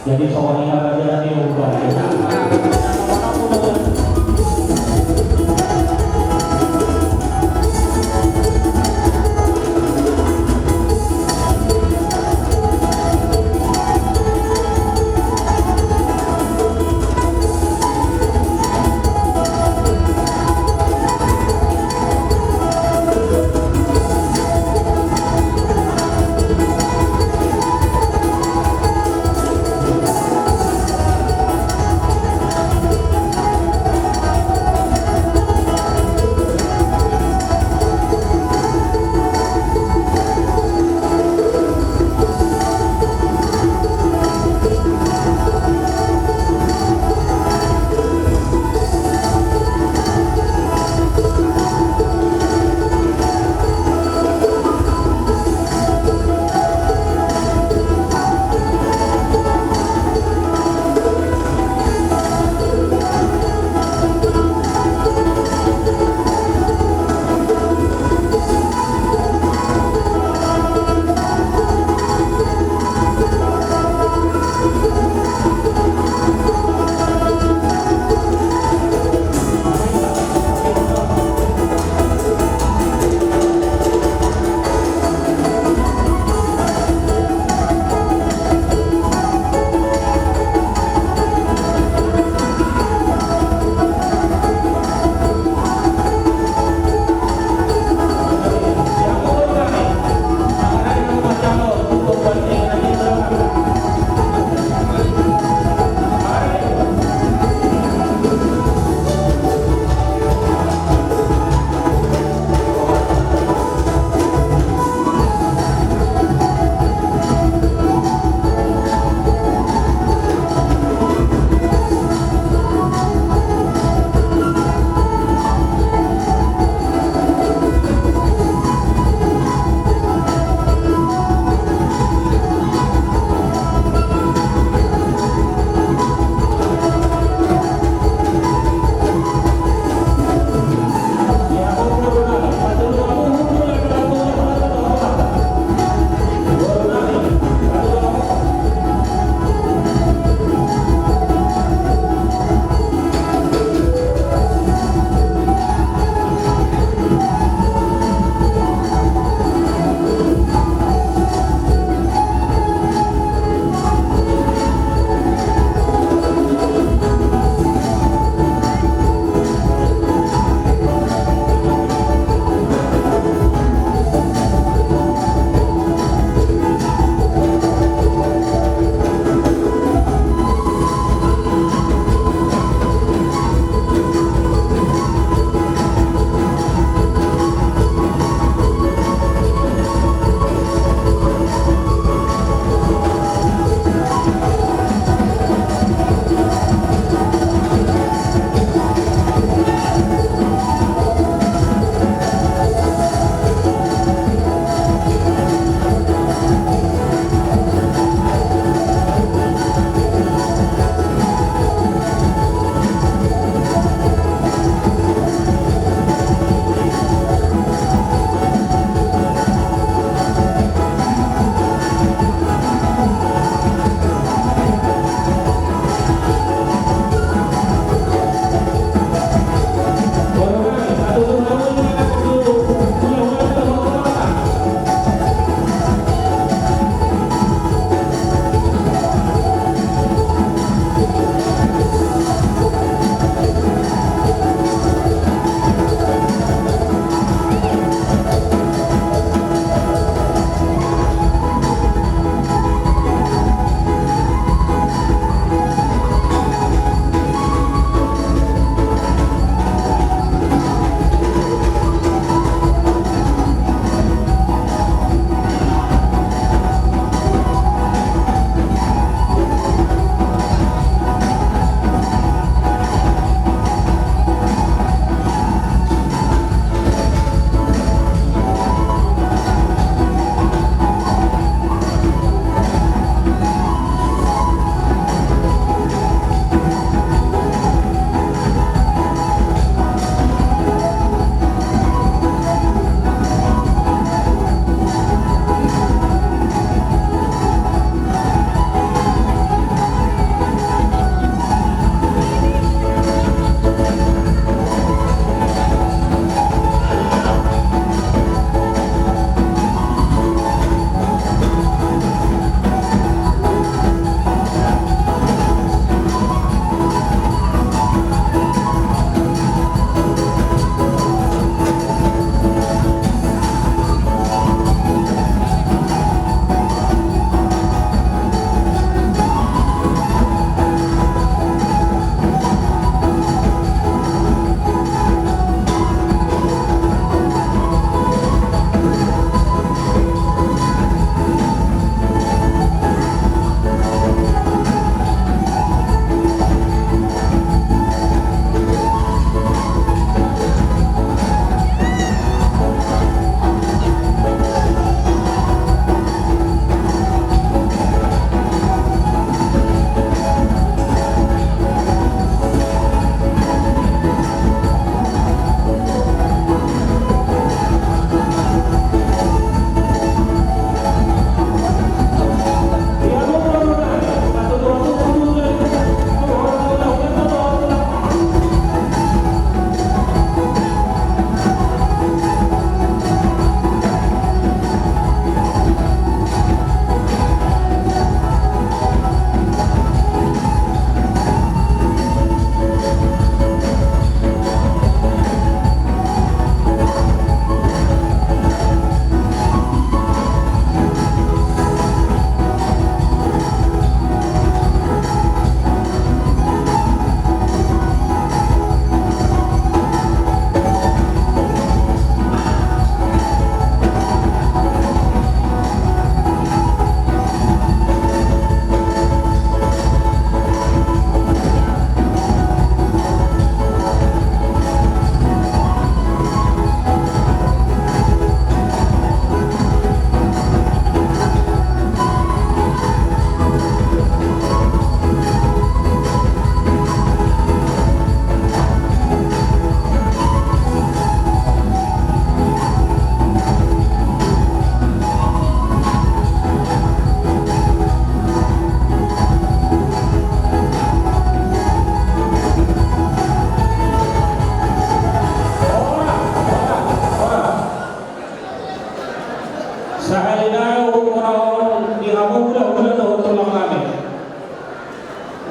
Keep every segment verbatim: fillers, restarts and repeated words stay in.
Jadi songon i ma raja na di urban.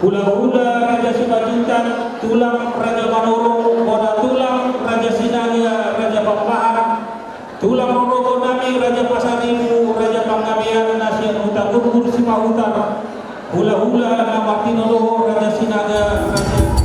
Hulahula Raja Simanjuntak, tulang Raja Manurung, bona tulang Raja Sinaga, Raja Pakpahan, tulang rorogo nami Raja Pasaribu, Raja Panggabean, na sian Huta Gurgur Sipahutar, hulahula na martinodohon Raja Sinaga, Raja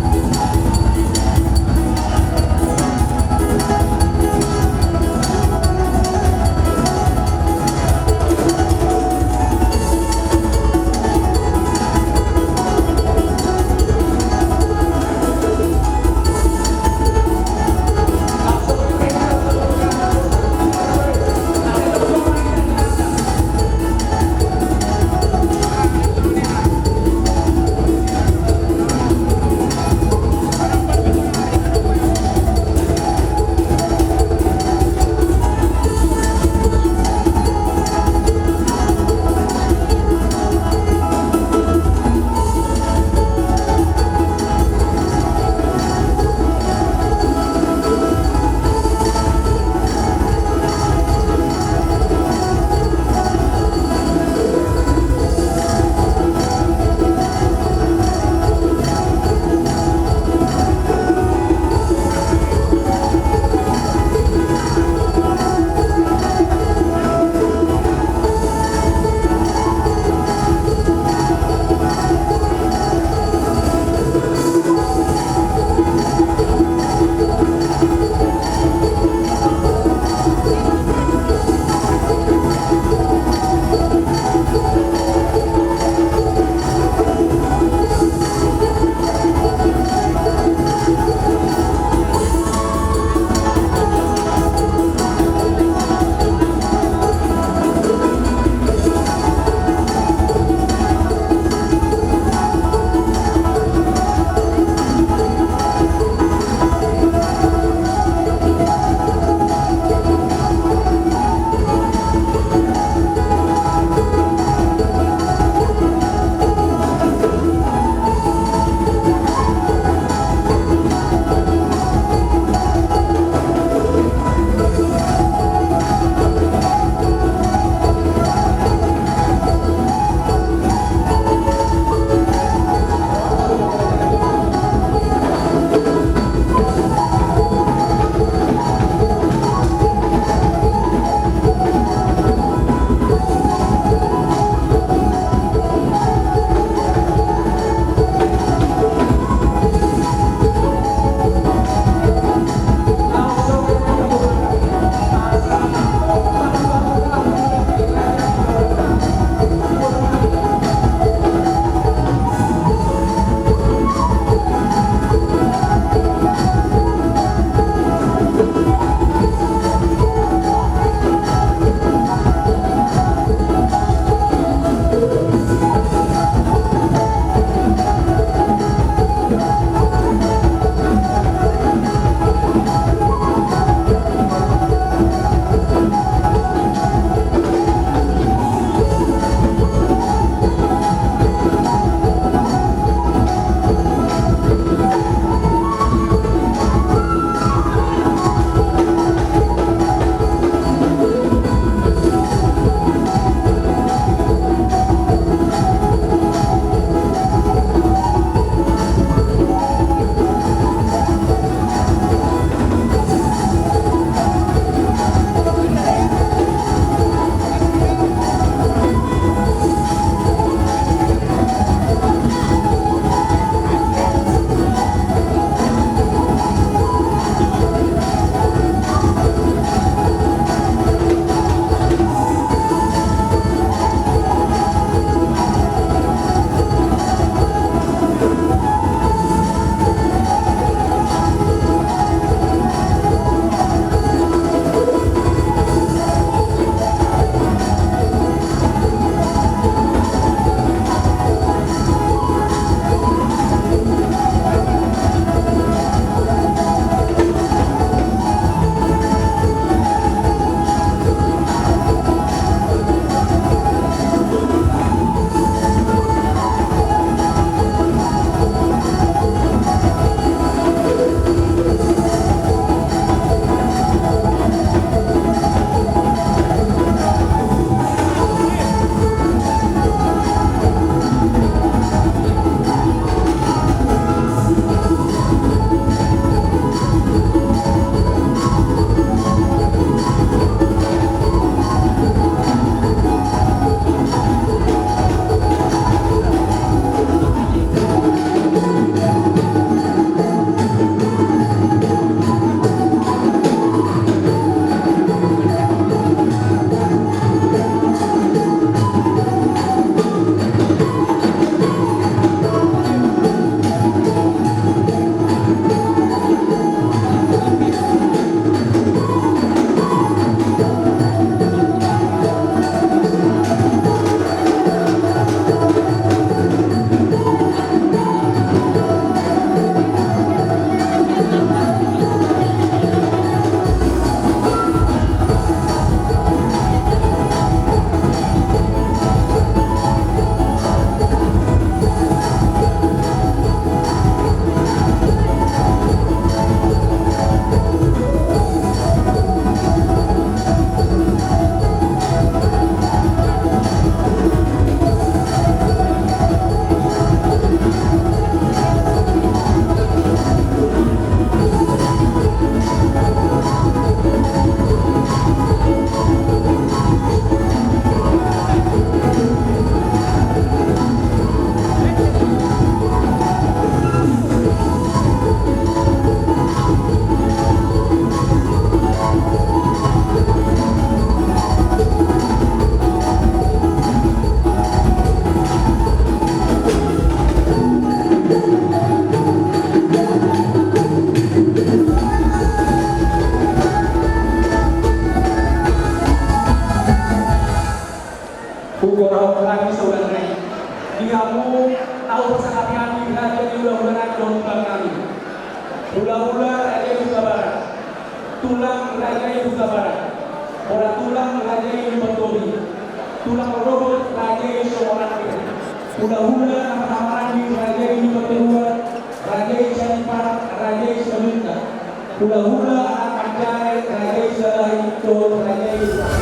Sangap hami raja ni hulahula nami dohot tulang nami. Hulahula raja ni Huta Barat. Tulang raja ni Huta Barat. Bola tulang raja ni Lumban Tobi. Tulang rorobot raja ni Songolandia. Hulahula na marhahamaranggi raja ni Lumban Toruan. Raja ni Sianipar, raja ni Simalungun. Hulahula anak manjae raja ni Salahi dohot raja ni Lumban.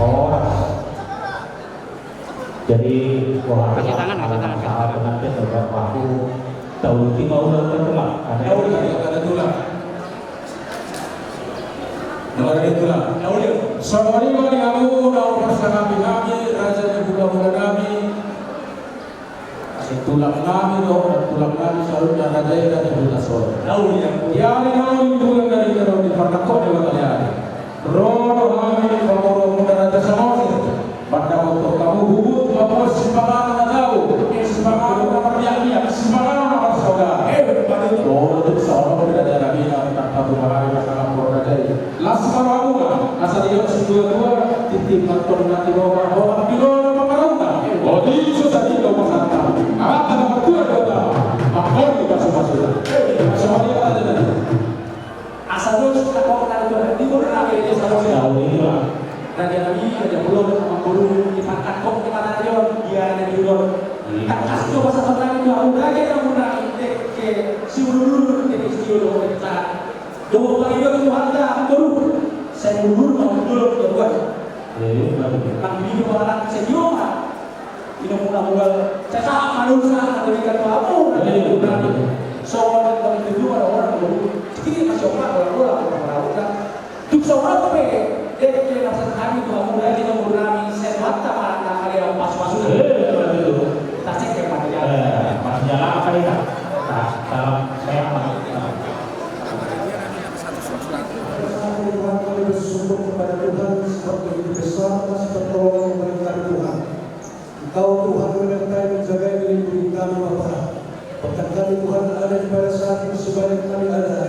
Horas. Jadi, wah, kasih tangan, kasih tangan, kasih tangan. Pengantin, Bapak, aku tahu lima ulang terkenal. Ada ulang, ada tulang. Nomor itu lah. Songon i ma di hamu na huparsangapi hami, raja ni hulahula nami. Sintu Tulang nami do, tulang nami saluhutna raja i, raja Hutasola. Di ari na uli, di bulan na uli, di parnangkok ni Batanari. Ro do hami pamoruonmuna, Raja Samosir, mandapothon hamu huhut mamboan sipanganon na tabo, sipanganon na marmiakmiak, sipanganon na marsaogar. Olo, tu saono pe raja nami, na tarpatupa hami pasangaphon raja i. Las ma rohamuna, asa didok situatua, tintin ma antong na tinopa, holan pilolo ma pangarahutna. Olo, di so sadari do pasahathon hami. Amanta na martua Debata, mangkorhon pasupasuna. Asa dos tangkok na di boru nami, raja Samosir. Raja nami, raja bolon, amangboru, di parnangkok ni Batanari on, di ari na uli on. Tangkas do pasahaton nami tu hamu, raja na muna, dengke siulululu, dengke siulululu, dengke. Dohot pangidoan ni Tuhanta, amangboru, sai mulululu ma jolo tu Tuhan. Nang di panganan sai jolo ma. Inumuna mual, sai sahat ma dosa na diberikan tu hamu. Songon na tutu ma dohonon, amangboru. Jadi masih opat, bola-bola, bola-bola. Tung sahat pe dengke na pasahaton nami tu hamu, raja ni boru nami, sai Tuhanta ma na mangalean pasupasuna. Tasengke ma di jalan. Pas jalan apa ini? Salam sehat. Kami bersyukur kepada Tuhan sebab begitu besar kasih pertolongan pemerintah Tuhan. Engkau, Tuhan, menyertai, menjagai, melindungi kami, Bapa. Bahkan kami, Tuhan, ada di pada saat ini sebanyak kami ada,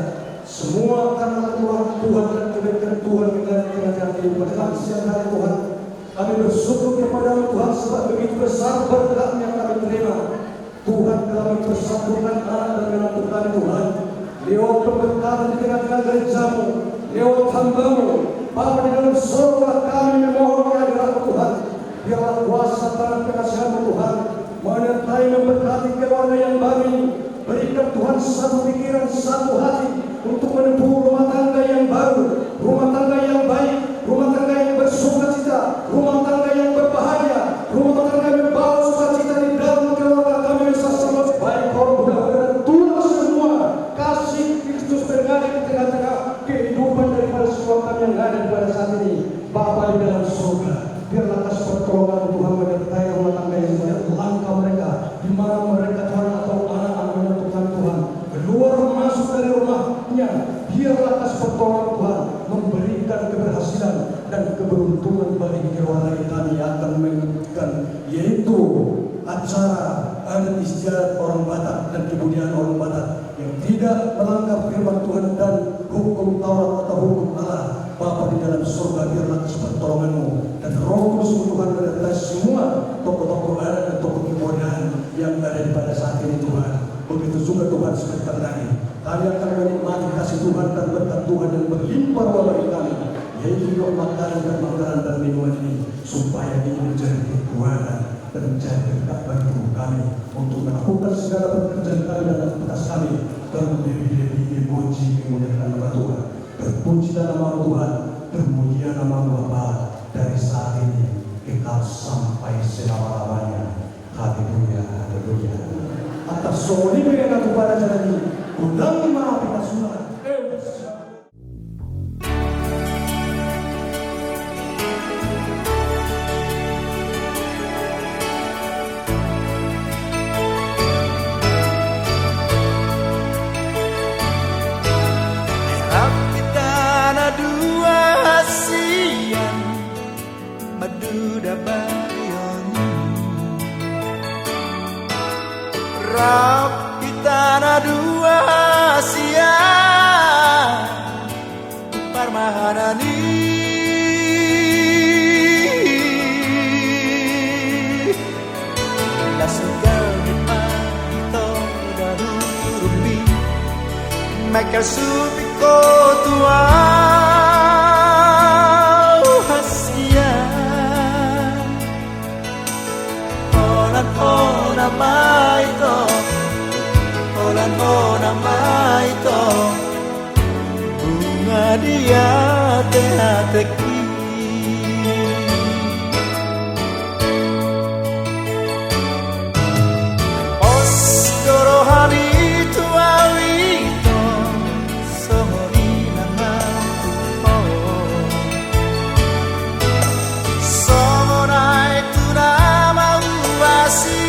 semua karena Tuhan, Tuhan, dan kebaikan Tuhan di tengah-tengah kehidupan kami siang hari, Tuhan. Kami bersyukur kepada-Mu, Tuhan, sebab begitu besar berkat yang kami terima. Tuhan, kami persatukan anak dan menantu kami, Tuhan, lewat pemberkatan di tengah-tengah gereja-Mu, lewat hamba-Mu. Bapa di dalam sorga, kami memohon kehadirat-Mu, Tuhan. Biarlah kuasa tangan kekasihan-Mu, Tuhan, menyertai, memberkati keluarga yang baru ini. Berikan, Tuhan, satu pikiran, satu hati untuk menempuh rumah tangga yang baru, rumah tangga yang baik, rumah tangga yang bersukacita, rumah tangga yang berbahagia, rumah tangga yang membawa sukacita di dalam keluarga kami, Raja Samosir. Baik kaum muda dan tua semua, kasih Kristus mengalir di tengah-tengah kehidupan daripada semua kami yang hadir pada saat ini. Bapa di dalam surga, biarlah kasih pertolongan Tuhan menyertai rumah tangga yang baik, langkah mereka, di mana mereka, Tuhan, atau anak-anak menentukan, Tuhan, keluar masuk dari rumahnya, biarlah kasih pertolongan Tuhan memberikan keberhasilan dan keberuntungan bagi keluarga kami akan mengikuti, yaitu acara adat istiadat orang Batak dan kebudayaan orang Batak yang tidak melanggar firman Tuhan dan hukum Taurat atau hukum Allah. Bapa di dalam surga, biarlah kasih pertolongan-Mu dan Roh Kudus-Mu, Tuhan, menyertai semua tokoh-tokoh adat dan tokoh kebudayaan yang ada di pada saat ini, Tuhan. Begitu juga, Tuhan, sebentar lagi kami akan menikmati kasih Tuhan dan berkat Tuhan yang berlimpah ruah bagi kami, yaitu juga makanan dan makanan dan minuman ini, supaya ini menjadi kekuatan dan menjadi berkat bagi tubuh kami untuk melakukan segala pekerjaan kami dan aktivitas kami, dan lebih-lebih memuji, memuliakan nama Tuhan. Terpujilah nama-Mu, Tuhan, termulialah nama-Mu, Bapa, dari saat ini kekal sampai selama-lamanya. Haleluya, haleluya. Atas songon i pe na tu pada jalan i, godang ma pinasuna. Rap hita na dua sian, maduda barion. Rap hita na dua sian, parmahanan i. Las ni gabe ma ito dahurupi, maka supik ho tu au hasian. Holan hona ma ito, holan hona ma ito, bunga di ateatek i. Pos do rohami tu au ito, songon i nang au ho. Songon aek tu na mauasi,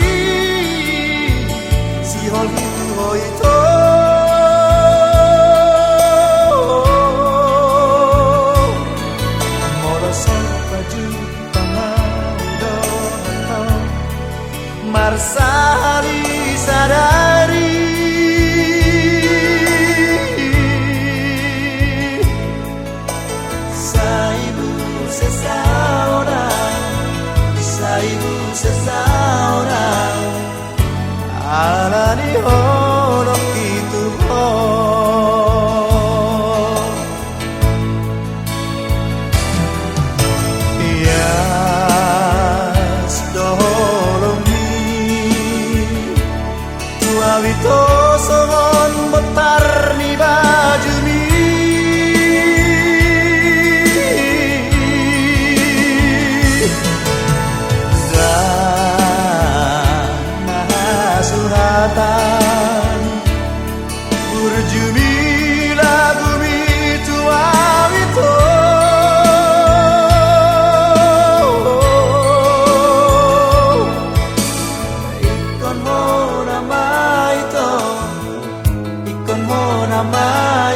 Mona ma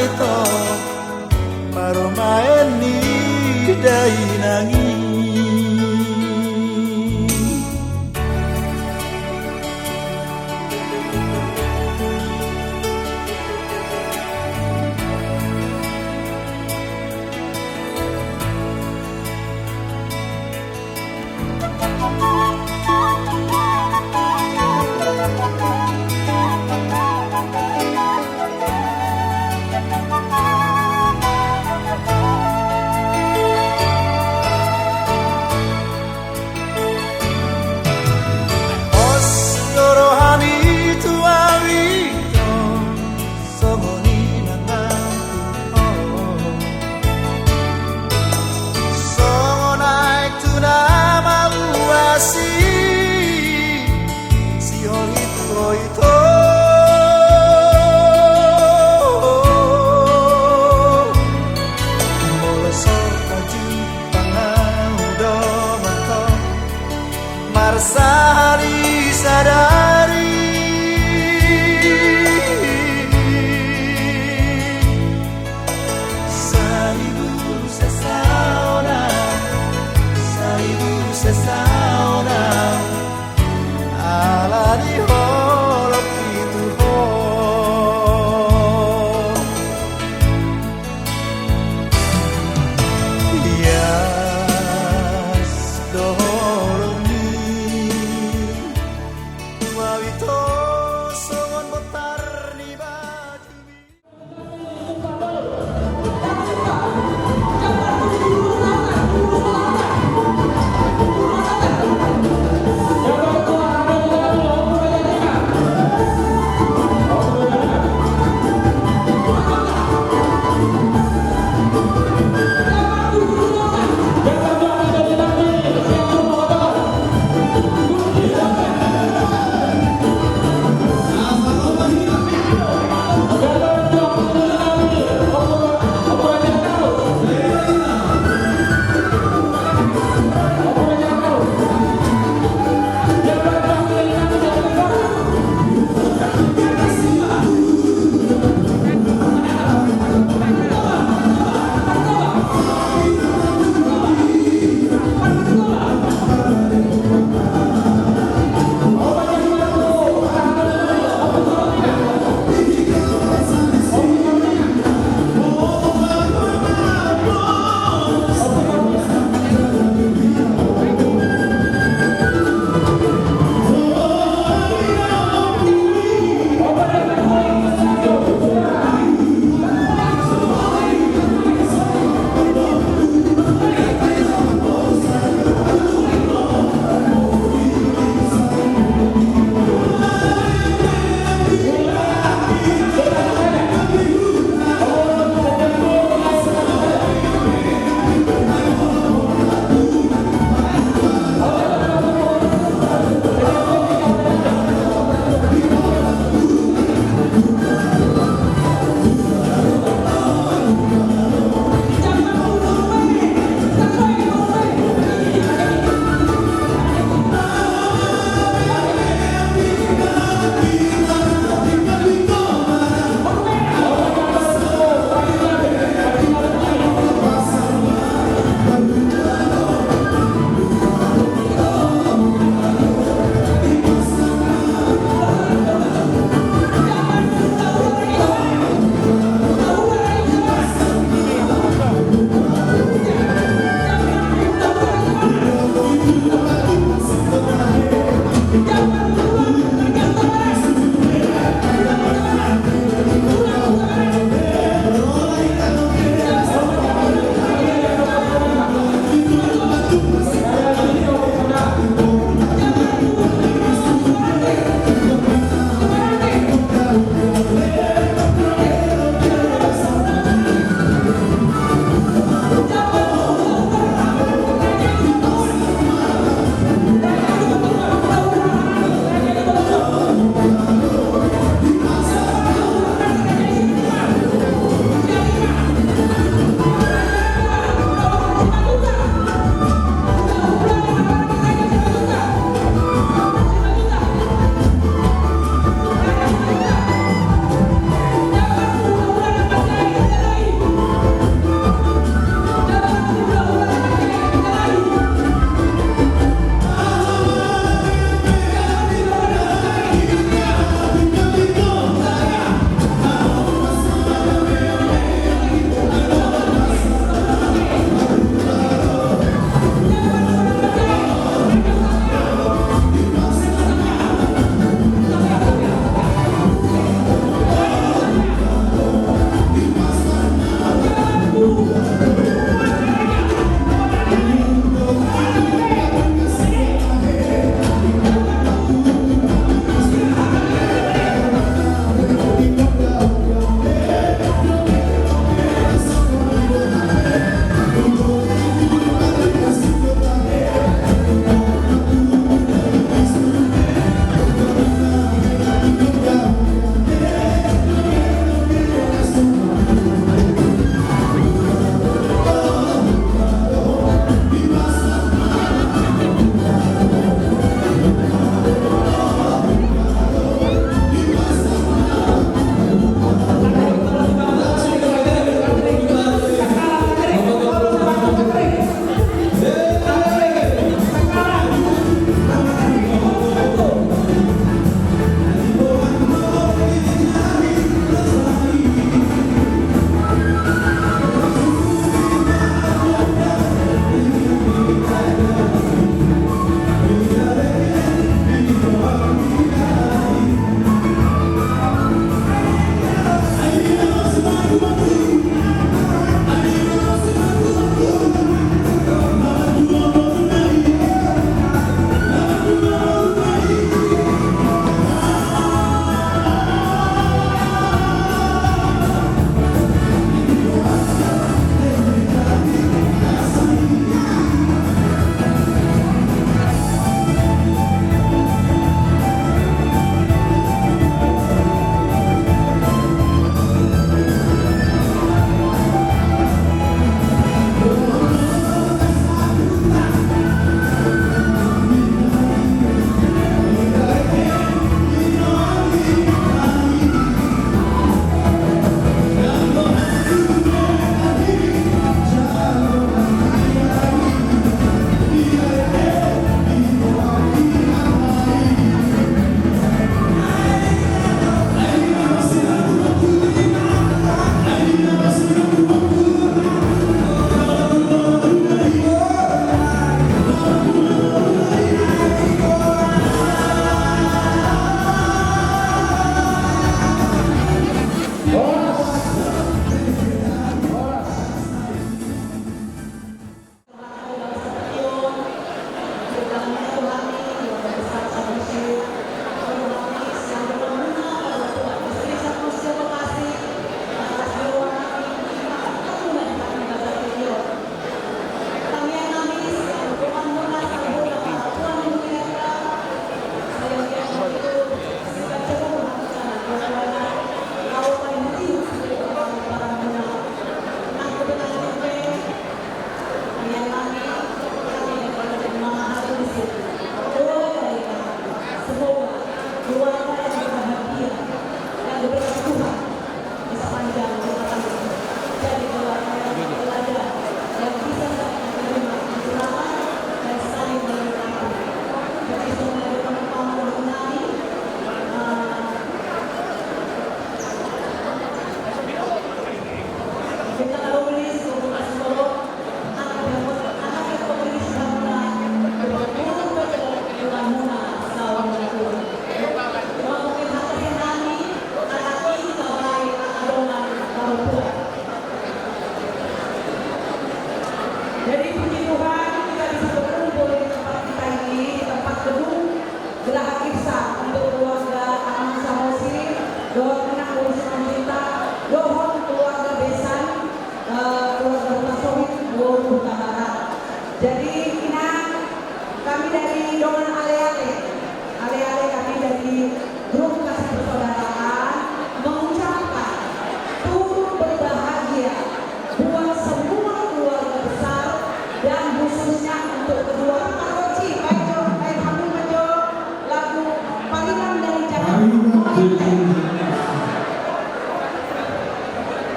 ito parumaen ni dainang i. Pos do rohami tu au ito, songon i nang tu ho. Songon aek tu na mauasi, sihol i tu ho ito.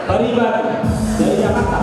Pariban dari Jakarta.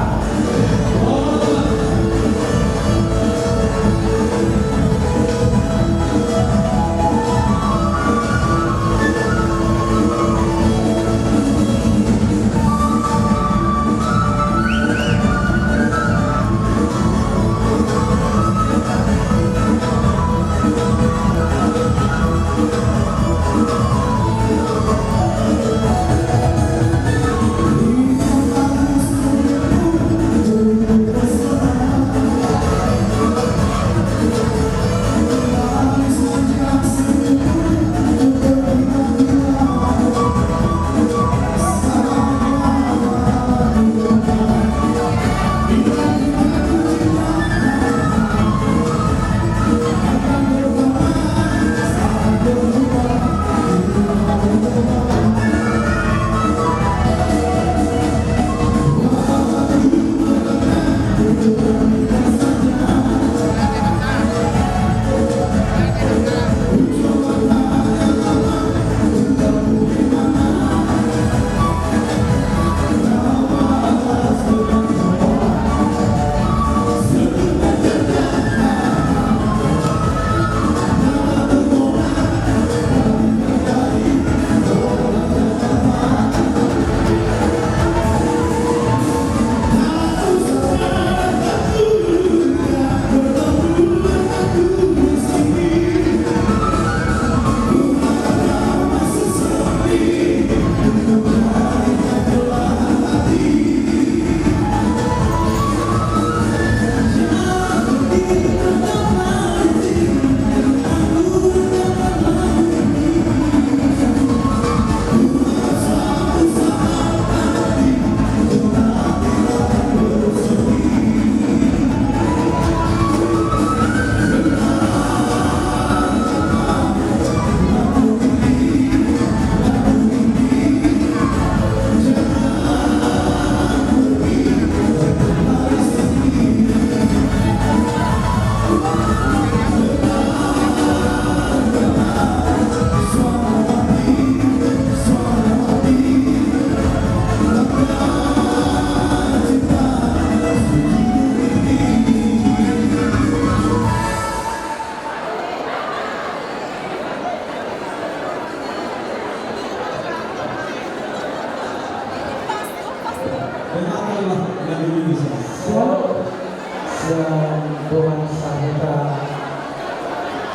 Sian dongan sahuta,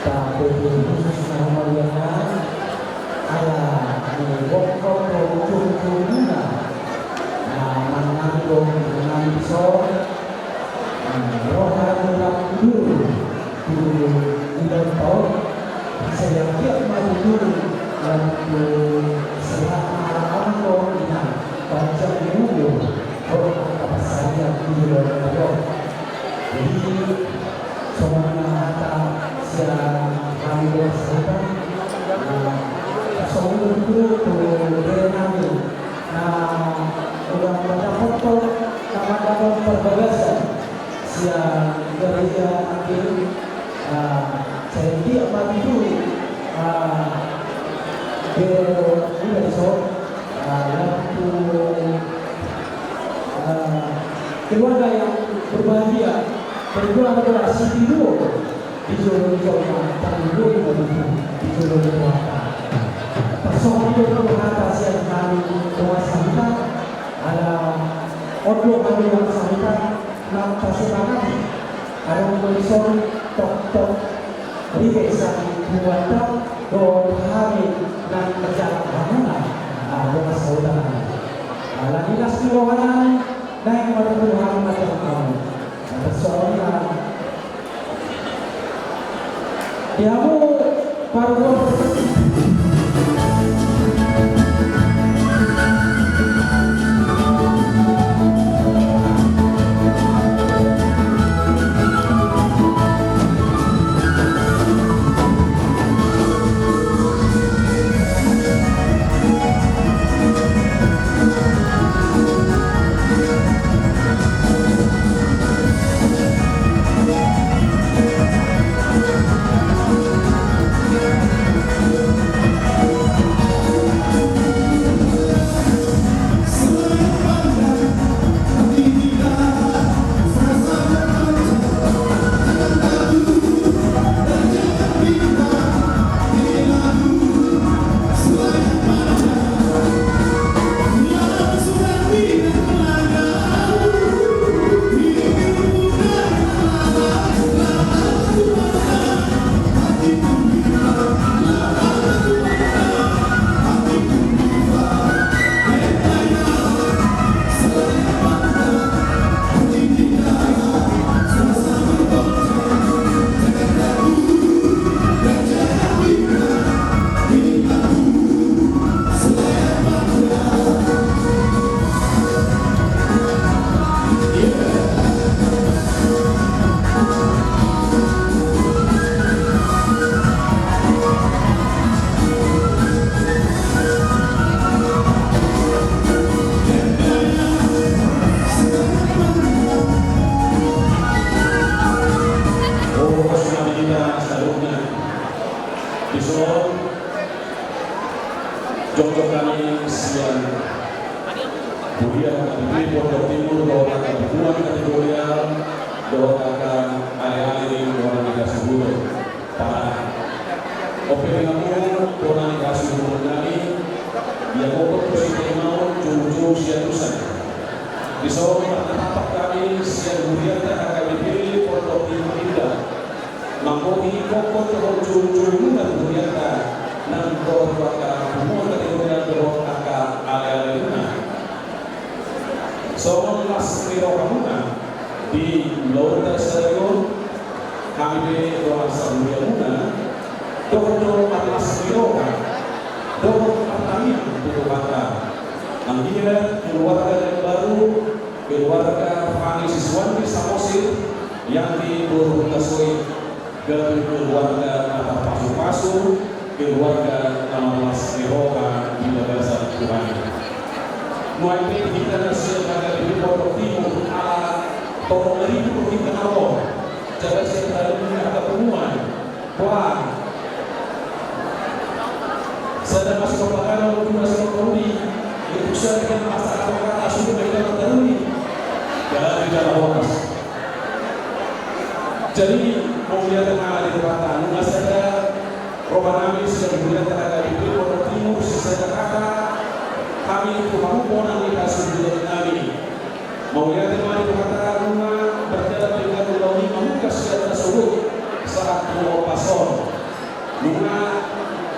tapepet khusus na humaliang, ala ni bongkot do jujurna na mangandung nami dison. Roha ni na tudur tu idaon taon, sai anggiat ma tudur lam tu sehat ma amang dohot inang, panjang ni umur dohot angka pansarian di joloan ni ari on. Jadi songon i ma hata sian hami dongan sahuta. Songon i do tu bere nami na ula mandapothon, na mandapothon parbagasan sian gareja nangkin. Sai anggiat ma tutu bere nami dison, lam tu keluarga yang berbahagia, berjuang adalah siti duo. Di jolo ni jolma, tanggung jawab di jolo ni Tuhanta. Tarsongon i do tu hata sian hami dongan sahuta, ala on do hami dongan sahuta na tasepakati, adong do dison toktok ripe sian hubunganta dohot hami na manjalang hamuna dongan sahuta nami. Ala ni las ni roha nami, naeng ma tutu hami manjalang hamu. Tarsongon i ma di hamu parumaen. Huria H K B P Pondok Timur dohot angka punguan kategorial dohot angka aleale ni Bona ni Hasuhuton. Parana. Ope dengan Bona ni Hasuhuton nami, ia pokok tu sitema on jujur siatusan. Dison marnatampak hami sian hurianta H K B P Pondok Timur Indah. Manggohi pokok dohot jujur muna hurianta nang dohot angka punguan kategorial dohot angka aleale muna. Songon las ni rohamuna di ulaonta sadari on, hami pe dohot sahuriamuna, dohot do marlas ni roha, dohot martangiang tu Tuhanta. Anggiat keluarga na imbaru, keluarga Fani Siswandi Samosir, Yanti boru Hutasoit, gabe keluarga na marpasupasu, keluarga na marlas ni roha di bagasan Tuhan. Nuaeng pe hita na sian H K B P Pondok Timur ala torop na ribut do hita na ro, jala sian hami angka punguan. Wah. Sada masuk ke pagano, dua masuk ke uli. Itu saya dengan masalah kata sudah mereka teruli. Jadi dalam horas. Jadi, mauliate ma di Tuhanta, nunga sada roha nami sian hurianta H K B P Pondok Timur, sada hata hami tu hamu Bona ni Hasuhuton nami. Mauliate ma di Tuhanta, nunga berjalan dengan ulaon i mamungka sian na sogot sahat tu ombas on. Nunga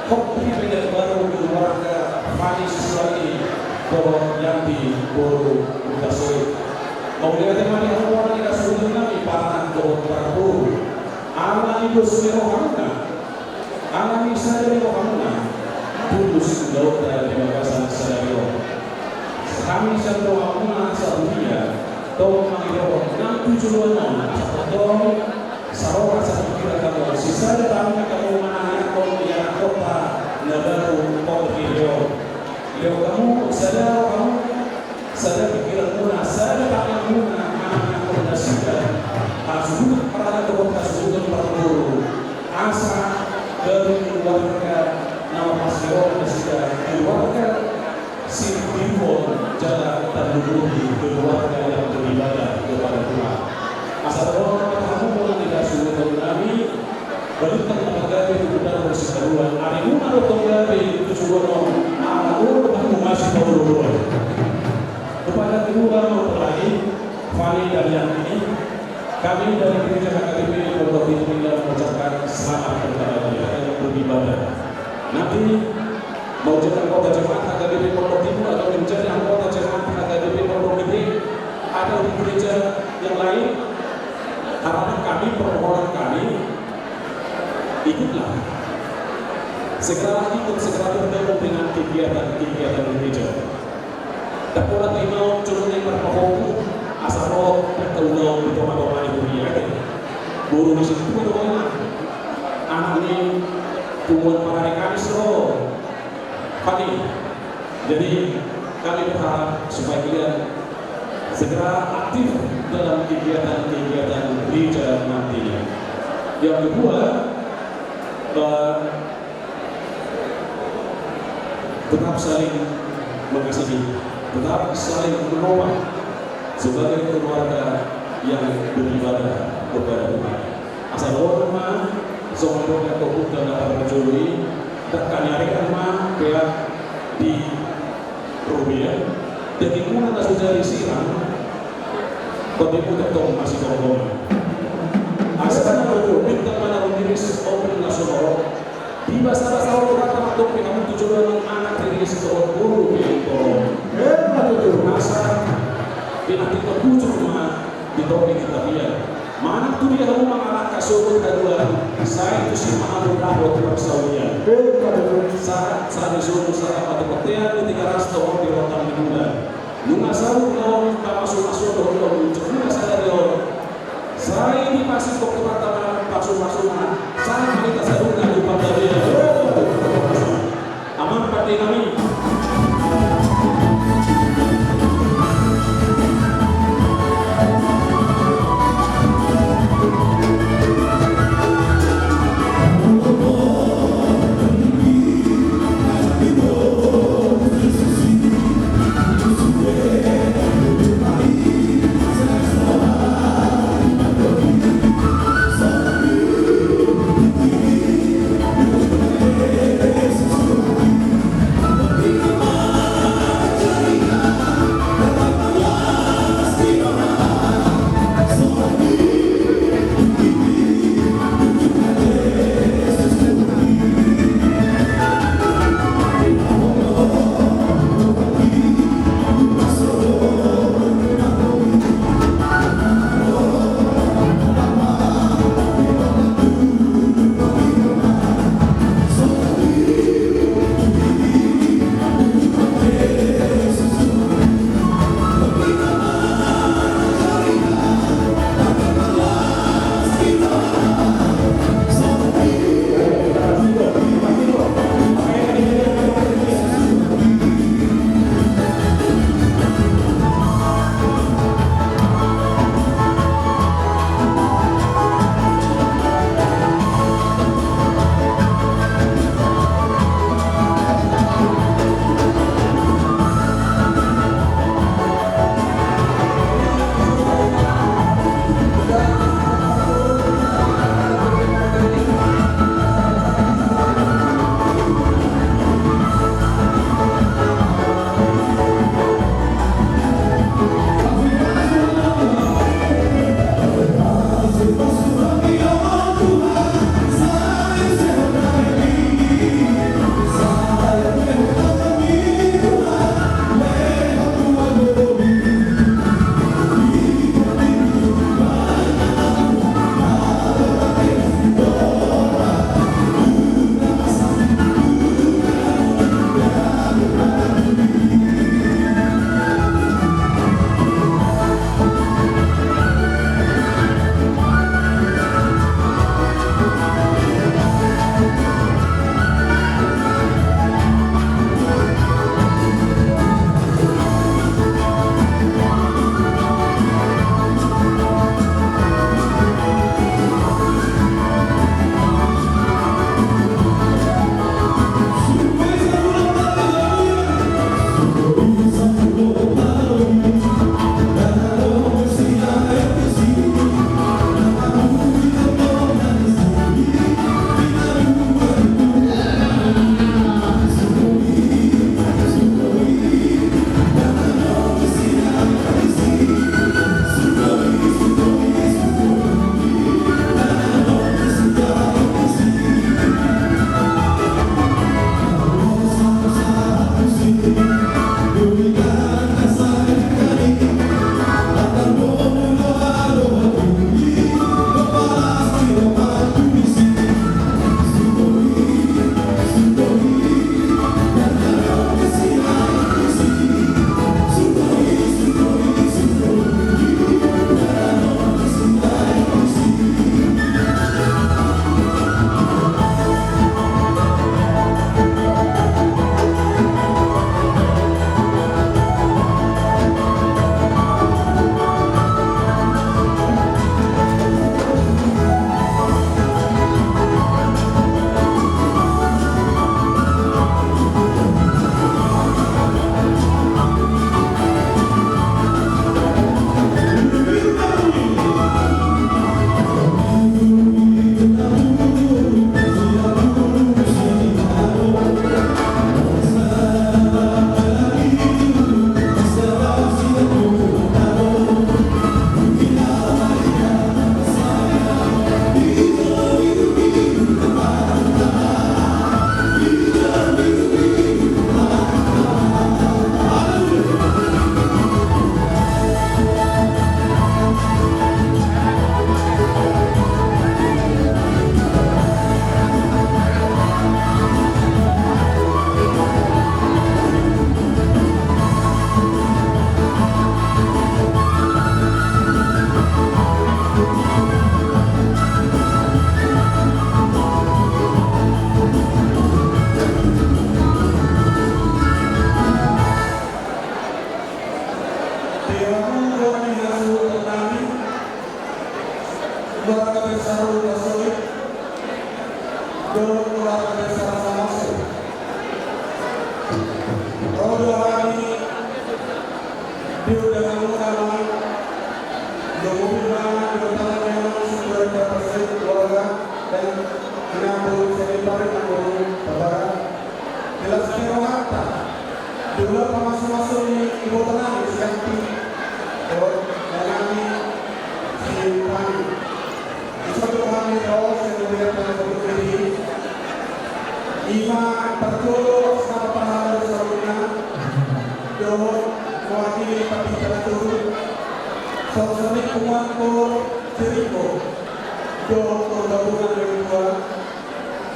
hot di beda baru keluarga Fani Siswandi dohot Yanti boru Hutasoit. Mauliate ma di hamu Bona ni Hasuhuton nami, paranak dohot parboru. Ala ni dos ni rohamuna, ala ni sada ni rohamuna, tulus ulaonta di bagasan sadari on. Hami sian rohamuna sahuria, tong mangido nang tu joloan on, asa tong saroha sapikiran hamu, sisada tangiang hamu manangianghon ianakhonta na baru Pondok Gede on. Lehon hamu sada rohamuna, sada pikiranmuna, sada tangiangmuna manangianghon nasida, hasuhuton paranak dohot hasuhuton parboru, asa gabe keluarga na marlas ni roha nasida, keluarga sitiruon jala tarlumobi keluarga yang beribadah kepada Tuhan. Asa dohonon ma tu hamu Bona ni Hasuhuton nami, balintang na pagabe tu hita dohot sihaduan, arimuna do tong gabe tu joloan on, ala olo hamu masipaolooloan. Kepada kedua mempelai, Fani dan Yanti, kami dari Gereja H K B P Pondok Timur Indah mengucapkan selamat berbahagia dan beribadah. Nanti mau jadi anggota jemaat H K B P Pondok Timur atau menjadi anggota jemaat H K B P Pondok Gede atau di gereja yang lain, harapan kami, permohonan kami, ikutlah. Segera ikut, segera bergabung dengan kegiatan-kegiatan gereja. Ndang pola taingot jolo na i marpahopu, asa ro angka ulaon di tonga-tonga ni huria, ate. Boru ni sintua do i, anak ni punguan Parari Kamis do. Fani. Jadi, kami berharap supaya kalian segera aktif dalam kegiatan-kegiatan gereja nantinya. Yang kedua, eh, tetap saling mengasihi, tetap saling menolong sebagai keluarga yang beribadah kepada Tuhan. Asa dohonon ma songon dok ni angka ompunta na parjolo i, dang haniarean ma peak di robean, dagingmuna na so jadi sirang, tondimuna tong masitongtong. Asa na bintang ma na rumiris ombun na sumorop. Di basa-basa on Tuhanta mandok pe hamu tu joloan on anak riris dohot boru pe tolong. Emma tutu. Asa pinantikhon bujur ma di topi ni tapian. Manang tu dia hamu mangalangka sogot haduan, sai tusi ma hamu dapot parsaulian. Emma tutu. Sahat, sahat ni solu, sahat ma tu bontean, di Tigaras dohot di rondang ni bulan. Nunga saut ulaon pamasumasu dohot ulaon unjuk nunga sadari on. Sai dipasinghon Tuhanta ma pasu-pasuna, sahat ma hita saluhutna tu panggabean. Amang pande nami. Di hamu bona ni hasuhuton nami, keluarga besar Hutasoit dohot keluarga besar Samosir. Ro do hami di undangan muna on, dohot di undangan ni amang sundut raja, keluarga, dan inang boru senior, inang boru Tabara. Di las ni rohanta, di ulaon pamasumasu ni iboto nami si Yanti, dohot nami si Fani. Dison do hami ro sian Ubirat Nangkotuk i, ima parjolo selamat parhalado saluhutna, dohot mewakili partingkian na tolu, songon i punguan Kor Jericho, dohot Kor Gabungan Rengtua,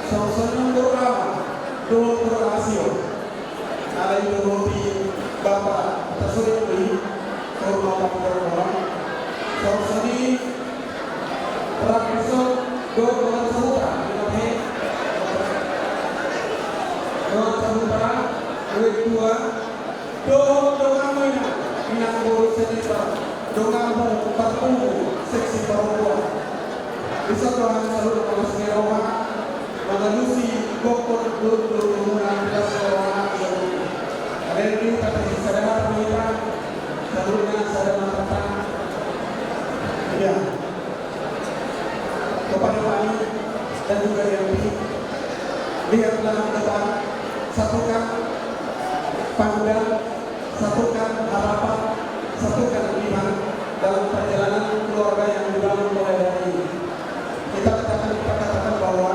songon i Kor Rama, dohot Kor Asio. Alai dohoti Bapak Hutasoit do i, hormat pamungkaran. Songon i, Raksasa dohot Dongan Sahuta, inang he. Dongan Sahuta, Rengtua, dohot donganmu inang, inang boru senior, donganmu parpungu, seksi parompuan. Dison do hami saluhut mangalaho roha, mangalusi gokhon dohot dohot muna di las ni rohana. Alai di hata ni sada hata ma hita, saluhutna sada ma hata. Iya. Kepada Fani dan juga Yanti, lihatlah ke depan, satukan pangdam, satukan harapan, satukan iman dalam perjalanan keluarga yang dibangun mulai hari ini. Kita katakan, kita katakan bahwa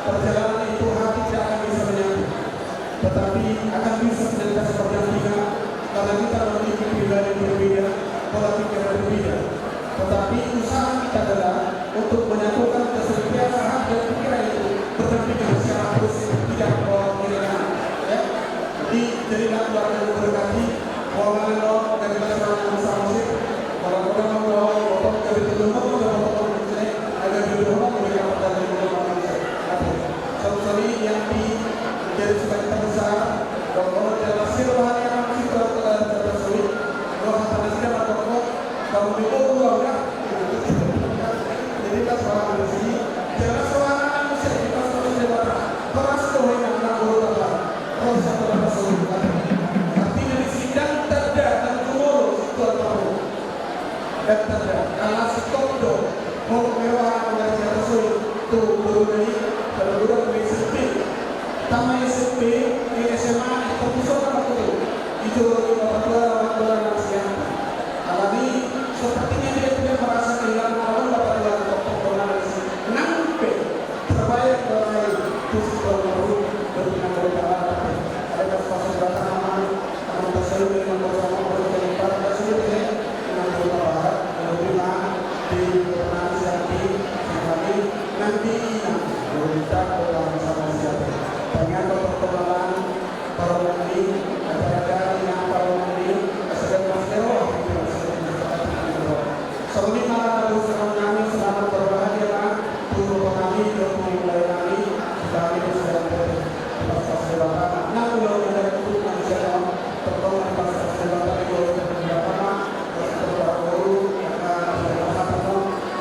perjalanan itu hati tidak akan bisa menyatu, tetapi akan bisa senantiasa berdampingan karena kita memiliki pribadi berbeda, pola pikir berbeda. Tetapi usaha kita adalah untuk menyatukan dan senantiasa hati dan pikiran itu berdampingan secara terus, tidak membawa kiri kanan. Ya. Jadi, jadilah keluarga yang diberkati. Pola lo dari las ni roha Samosir, pola lo dari las ni roha, pola lo dari las ni roha, pola lo dari las ni roha, ada di rumah, ada di rumah, ada di rumah. Oke. Satu kali yang di, jadi sebagai terbesar, kalau lo dari las ni roha yang masih terlalu terlalu sulit, lo hata nasi dapat pokok, kalau di bawah dua udah, jadi las ni roha Samosir, jelas roha Samosir, jelas roha Samosir, jelas roha Samosir, jelas roha Samosir. Artinya di sini dan tanda dan jumolo situan baru. Dan tanda, ala sitop do holong ni roha na di atas on tu boru na i, pada boru na di S M P. Tamat S M P, di S M A, di kampus on apa tu? Di jolo di bapak tua, bapak tua na siapa? Alani, sepertinya dia tidak merasa kehilangan orang bapak tua, bapak tua na di sini. Nang pe terbayar doa itu, terus doa itu, berkenan kepada Allah. Ada pas-pasan batang aman, aman terseluruh dengan bersama, berkenan kepada Allah sendiri, dengan doa, kalau terima, di berkenan siang di, siang lagi, nanti, nah, kalau kita, kalau sama siapa. Ternyata perkenalan, Parrohana ni, acara-acara ni na parrohana ni, sedang masero. Songon i ma, dohot songon nami, selamat berbahagia ma tu roha nami, dohot tu mulai nami, kami di sedang berpasak sebab apa? Nang ulang dari kubur manusia dalam, pertolongan pasak sebab apa? Di bawah sebab apa? Terus terbaru, maka, sebab apa?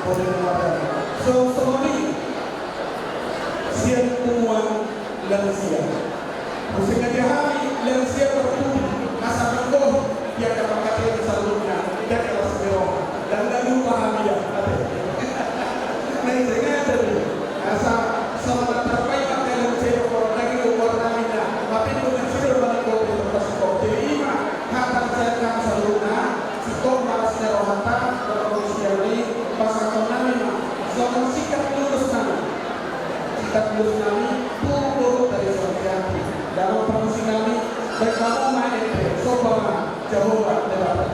Boleh mengatakan. So, songon i, sian punguan lansia. Muse na dia hami lansia tertutup, asa menggoh, dia dapat kata yang selanjutnya, dia kelas bawah. Dan lalu paham dia, ada. Nah, itu sengaja dia. Asa, sama tak terbaik pakai lansia, kalau lagi keluar nami na, tapi bukan sudah balik kau, terpaksa kau. Jadi, ima, hata saya kan selanjutnya, Sitop ma las ni rohanta, dohot sian i, pasahaton nami ma, songon sikat lurus nami. Sikat lurus nami, tu boru dari songon sian i. Dalam permisi nami, baik kamu ma ente, soba ma, Jahowa, Debata.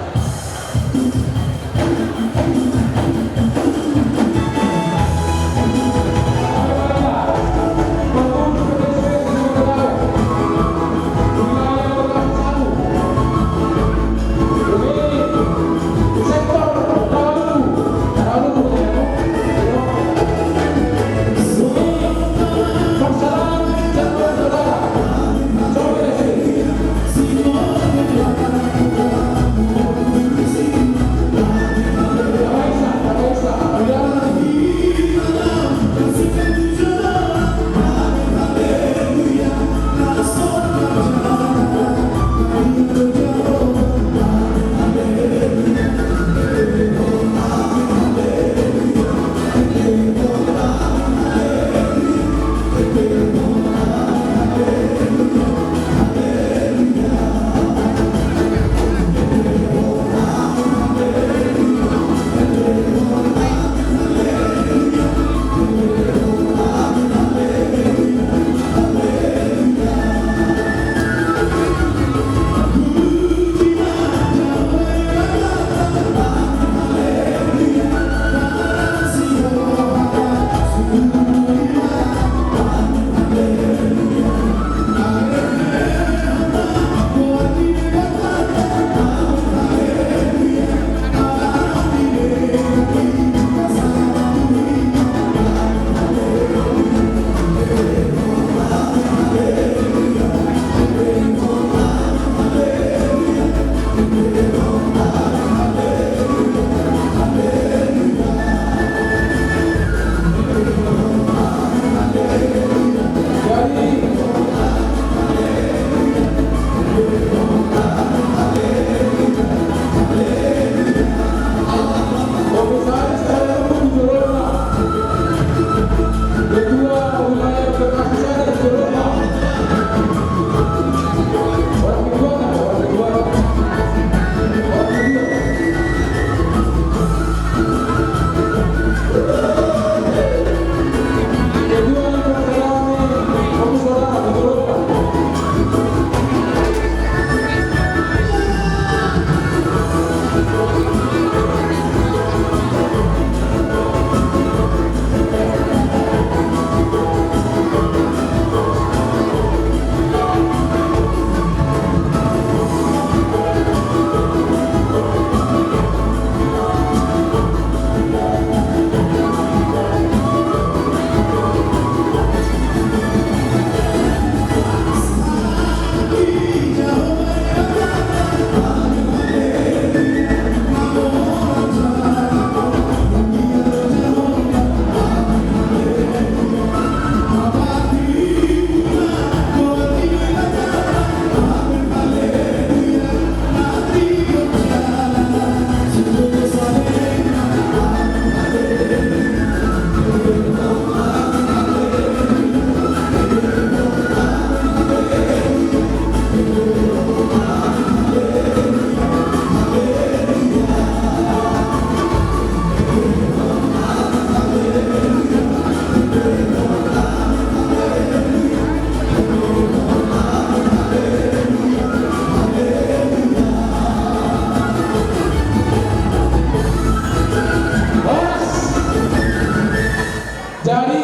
Jadi,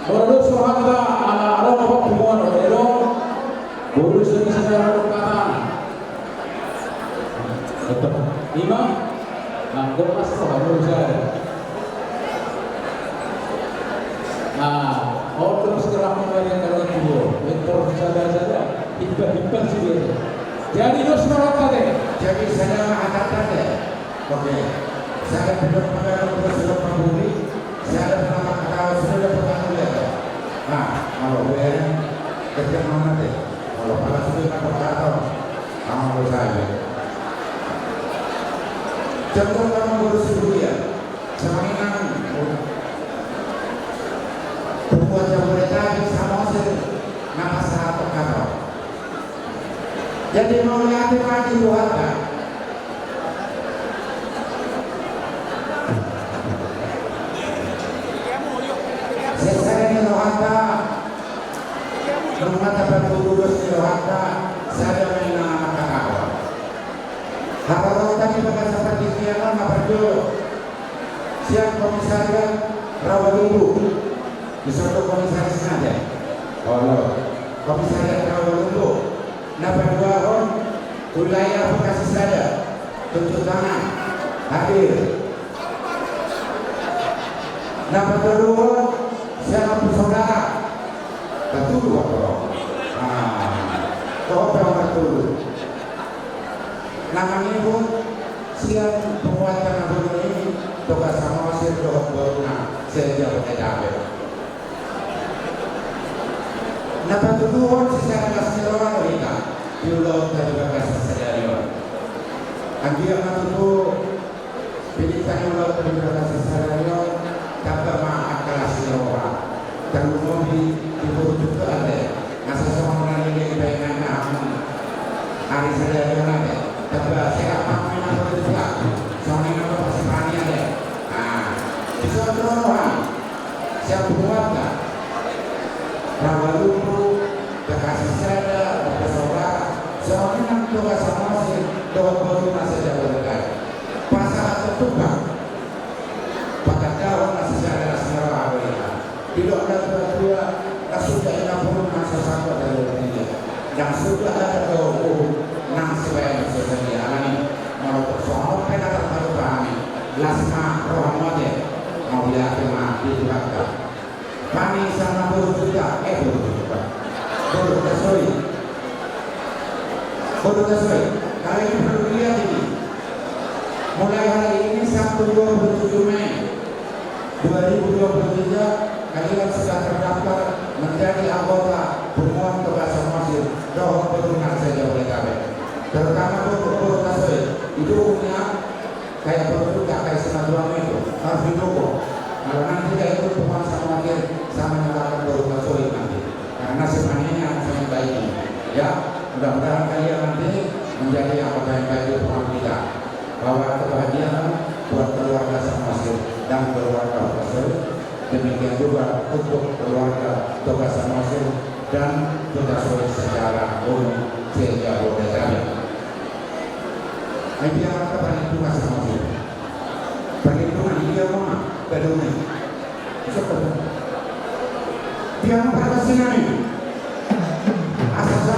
molo dos rohanta, ala ro ma punguan on, elo. Boru seni sada ro kata. Ima, anggo pas roha boru sada. Ah, on dos gerak mengayang kalau tuo. Bentor sada-sada, himpar-himpar si biasa. Jadi dos rohanta te. Jadi sada ma hatanta te. Oke. Sada pindah panggalan, pindah surat pamburi. Sada pindah panggalan, sudah panggalan. Nah, kalau gue kerja mana deh? Kalau pala sudah kan berkata, sama gue saja. Contoh kamu guru suruh ya. Sama dengan pembuat Jabodetabek sama sih. Nama salah kata. Jadi mauliate ma di rohanta. Sesada ni rohanta. Nunga tapatudu dos ni rohanta. Sada ma inna na mangkatahon. Haroronta di bagasan partingkian on na parjolo. Sian komisariat Rawalubu. Dison do komisarisna dei. Olo. Komisariat Rawalubu. Na paduahon, wilayah Bekasi Sada. Tunjuk tangan. Hadir. Na patoluhon, sian Ompu Saudara. Patudu apa? Ah. Kau apa yang patudu? Na mangihut sian punguanta na bolon i, Toga Samosir dohot boruna se-Jabodetabek. Na patuduhon sian las ni roha do hita di ulaonta di bagasan sadari on. Anggiat ma tutu Pinta ni ulaonta di bagasan sadari on, tamba ma angka las ni roha. Tarlumobi di boru Jogja ate. Asa songon na nilehon bahenanna hamu. Ari sadari on ate. Tamba sehat ma hamu inang boru Jogja. Songon i ma Bapak Sipani ate. Ah, dison do roha. Sian punguanta. Rawalubu, Bekasi Sada, Ompu Saudara. Songon i nang Toga Samosir dohot boruna se-Jabodetabek. Pasahat tu Tuhan. Patandahon na sisada las ni roha do hita. Didok natuatua, na suda inapulung na so sangkot dari dia. Ndang suda ada dohot uhum nang sibaen so sadia. Alani, molo tung songon on pe na tarpatupa hami, las ma rohamu ate. Mauliate ma di Tuhanta. Hami sama boru Jogja, eh, boru Jogja. Boru Gasoi. Boru Gasoi. Kalau ini perlu dilihat di Dua puluh tujuh Mei dua ribu dua puluh tiga, kalian sudah terdaftar menjadi anggota Punguan Toga Samosir dohot Perumnas se-Jabodetabek. Terutama boru, boru na so i, didukung, ya. Kayak boru Toga, kayak simatua itu harus didukung. Kalau nanti dia ikut Punguan Samosir, sama nyalahkan boru na so i nanti. Karena sifatnya yang sangat baik ini. Ya, mudah-mudahan kalian nanti menjadi anggota yang baik di Punguan kita. Bawa kebahagiaan buat keluarga Samosir dan keluarga Toga Samosir. Demikian juga untuk keluarga Toga Samosir dan Toga Samosir secara umum se-Jabodetabek. Ai dia apa paling Toga Samosir? Perlindungan dia mana? Peduli. Tiang parkasi nami. Asa sa.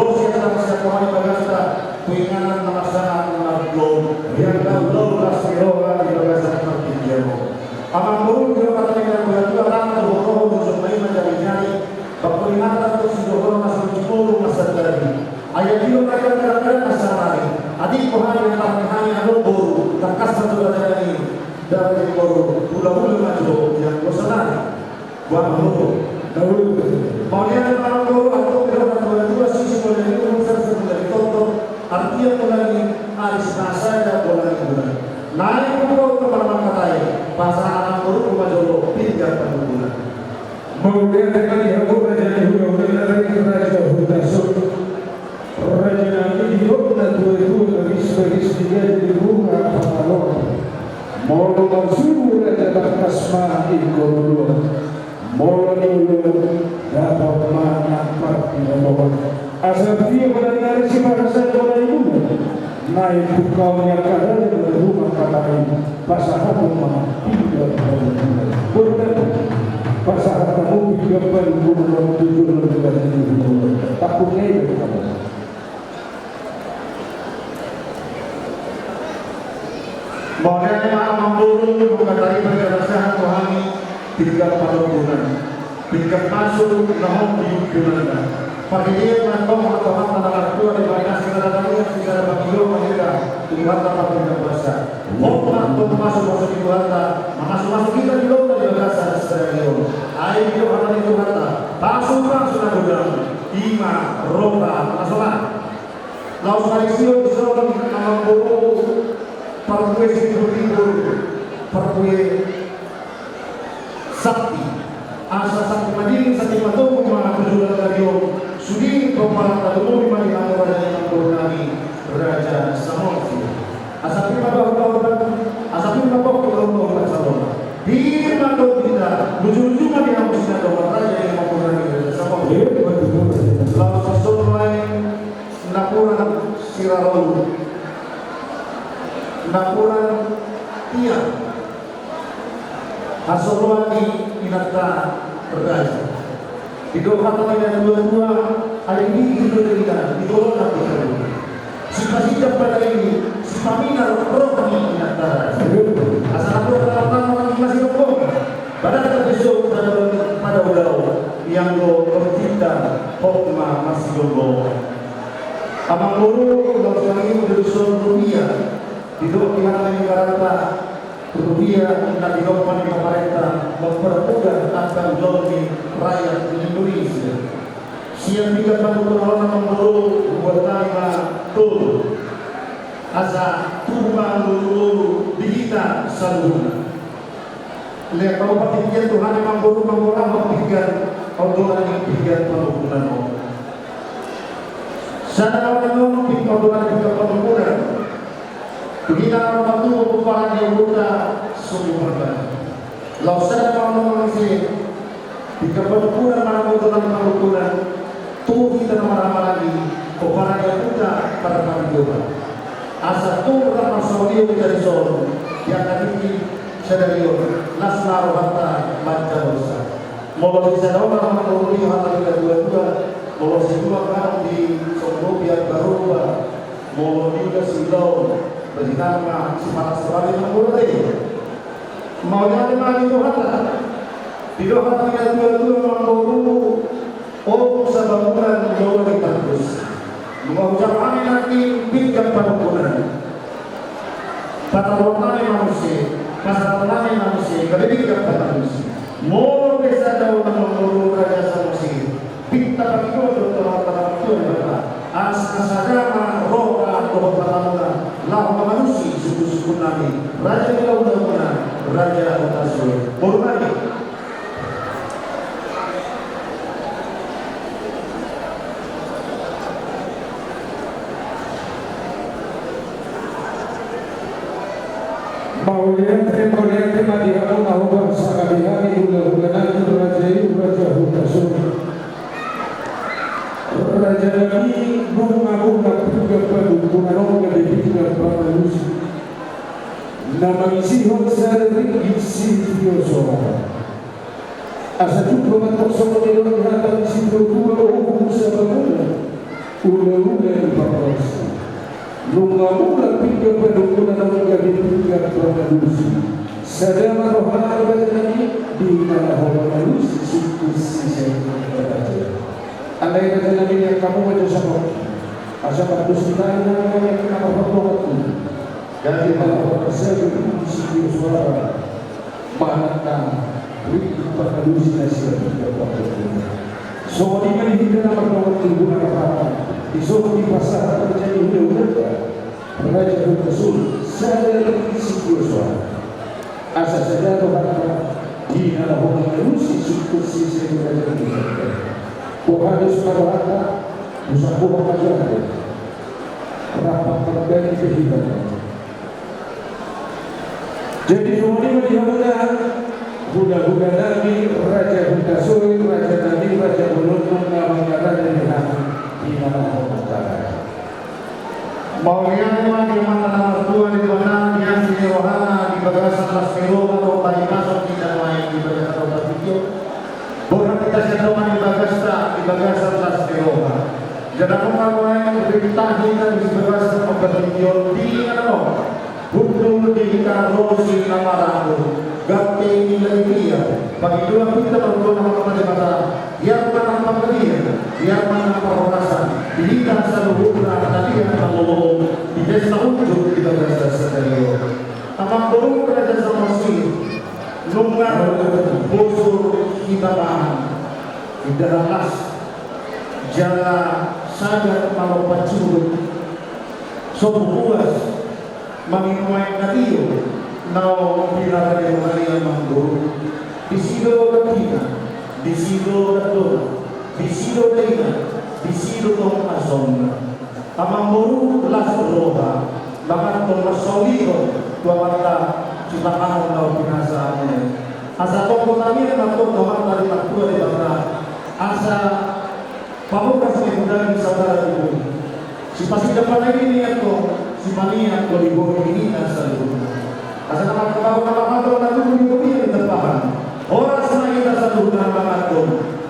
ro sian tano sian hami bagasta tu inganan na marsangap na margou, riang gaul las ni roha di bagasan partingkian on. Amangboru, di roha ni natuatua, rap dohot roha dohot jolma i manjarijari, bangko ni hata tu sidohonon na so jumolo marsandari. Ai didok hata na hira-hira na sahali, atik boha ni hata ni hami adong boru, tangkas ma jo raja i, dapot boru, hula-hula ma jo di anggo sahali. Boha ma boru. Mauliate ma amangboru, adong di roha ni natuatua, sisi mula ni uhum, sasi mula ni tongtong, artia mula ni ari, sipasada bola ni bulan. Naeng pungkaon ma mangkatai, pasahat amangboru ma jolo pinggan panungkunan. Mauliate ma di hamu raja ni hula-hula, raja Hutason. Raja nami, didok natuatua, bagis-bagis di gaja, di bunga hata lomo. Molo marsuhu raja, tangkas ma ingkon uluan. Molo niula, dapot ma nang partingkian. Asa tiap ari sipasada bola ni bulan. Naeng pungkaon ni angka raja dohot hula-hula mangkatai, pasahathon ma pinggan panungkunan. Boru, pasahat hamu pinggan panungkunan on tu jolo ni raja ni hula-hula. Tampuk na i do hamu. Mauliate ma amangboru, mangkatai, pasahat tu hami pinggan panungkunan. Pinggan pasu na hot di ujungna. Parhitean na tong hata-hata na martua di bagasan na tadok, sisada pangidop ma hita tu Tuhanta Parpinda Kuasa. Hot ma tong pasu-pasu ni Tuhanta mamasu-masu hita di lomo di bagasan sadari on. Ai didok hata ni Tuhanta, pasu-pasu na godang, i ma roha na somal. Laos marisi ho dison amangboru, parbue sihibur-hibur, parbue sakti. Asa sakti madingin, sakti patogu ma tu joloan on. Sude pomparan na tubu ma di hamu raja ni amangboru nami, Raja Samosir. Asa pir ma bahu-bahu, asa pir ma pongki, bahu-bahu pansalongan. Pir ma tondi hita, luju-luju ma di hamu sinadongan raja ni amangboru nami, Raja Samosir. Laos songon i ma napuran siraroru, napuran tiang, hasoloan ni inanta raja. Didok hata ni natuatua, ai dihut do ninna, di tolona tu hamu. Sipasijak pada i, sipaminar roha ni inanta raja. Asa napuran tano-tano i ma sidok, badan tabeso pada, pada ulau, ianggo percinta hot ma marsigomgoman. Amangboru, laos mangido do dison rupiah, didok di hata ni ibarat, rupiah na dinompa ni pamarenta mampermudah angka ulaon ni rakyat Indonesia. Sian pinggan panungkunan on amangboru, buat hami ma tolu. Asa tubu ma lulu-lulu di hita saluhutna. Lehon hamu partingkian tu hami amangboru, mangulahon pinggan, ondolan ni pinggan panungkunan on. Sada ma on pinggan, ondolan ni pinggan panungkunan. Tu hita na martua, pomparan ni ompunta Suhu Parbadia. Laos sada ma on muse, pinggan panungkunan manang ondolan panungkunan tu hita na marhahamaranggi, pomparan ni ompunta Parbadia. Asa tung rap marsaulihon hita dison, di angka tingki sadari on, las ma rohanta manjalo dosa. Molo sisada on amang boru, di hata ni natuatua, molo sidua kan di songgopian baroba, molo di hasilaon, berarti kan ma sipatas tebali amang boru te. Mauliate ma di rohanta. Di roha ni natuatua amang boru, o sabangunan loa di tandus. Nunga hujalo hami nangkin pinggan panungkunan. Pataruan nami ma muse, pasahat nami ma muse, gabe pinggan panungkunan. Molo pe sada on amang boru Raja Samosir. Pinta pangidon do tu hata ni Debata. Asa sada ma roha dohot hatamuna laho mangalusi sungkunsungkun nami, raja ni hulahula muna, Raja Hutasoit. Boru nami. Mauliate, mauliate ma di hamu na hupasahat hami hulahula nami, raja i, Raja Hutasoit. Raja nami, nunga mula pinggan panungkunan on gabe pinggan pangalusi. Na mangisihon sada ringgit sitio soara. Asa jumpa ma tong songon nidok ni hata ni situatua, o sabangunan hulahula ni parhorasan. Nunga mula pinggan panungkunan on gabe pinggan pangalusi. Sada ma roha raja nami di na laho mangalusi sungkun sisada ni raja. Alai raja nami, nian hamu ma jo sangkot. Asa pardos hita i nang na marhata tu. Gabe ma parhorasan di sitio soara. Manang na ringgit pangalusi na sian pinggan pangalusi. Songon i ma di hita na mardongan tubu na marhata. Dison dipasahat raja ni hulahulanta, Raja Hutasoit, sada ringgit sitio soara. Asa sada rohanta di na laho mangalusi sungkun sisada ni raja. Boha do suna rohanta, tu sangkuhon ma jo. Rap pangkataion pe hita. Jadi songon i ma di hamuna, hulahula nami, Raja Hutasoit, raja nami, raja bolon, nunga mangaraja di hami di na laho mangaraja. Mauliate ma di Amanta na martua Debata, di asi ni rohana, di bagasan las ni roha dohot hahipason ni na naeng di bagasan roha tingki on. Boha hita sian dongan di bagasta, di bagasan las ni roha. Jala nunga nuaeng ripta hita di bagasan roha tingki on, di na naeng hundul di hita ro si na maranggur, gante ni laitia, pangidoan hita martua ni Amanta Debata, biar ma nang panggabean, biar ma nang parhorasan di hita saluhutna, na tadian na lolo di pesta unjuk di bagasan sadari on. Amang boru Raja Samosir, nunga bosur hita mangan, indahan las, jala sagat malompat surut, so puas mangido nuaeng na tio naung pinarade hami, amang boru. Disi do gantona, disi do gantona, disi do daina, disi do tong asomna. Amang boru, las roha manganhon, marsolihon tu Amanta sipanganon naung pinasa hamu. Asa tongtong hami manganhon tu Amanta di martua Debata, asa pamungkas ni hundul ni saudara tubuh. Sipasindak panaili ni antong, sipaniak holiholi ni hita saluhutna. Asa na martambahon na marhata na tubu di hobas ni tampahan. Horas ma hita saluhutna manganhon.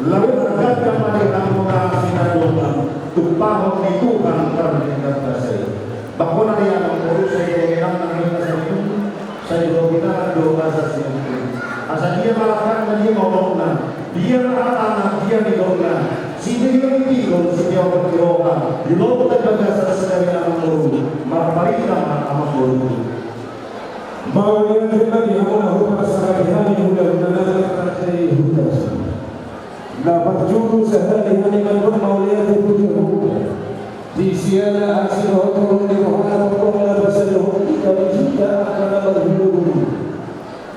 Lalu gantona ma di hita na sinadongan. Tumpahon ni Tuhan pardenggan basa i. Bangkona dia, amang boru, sai do inang na hita saluhutna. Sai do hita na do basa sinadongan. Asa dia ma langkatna, dia ma unokna. Dia ma hatana, dia nidokna, sitio ni tingki on, sitio ni roha, di lomo ni bagasan sadari, amang boru, marparintah ma, amang boru. Mauliate ma di hamu na hupasahat hami hulahula nami, raja i Hutasoit. Na parjolo sahali hami mandok mauliate tu Jahowa. Di siala asi dohot holong ni rohana, tongtong na basa dohot hita di hita angka na marhulahula.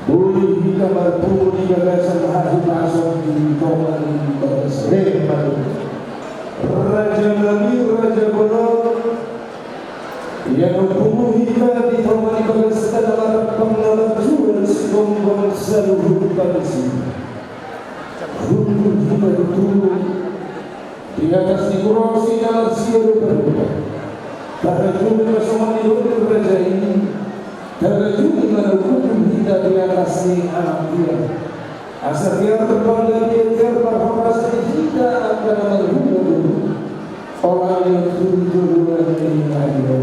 Boi hita marpungu di bagasan hahipason di tonga ni bagas. Raja nami, raja bolon, ia na pungu hita di tonga ni bagas tana marpang na marjual sigomgom saluhut pangisi. Hundul hita di turu. Di atas ni kurosi na marsia rupa-rupa. Tarajumi ma songon nidok ni raja i. Tarajumi ma na hundul hita di atas ni anak dia. Asa tiar panggabean, tiar parhorasan di hita angka na marhula boru. Olo, ia tu dua-dua ni adia.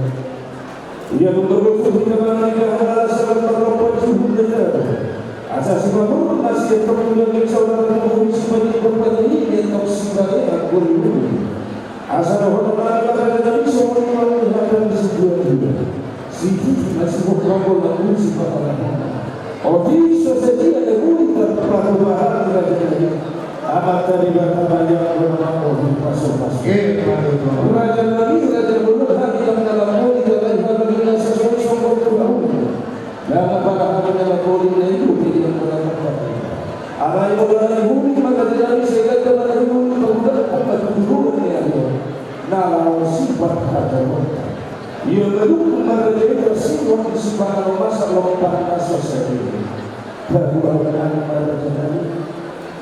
Ia memperluas hita manang di dahala sabar marlompat juhut dada. Asa sipaboru nasihat pemula ni saudara pemuli sipaboru pemuli ni tok sibae aku dulu. Asa dohot nami ma raja nami songon i ma ni hata ni sidua-dua. Sititi ma siboan rambo lagu sipapala hona. Otik so sadia na boi tarpatupahan raja nami. Amanta Debata ma ia na manggohi pasu-pasu. Raja nami, raja bolon, hami na manggohi, hami na manggohi, hami na sasoi sombong tu bahu. Dang apala hami na manggohi na ibu, jadi yang mengatakan. Alai molo na ibu ni maka jadi nami segala mana ibu ni menggunakan tempat dulu ni ayo. Na lawan sifat raja bolon. Ia mendukung maraja itu siwak di sipangan masa lompat na so sadia. Baru awan maraja nami.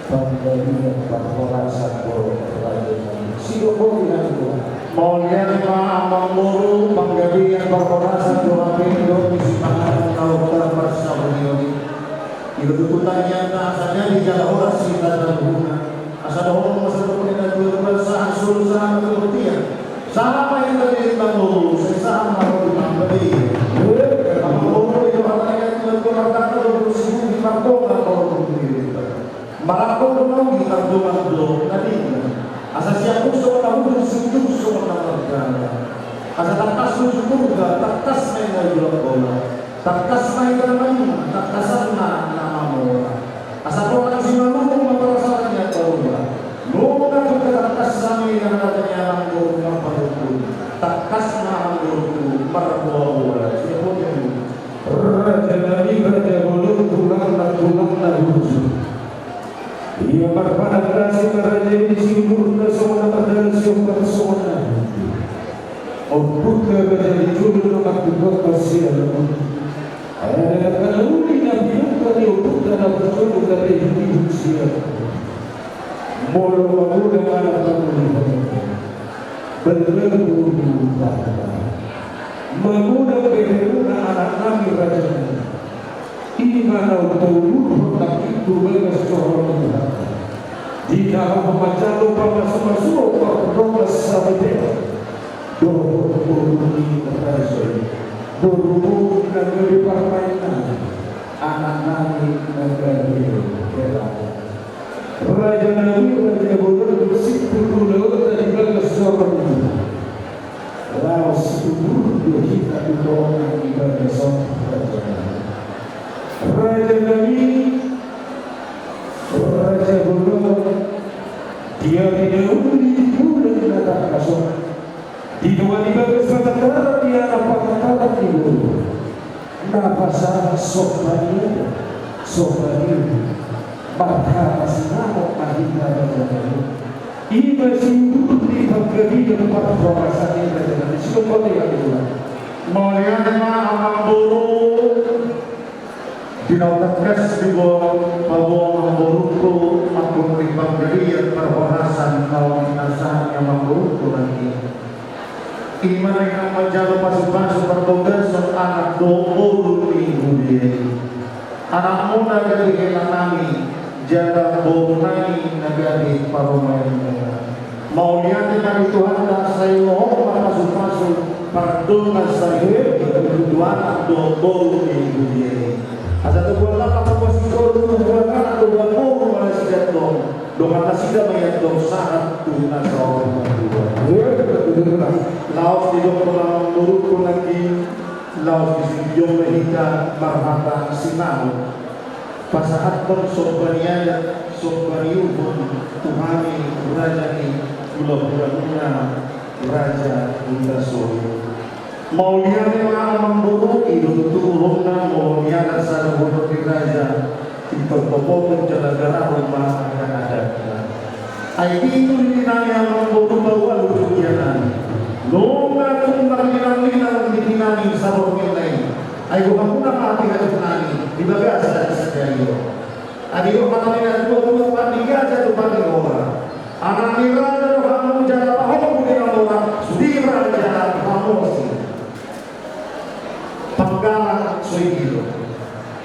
Panggabean parhorasan do raja nami. Sidok boti nami Tuhan. Mauliate ma amang boru, panggabean parhorasan do hape do misi panganon na ongkar parsahurion i. Ido tutu tangiangta asa jadi jala horas hita saluhutna. Asa dohonon ma saluhutna na dua-dua sahat solu sahat na dua-dua. Sahat ma hita di amang boru, sai sahat ma hita di panggabean. Amang boru, ido hata ni Tuhan, martangka do boru sibuti martonga boru di Marangkup do nauli tardongan do na denggan. Asa sian ujung na ujung, siujung songon na margala. Asa tangkas tu surga, tangkas ma i na jolak bola. Tangkas ma i na manima, tangkasan ma na mamora. Asa tongtong simalungun ma parasaan ni angka roha. Nunga tung tangkas hami na hata ni amang boru marpanungkun. Tangkas ma amang boru marboa-boa. Siapa yang Raja nami, raja bolon, tulang na, tulang na burju. Ia marpadan na si raja i, si umurna songon na mardalan, si umpat songon na. Ompunta raja ni jolo na martubuan pasti anak. Ada anak uli na pinungka ni ompunta na burju, tapi hidup siap. Molo magodang anak pangoli. Berlaku. Magodang beberuna anak nami raja nami. I ma na taulurhon nangkin tu bagas joro ni Tuhanta. Di na ho manjalo pamasumasuon pardongan sabadia. Dohot boru ni raja i. Boru na gabe parmaen nami. Anak nami na gabe hela. Raja nami, raja bolon, sipulpul laut na di bagas joro ni Tuhan. Laos tubu do hita tu tonga ni bagas on, raja nami. Raja nami, raja bolon, di ari na uli di bulan na tangkas on. Di tonga ni bagas panataran ni anak panataran ni boru. Na pasahat somba ni adat, somba ni upa. Marhata sinamot ma hita raja nami. I ma siudur ni panggabean parhorasan i raja nami. Sidok boti nami Tuhan. Mauliate ma amang boru. Di na tangkas diboan paboa amang borungku, amang boru, di panggabean parhorasan na hupinasahat ni amang borungku nangkin. I ma na manjalo pasupasu parbagason anak dohot boru ni huria i. Anakmuna gabe hela nami, jala borunami na gabe parumaenmuna. Mauliate ma di Tuhanta, sai lohot ma pasupasu pardongan saripeon tu anak dohot boru ni huria i. Asa tubuan laklak, tubuan singkoru, tubuan anak, tubuan boru ma nasida tong. Dongan nasida ma i antong sahat tu na saur matua. Laos didok amang borungku nangkin, laos disungkun ma hita marhata sinamot. Pasahathon somba ni adat, somba ni uhum tu hami raja ni hulahula, raja Hutasoit. Mauliate ma amang boru, i do tutu uhumna molo nian sada boru ni raja. Ditortopothon jala garahon ma angka adatna. Ai di tu di nami amang boru, baoa tu dia nami. Nunga tung marlinang-linang di nami saborngin na i. Ai bohamuna ma hatiha tu nami di bagasan sadari on. Ai didok hata ni natuatua, pandinggaja tu pandingora. Anak ni raja do hamu jala pahompu di na mora, sude raja hamu si. Panggalan so i do.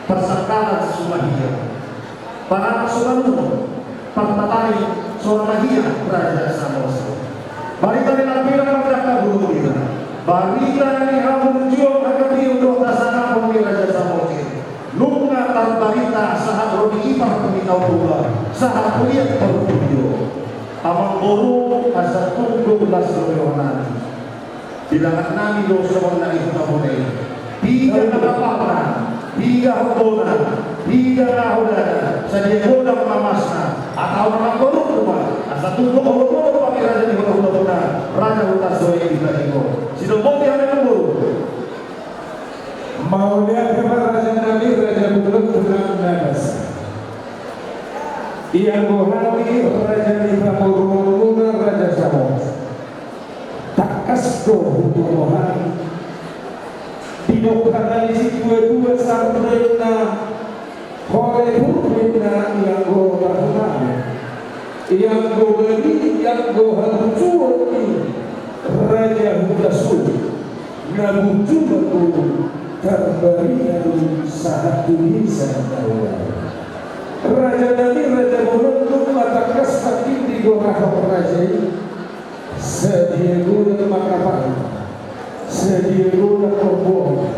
Parsangkalan so mahiang. Parhata so na lumo, parhata ni so na magia, Raja Samosir. Barita ni na pinang mandaka bulung nira. Barita ni haburjuon, hagabeon dohot hasangapon ni Raja Samosir. Nunga tarbarita sahat ro di ipar Purnawirawan, sahat tu liat Parpudi on. Amangboru, asa tung las rohanami. Bilangan nami do songon na di hita bonai. Piga na gaparna, piga hombona, piga na hodana, sadia godang ma masna, atau na manggoru ma, asa tung holomolom hami raja ni hulahulabona, Raja Hutasoit di Taribo. Sidohonon ni hami amangboru. Mauliate ma raja nami, raja bolon, tulang na basa. Ianggo hami raja ni pamoruonmuna, Raja Samosir. Tangkas do huboto hami. Didok hata ni situatua, sahat do ninna, hole burju ninna ianggo tahu hami. Ianggo bali, ianggo haburjuon ni Raja Hutasoit. Na burju ma tu tarbarita do sahat tu desa na uli. Raja nami, raja bolon, nunga tangkas nangkin digorahon raja i. Sadia godang ma kapal, sadia godang hombona,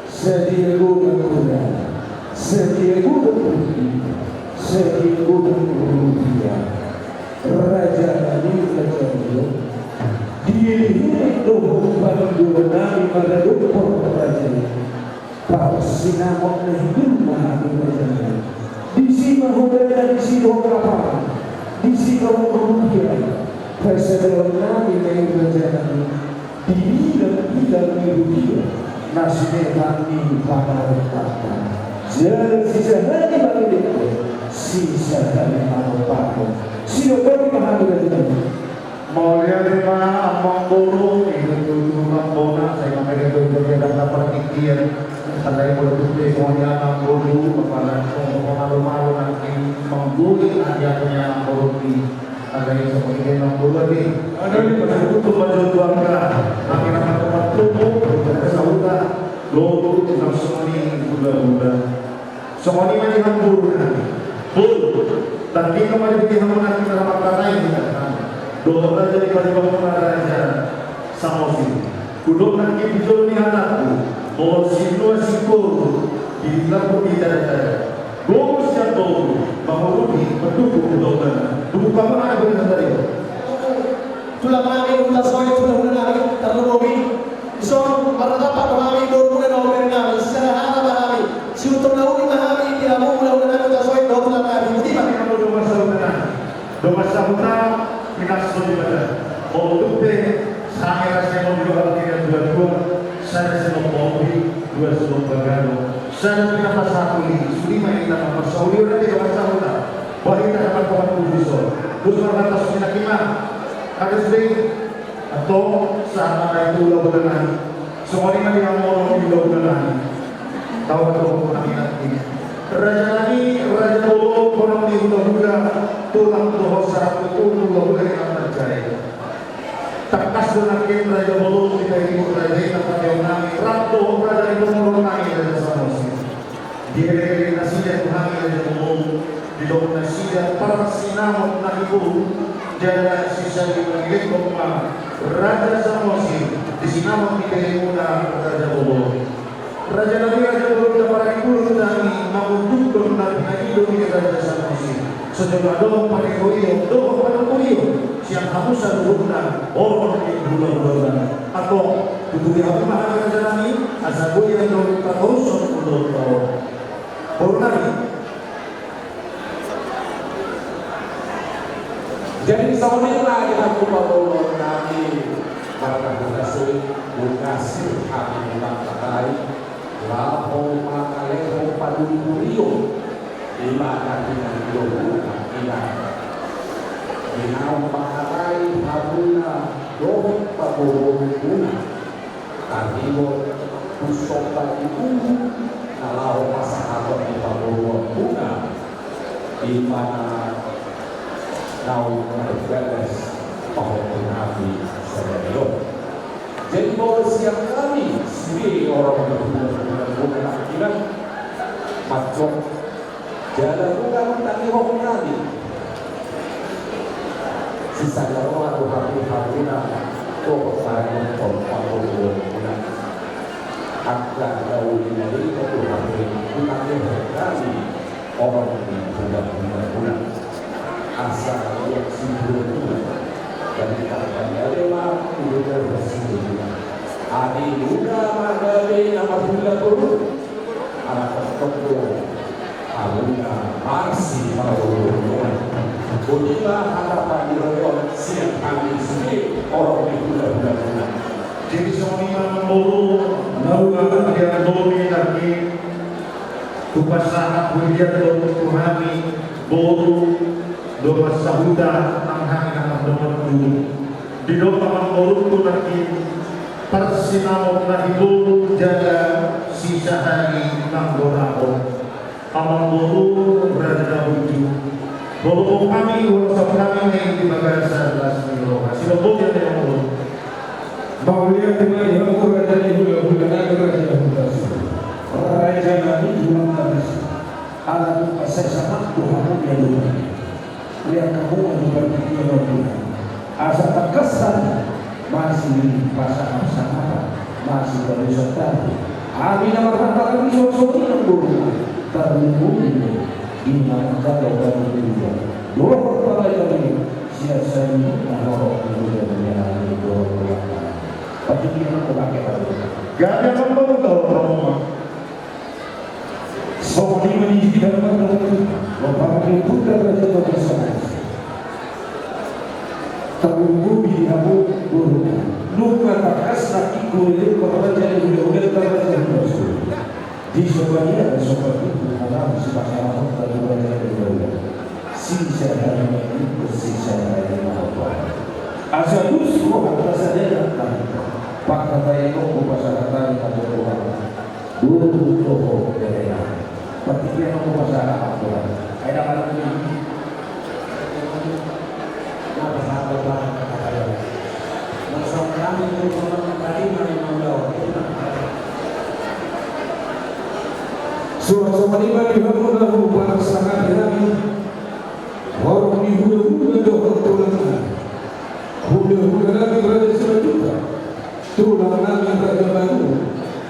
sadia godang kuda, sadia godang boti, sadia godang rupiah. Raja nami, raja bolon, diiringi dohot pandohan nami maradophon raja i. Parsinamot na hibul ma hami raja nami. Disi ma hodana, disi dohot kapalna, disi dohot rupiah. Pasahaton nami ma i raja nami. Di bilang-bilang ni rupiah na sinetan ni pamarentanta. Jala sisahali mangido, sisahali manopari. Sidok boti ma hami raja nami. Mauliate ma amangboru, ido tutu amang bona, sai mamere do do dia dang dapat tingkian. Alai molo tutu songon i amangboru, apala songon malu-malu nangkin mangguli hadiahna amangboru i. Alai songon i amangboru ate. Alai molo tutu manjou tu angka, angka na martopattopo, angka sahuta, dohot nang songon i hulahula. Songon i ma di hamburuna. Boi, tangkas ma di hamburuna, kita rapat katai kita. Dohot raja ni padebanmuna, Raja Samosir. Hudok nangkin di jolo ni anakku, molo sinua singkoru, di lambung di dada-dada. Gomos sian boru, mangurupi, manduku hudok nang. Buka ma hami hata i. Tulang nami Hutasoit, tulang nami, tarlumobi. Dison, marnatap do hami, boru muna na umbahen nami, sisada hata ma hami, siutur na uli ma hami, di hamu hulahula nami Hutasoit, dohot tulang nami, boti ma. Dongan sahuta, dongan sahuta, pinansa Debata. Molo tung pe, sanga ra sian on dua hata ni natuatua, sada sian on pauli, dua sian on pagalo, sada pinapasahuli, sude ma hita na marsauli, ora te dongan sahuta. Bah hita na marpamat dison. Dos marhata sude nangkin ma. Ada sude. Antong, sahat ma i tu hulahula nami. Songon i ma di hamu hulahula nami. Tahu tu hami nangkin. Raja nami, raja bolon, bonang ni hulahula, tulang dohot sahat tu hulahula ni na marjae. Tangkas do nangkin raja bolon, di na i raja i na patehon nami, rap dohot raja ni pamoruon nami, Raja Samosir. Dielek-elek nasida tu hami raja bolon, didok nasida parsinamot na hibul, jala sisada mangido ma Raja Samosir, di sinamot ni beremuna raja bolon. Raja nami, raja bolon, na parhibul nami, mangundukhon na pinagido ni Raja Samosir. Songon adong panihoion dohot panungkunon sian hamu saluhutna, horong ni hulahula. Antong, tuturi hamu ma hami raja nami, asa boi annon patorushon tu boru nami. Jadi songon i ma di hamu pamoruon nami, marga Hutasoit, mangasi hami mangkatai, laho mangalehon panungkunon. I ma na pinangido ni Tuhan. Di na mangkatai hamuna dohot pamoruonmuna. Tarlumobi tu somba ni uhum na laho pasahaton ni pamoruonmuna. I ma na naung marbagas pahompu nami sadari on. Jadi molo sian hami sude horong ni hulahula nangkinan, manjou Jala nunga ditangihon hami sisada roha tu hamu hamuna, dohot marangkup panggogoon muna. Angka na uli na denggan tu hamu ditangihon hami horong ni hulahula muna. Asa ia sibulan-bulan. Jadi tak pandale ma, udah berhasil juga. Adi udah manggabe nama hula boru. Anak tongtong do hamuna marsipaolooloan. Boti ma hata pandiroion sian hami sude horong ni hulahula muna. Jadi songon i ma boru, na uli na denggan nangkin, hupasahat huliat do tu hami boru dohot sahuta nang hami na mardomu. Didok amangborungku nangkin, parsinamot na hibolu jala sisahali manggorahon. Amangboru raja na burju, molo hami, molo hami na di bagasan las ni roha. Sidok boti amangboru. Mauliate ma di hamu raja ni hulahula nami, raja na burju, raja nami tulang nami. Ala tung asa sahat tu hamu dia dulu. Lihat kamu lagi berpikir lagi. Asa tangkas masih pasahat-sahat, masih berwisata. Hami na marhata kami sosok ini dulu. Tarlumobi di mana kata baru dulu. Dohot pala kami sia-sia ini na horong dulu dari yang dulu. Pasti dia nak pakai apa? Gak ada apa-apa. Songon i ma di hita na mardomu, lompar ni Puta Raja Toga Samosir. Tarlumobi di hamu boru. Nunga tangkas nangkin huelek raja ni hulahula, raja ni hulahula. Di sombaniada somba ni hulahula, sipasahathon tu raja ni hulahula. Sisahali ma, sisahali ma. Asa dus roha, asa denggan hami. Panghataion on hupasahat hami ma tu Tuhan. Dulu toho berena. Pati dia mau masalah apa? Ada mana ni? Apa sahabat bahan kata-kata? Masalah kami itu memang tadi main mau. Suara sama lima di hamu lahu panas sangat di hami. Horong ni hulahula dohot tulang nami. Hulahula nami Raja Simanjuntak. Tulang nami Raja Batu,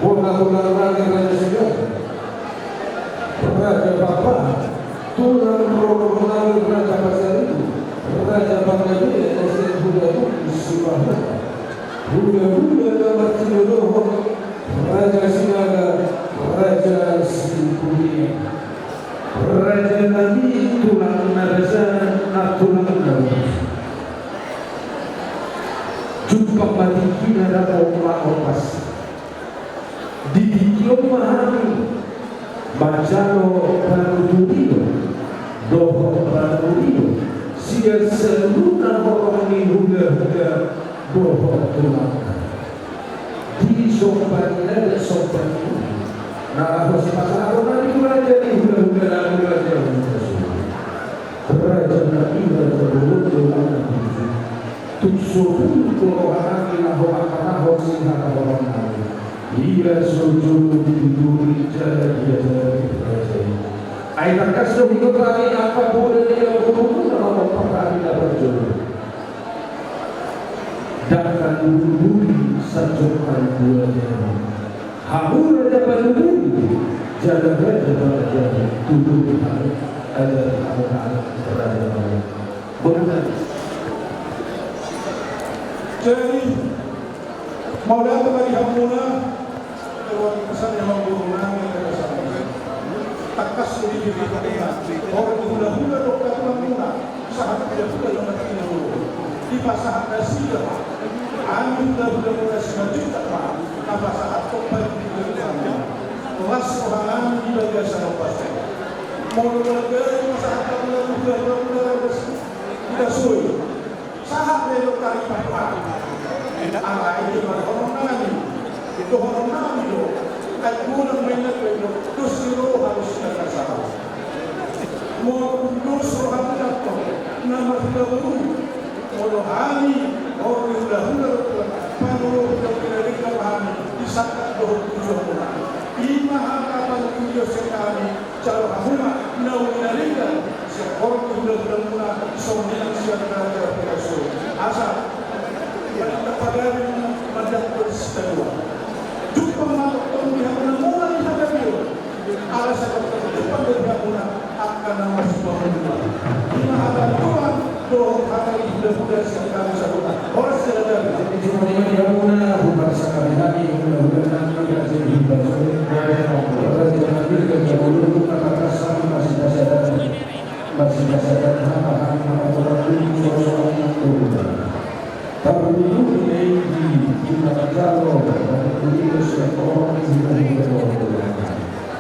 bona tulang nami Raja Sigabu, Raja Pakpahan, tulang rorobot nami Raja Pasaribu, Raja Panggabean, Raja Hula Bukit, Sipahutar, hulahula na martinodohon, Raja Sinaga, Raja Sikulian, raja nami tulang na raja na tulang na raja. Jumpang ma tingkina dapot ma opas. Di tingki on ma hami manjalo panuturion dohot panuturion sian saluhutna horong ni hulahula dohot tulang. Di somba ni raja, somba ni raja. Na laho sipasahaton nami tu raja ni hulahula nami, raja ni hulahula. Raja nami, raja bolon, tulang nami. Tung so bulung do roha nami laho mangkatahon sihata horong nami. Ia so jolo dituturi jala diajari raja i. Ai tangkas do higot hami angka poda ni hulahula na mamparhami na parjolo. Dangka dulu budi sajok kali dua jam. Hamu raja panuturi, jala raja panuturi, tuturi hami, ajari hami, raja panuturi. Benar. Jadi, mauliate ma di hamuna, keluarga besar yang mau guru nami, keluarga besar. Tangkas di diri kita, orang hulahula, dokter tulang muna. Sahat hulahula na martinodohon. Dipasahat nasida ma. Hami hulahula Raja Simanjuntak ma na pasahathon padi di hulahula. Las roha nami di bagasan ombas. Molo marga i pasahat hulahula, hulahula, hulahula. Kita soi. Sahat na i do taripa tu hami. Alai di ma dohonon nami. Dohonon nami do. Ai unang ma i na do, dos ni roha do sian na sahat. Molo dos roha na, na marhula boru. Molo hami, horong ni hulahula, panolong hulahula, hami, disangkap dohot tujuan muna. I ma hata panuturan. Io sekali jalo hamu ma na uli na ringan sian horong ni hula-hulamuna, songon i nang sian raja Piraso. Asa pagabe ma mandapot Sitadoa. Jumpang ma tongtong di hamuna mula ni hagabeon. Ala sai tongtong jumpang do di hamuna angka na marsipamudu. Ima hata ni Tuhan dohot hata ni hula-hula sian hami saluhutna. Horas jala damei. Jadi cuma lima di hamuna, huparsangkapi hami hula-hula nami raja ni Piraso. Raja nami raja bolon, na tangkas hami masipasada. Masipasada hata hami mangatoran dulu sosok ni hula-hula. Tarlumobi di manjalo, di sian horong ni hula-hula.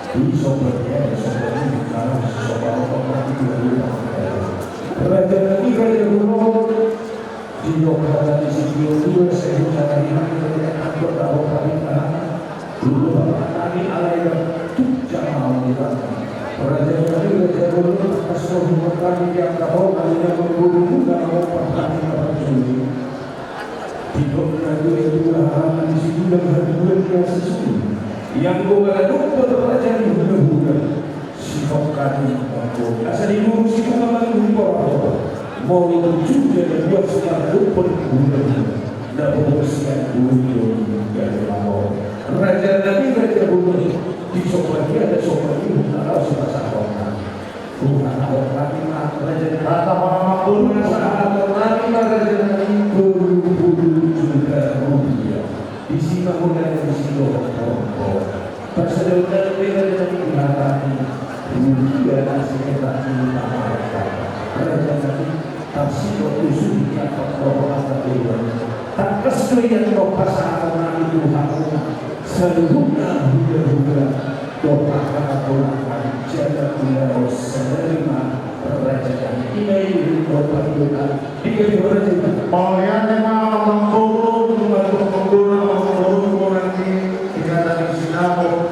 Di sobat ya, sobat ni, kalau si sobat horong ni hula-hula. Raja nami raja bolon, didok hata ni si Tio dua, sai hutangihon hami angkon na roha ni hami. Dulu bapak nami alai tuk jama orang. Raja nami raja bolon, tangkas do huhut hami di angka ho, alai na manggoru muna na hombar hami na parjolo. Didok na dua i dua hata ni si Tulang, haduan ni asi sulu. Ianggo bala dohot raja ni hula-hula. Sipok hami manggoru. Asa diurusi hami manggoru hora-hora. Molo tujuh jadi dua sekitar dua puluh bulan. Na bobo sian dulu jadi manggoru. Raja nami raja bolon. Di sobat dia ada sobat ibu na laos sipasahon. Tuhan, ahok nami ma raja nami. Hata ma manggoru. Tuhan, ahok nami ma raja nami tolu pulu juta rupiah. Disi ma hona, disi dohot horong. Parsadaon nami raja nami di hata ni rupiah na seketak ni tamarta. Raja nami, tarsidok tu suhi ni ampat roha na dewa. Tangkas do i antong pasahaton nami tu hamuna saluhutna hula-hula. Dohot angka ponakan jala ulaon sadari ma raja nami. Ima i dohot pangidoan nami. Di gabe ho raja nami. Mauliate ma amangboru, nunga tumangkona amangboru, nunga di hata ni sinamot.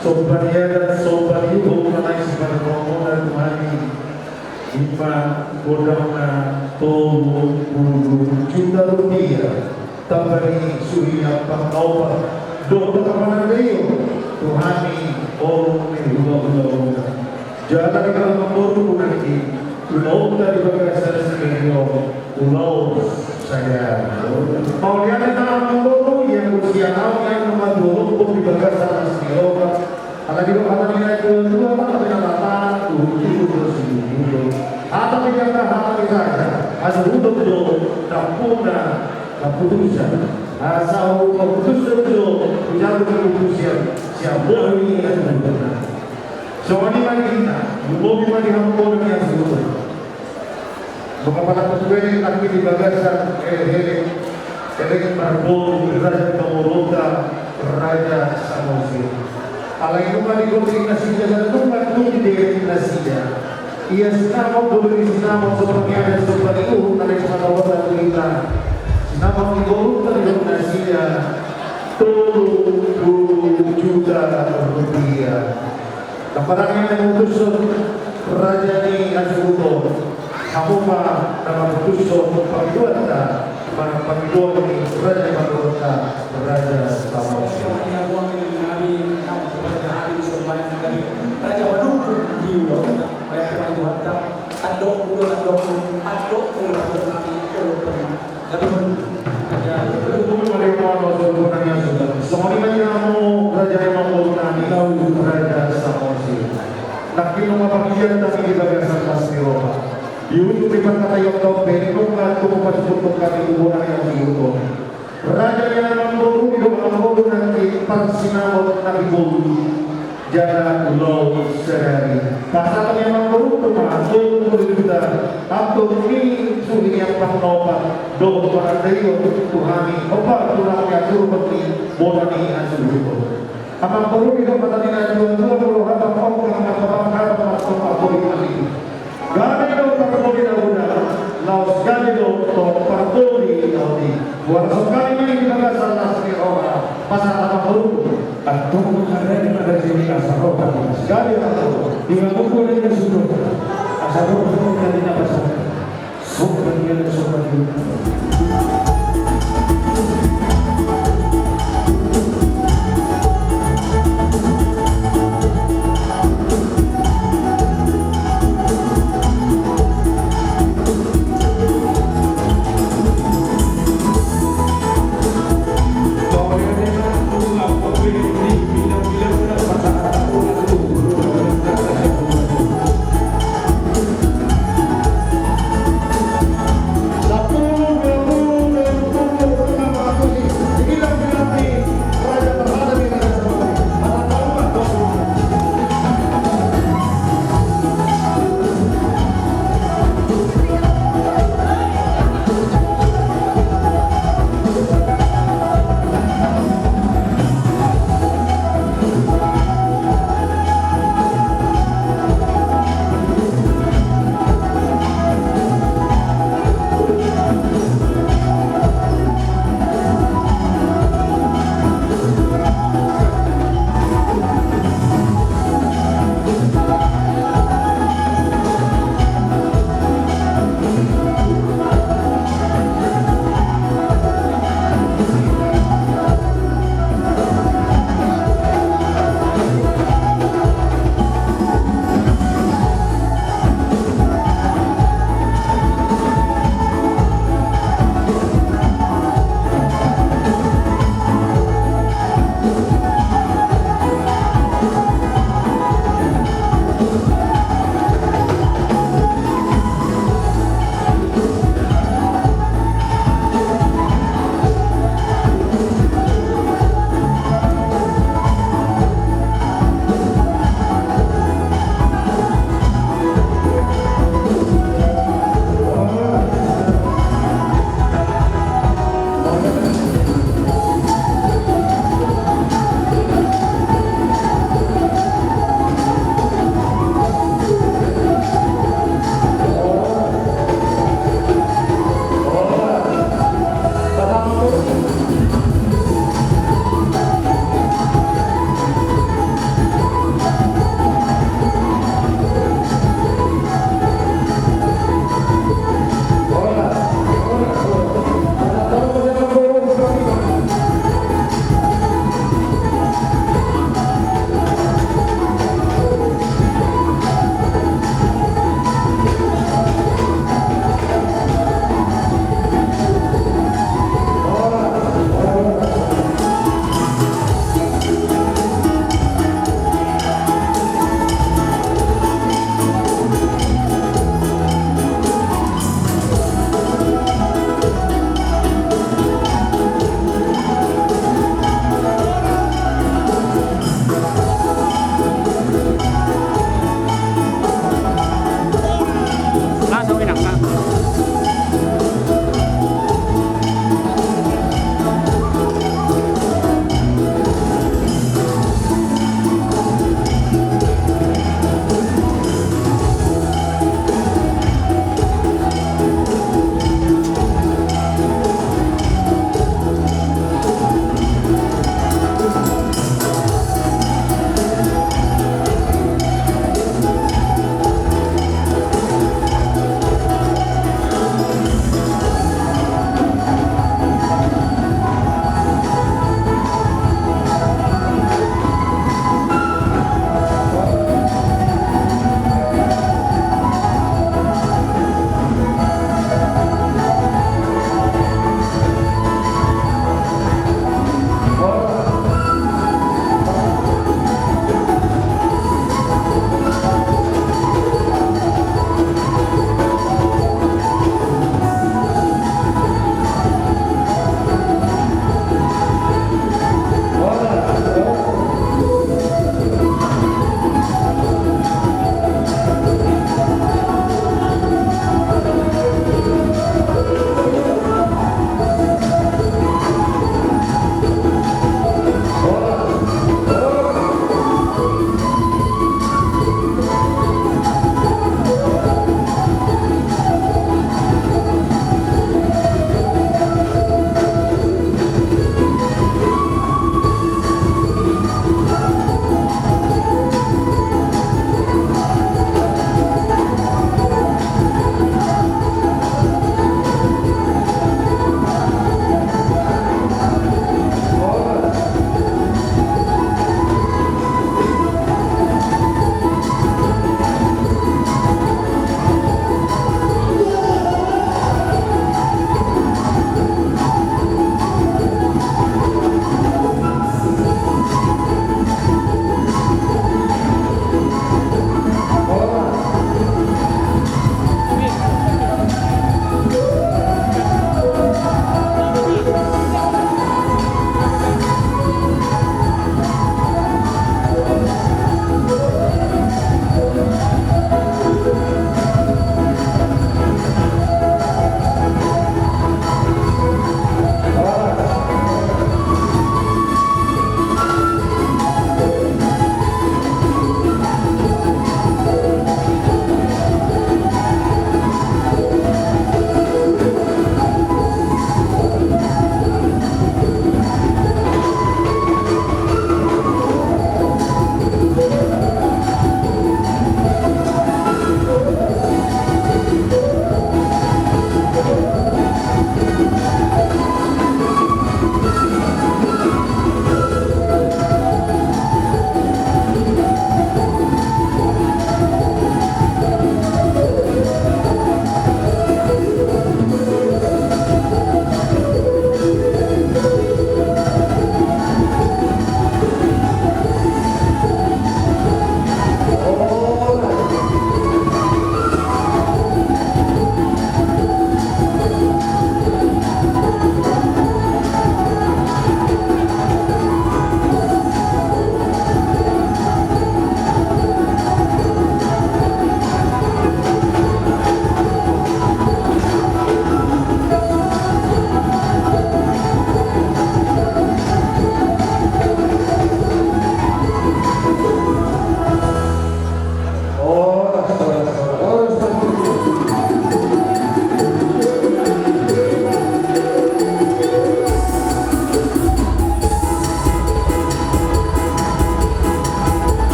Somba ni adat, somba ni uhum, manang sipadohononmuna tu hami. Ima godangna tolu pulu juta rupiah. Tamba ni suhi ni ampat na opat. Dohot panandaion tu hami horong ni hula-hula on. Jala di amangboru nangkin ulaonta di bagasan sadari on ulaon sadari. Mauliate ma amangboru, ianggo sian ahu nian nunga dua lombok di bagasan las ni roha. Ala didok hata ni natua-tua, hata ni na mata, tuhu-tuhu do sinuhut. Hata ni janda, hata ni raja, hasuhuton do dampuna haputusan. Asa hupaputushon do, hujalo haputusan sian bohi ni hasuhuton. Songon i ma di hita, lumobi ma di hamu bona ni hasuhuton. Mangapala tutu elek nangkin di bagasan elek-elek, elek marboru di raja ni pamoruonta Raja Samosir. Alai nunga digodang nasida, nunga tung dielek nasida. Ia sinamot, boru ni sinamot, somba ni adat, somba ni uhum, na naeng sipatupaon tu hita. Sinamot ni borunta didok nasida tolu pulu juta rupiah. Ndang barang i na mamutushon raja ni hasuhuton, hamu ma na mamutushon pangidoanta, manang pangidoan ni raja ni pamoruonta Raja Samosir. Raja panumpang di ulaonta, raja panumpang di ulaonta. Tandok ulo, tandok ulo, tandok ulo, tandok ulo. Songon i ma di hamu raja ni amangboru nami, Raja Samosir. Nangkin nunga panghian nami di bagasan las ni roha. Di ujung ni pangkataion on pe, nunga tung pasuput hami tu bona ni hasuhuton. Raja ni amangboru, didok amangboru nangkin parsinamot na di boru. Jala ulaon sadari. Pasahat ni amangboru tu ma tolu pulu juta, antong ni suhi ni ampat na opat, dohot panandaion tu hami, opat tulang ni aturhon ni bona ni hasuhuton. Amangboru, didok hata ni natua-tua, molo habang ongkang marhabang, habang marhabang, boi mangibur. Gabe do parpudi na godang, laos gabe do tong parpudi na otik. Huarashon hami ma i di bagasan las ni roha, pasahat amangboru. Antong manghatai ma raja i asa ro hami. Gabe ma ro. Di ma manggoda i na sudo. Asa ro hami na pasahat. Somba ni adat, somba ni uhum.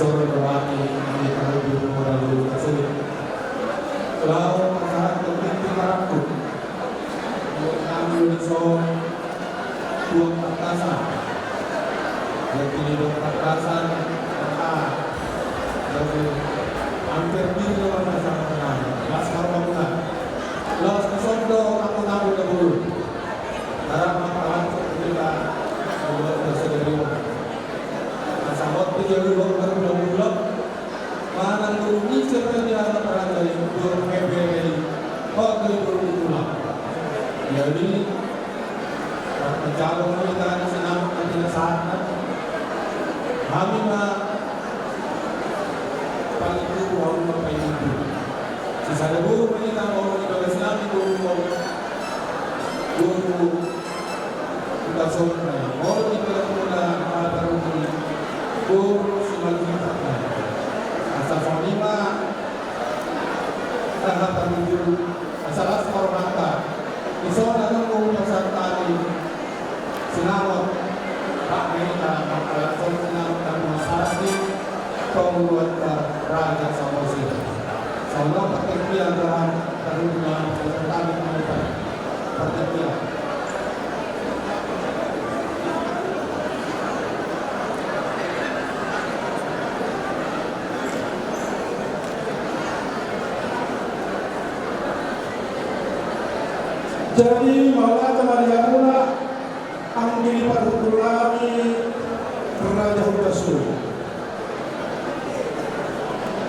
Sore dohot hami, hami parhundul Raja Hutasoit. Laho pasahat tingki parangku. Hami dison tuak tangkasan. Jadi tuak tangkasan, maka jadi hampir tiga orang pasangan. Laos hormat muna. Laos dison do anggo na dulu. Harap maka langsung kita membuat persendirian. Asa hot tu jago hot baru pulang-pulang. Manang dulu ni sebenarnya anak raja yang dulu P P R I. Hot dari dulu pulang. Jadi, mencalon kita di sana, kita sana. Hami ma paling dulu, hami ma paling dulu. Sisada boru ma hita, molo di bagas nami boru, boru Hutasoit nai. Molo di bagas muna, ah, parhundul, boru Simanjuntak nai. Asa songon i ma, aha, parhundul, asa las hormata. Dison adong boru pasahat nami. Sinamot, Pak Mei, dalam makalah sinamot dan masyarakat, pengeluarga Raja Samosir. Songon partingkian dalam perhubungan pertama partingkian. Jadi, mauliate ma di hamuna, anggi ni parhundul nami Raja Hutasoit.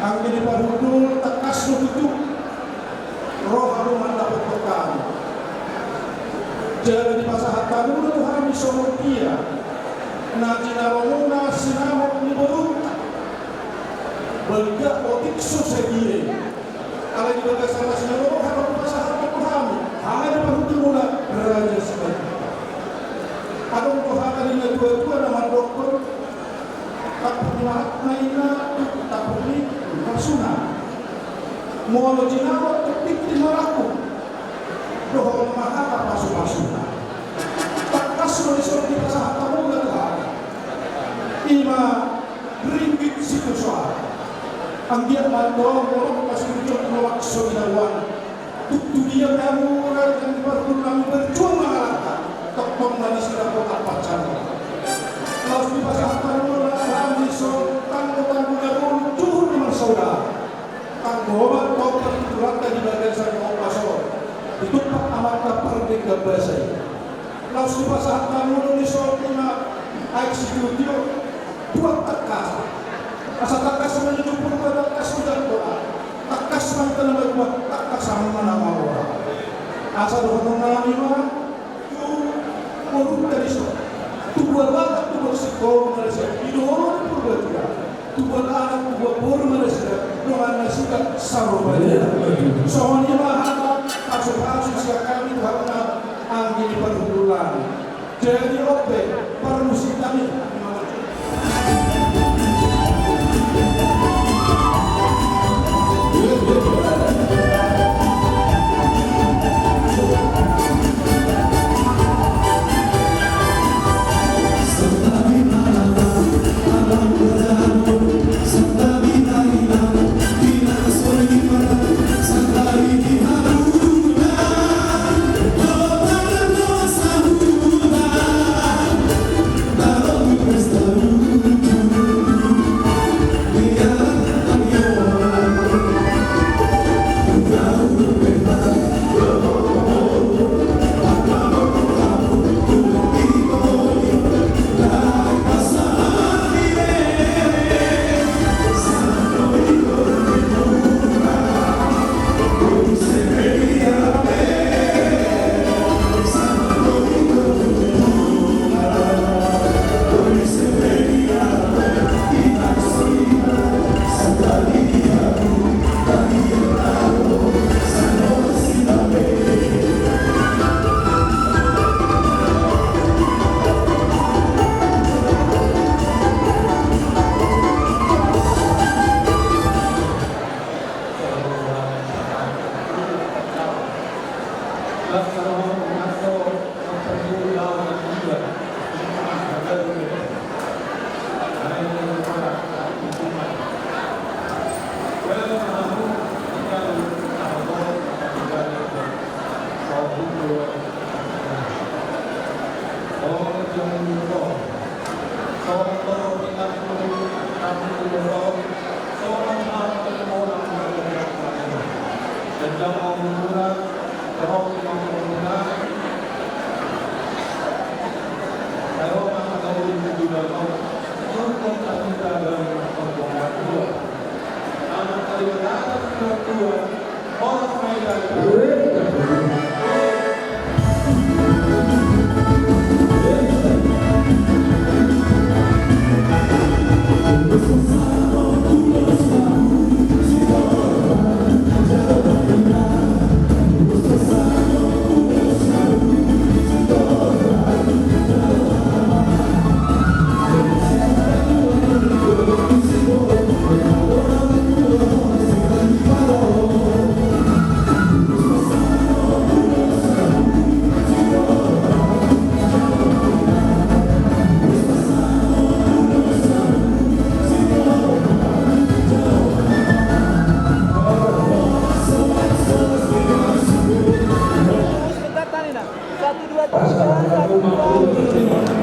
Anggi ni parhundul, tangkas do tutu ro hamu mandapothon hami. Jala dipasahat hamu do tu hami songon dia na jinalo muna sinamot ni borunta. Balga otik so sadia i. Alai di bagasan na sinamot, hamu pasahat tu hami, haha ni parhundul muna Raja Simanjuntak. Adong do hata ni na tua-tua na mandokkon, tampuk ni marangkup ma inna, tampuk ni marsunan. Molo jinalo tampuk ni marangkup, dohot ma hata pasu-pasuna. Tangkas do dison dipasahat hamu do hami. Ima ringgit sitio soara. Anggiat ma antong, molo pasu-pasu, molo pasu-pasu. Tung tu dia pe hamu, raja ni parhundul nami, berjuang mangalangka, tongtong ma nasida potak pansarian. Laos dipasahat hamu do hami dison tanggo-tanggo na tolu, juhut ni marsaudara. Tanggo ma antong partitulanta di bagasan ombas on, ditumpak amanta pardenggan basa i. Laos dipasahat hamu do dison ima aek sitio-tio, tuak tangkasan. Asa tangkas ma i tu Purba, tangkas ma i tu Purba, tangkas ma hita na marua, tangkas hamu ma na marua. Asa dohonon nami ma tu borunta dison, tubuan anak, tubuan singkoru ma nasida di dolok ni Purbatua. Tubuan anak, tubuan boru ma nasida, dongan nasida saur matua. Songon i ma hata pasu-pasu sian hami tu hamuna anggi ni parhundul nami. Jadi on pe parmusik nami. Satu, dua, tiga, satu, dua, tiga.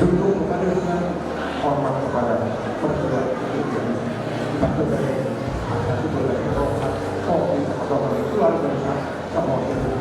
Tunduk kepada dengan hormat kepada mertua, itu yang dipakai dari atas itu dari roh, oh, itu kepada keluarga besar, semua itu.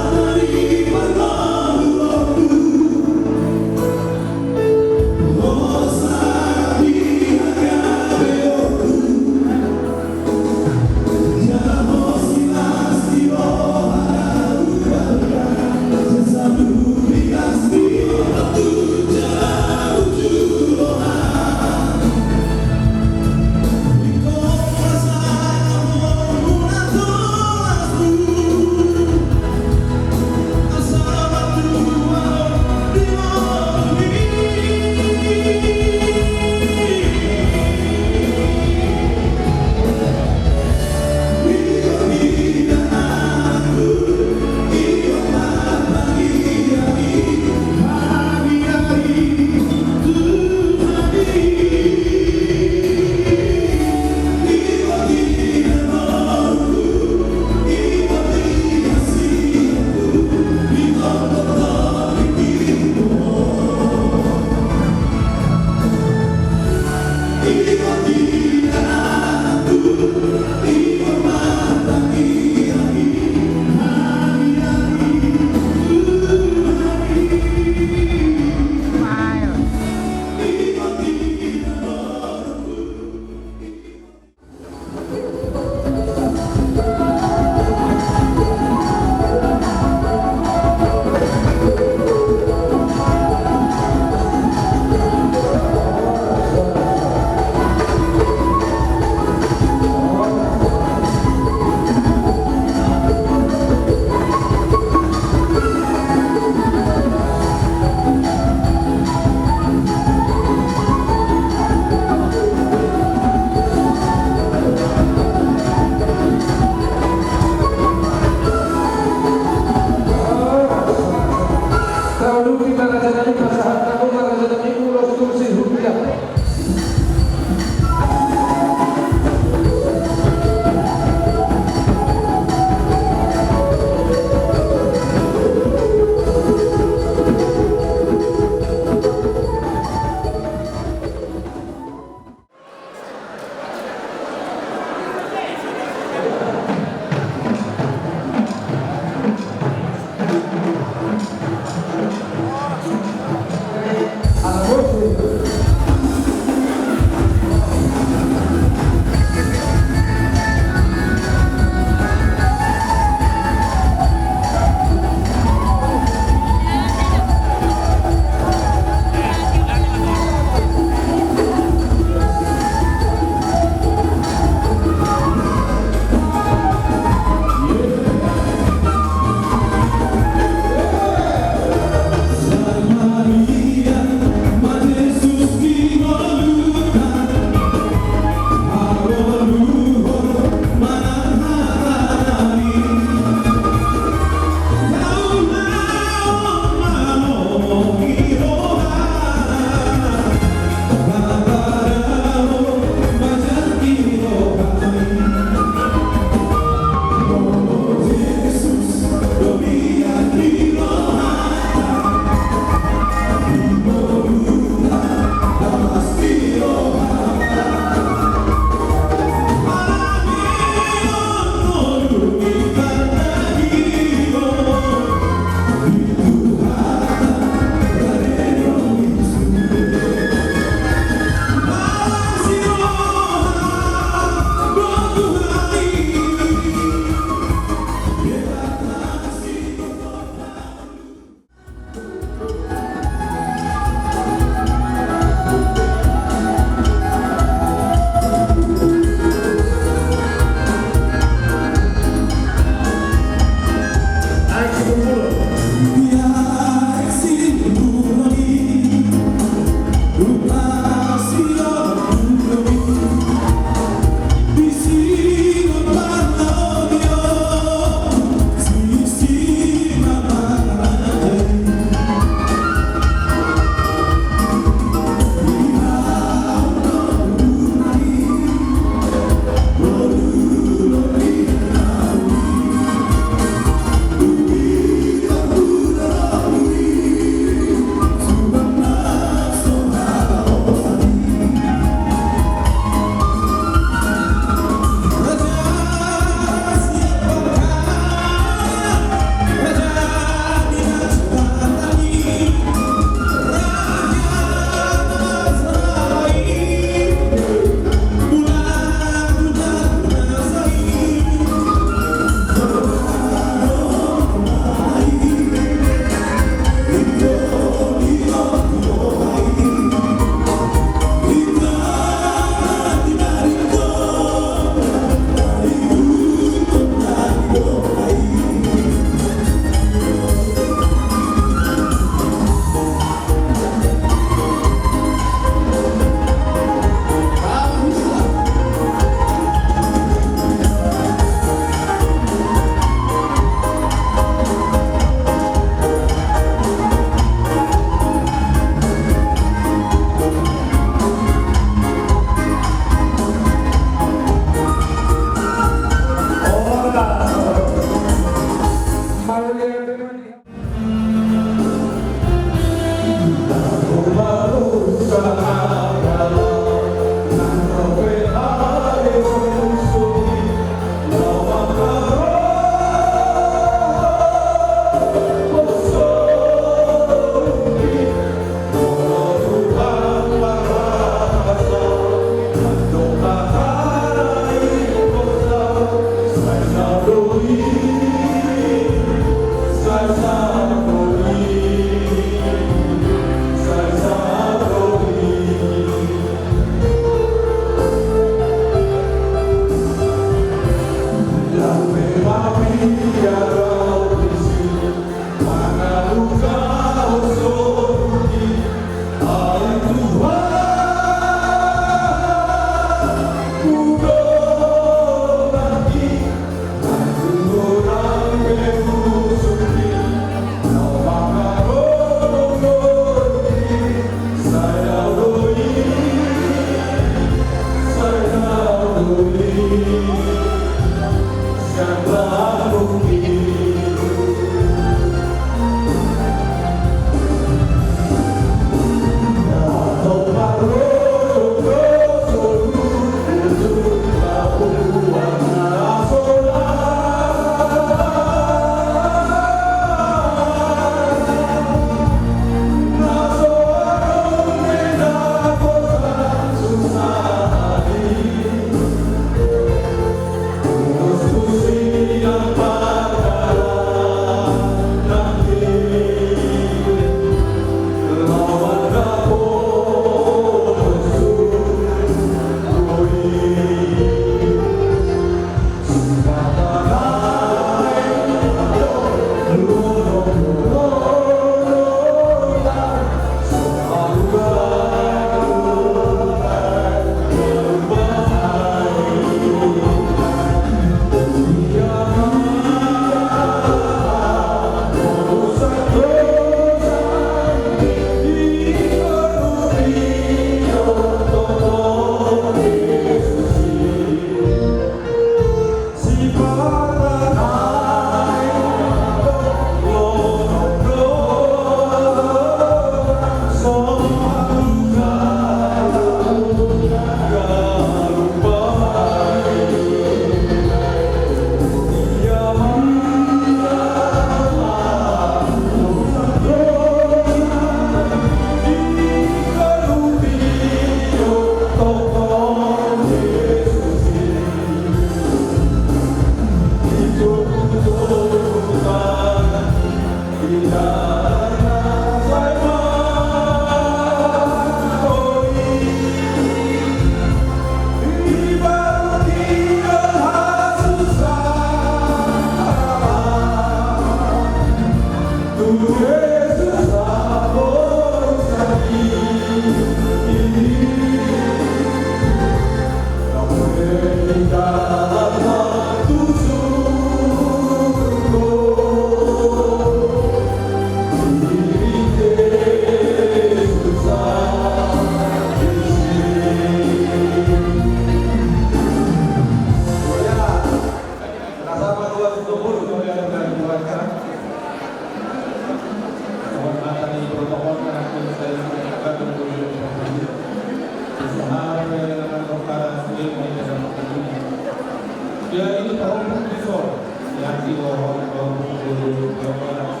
Jadi, parompu di son, ya, di bawah, bawah, bawah, bawah,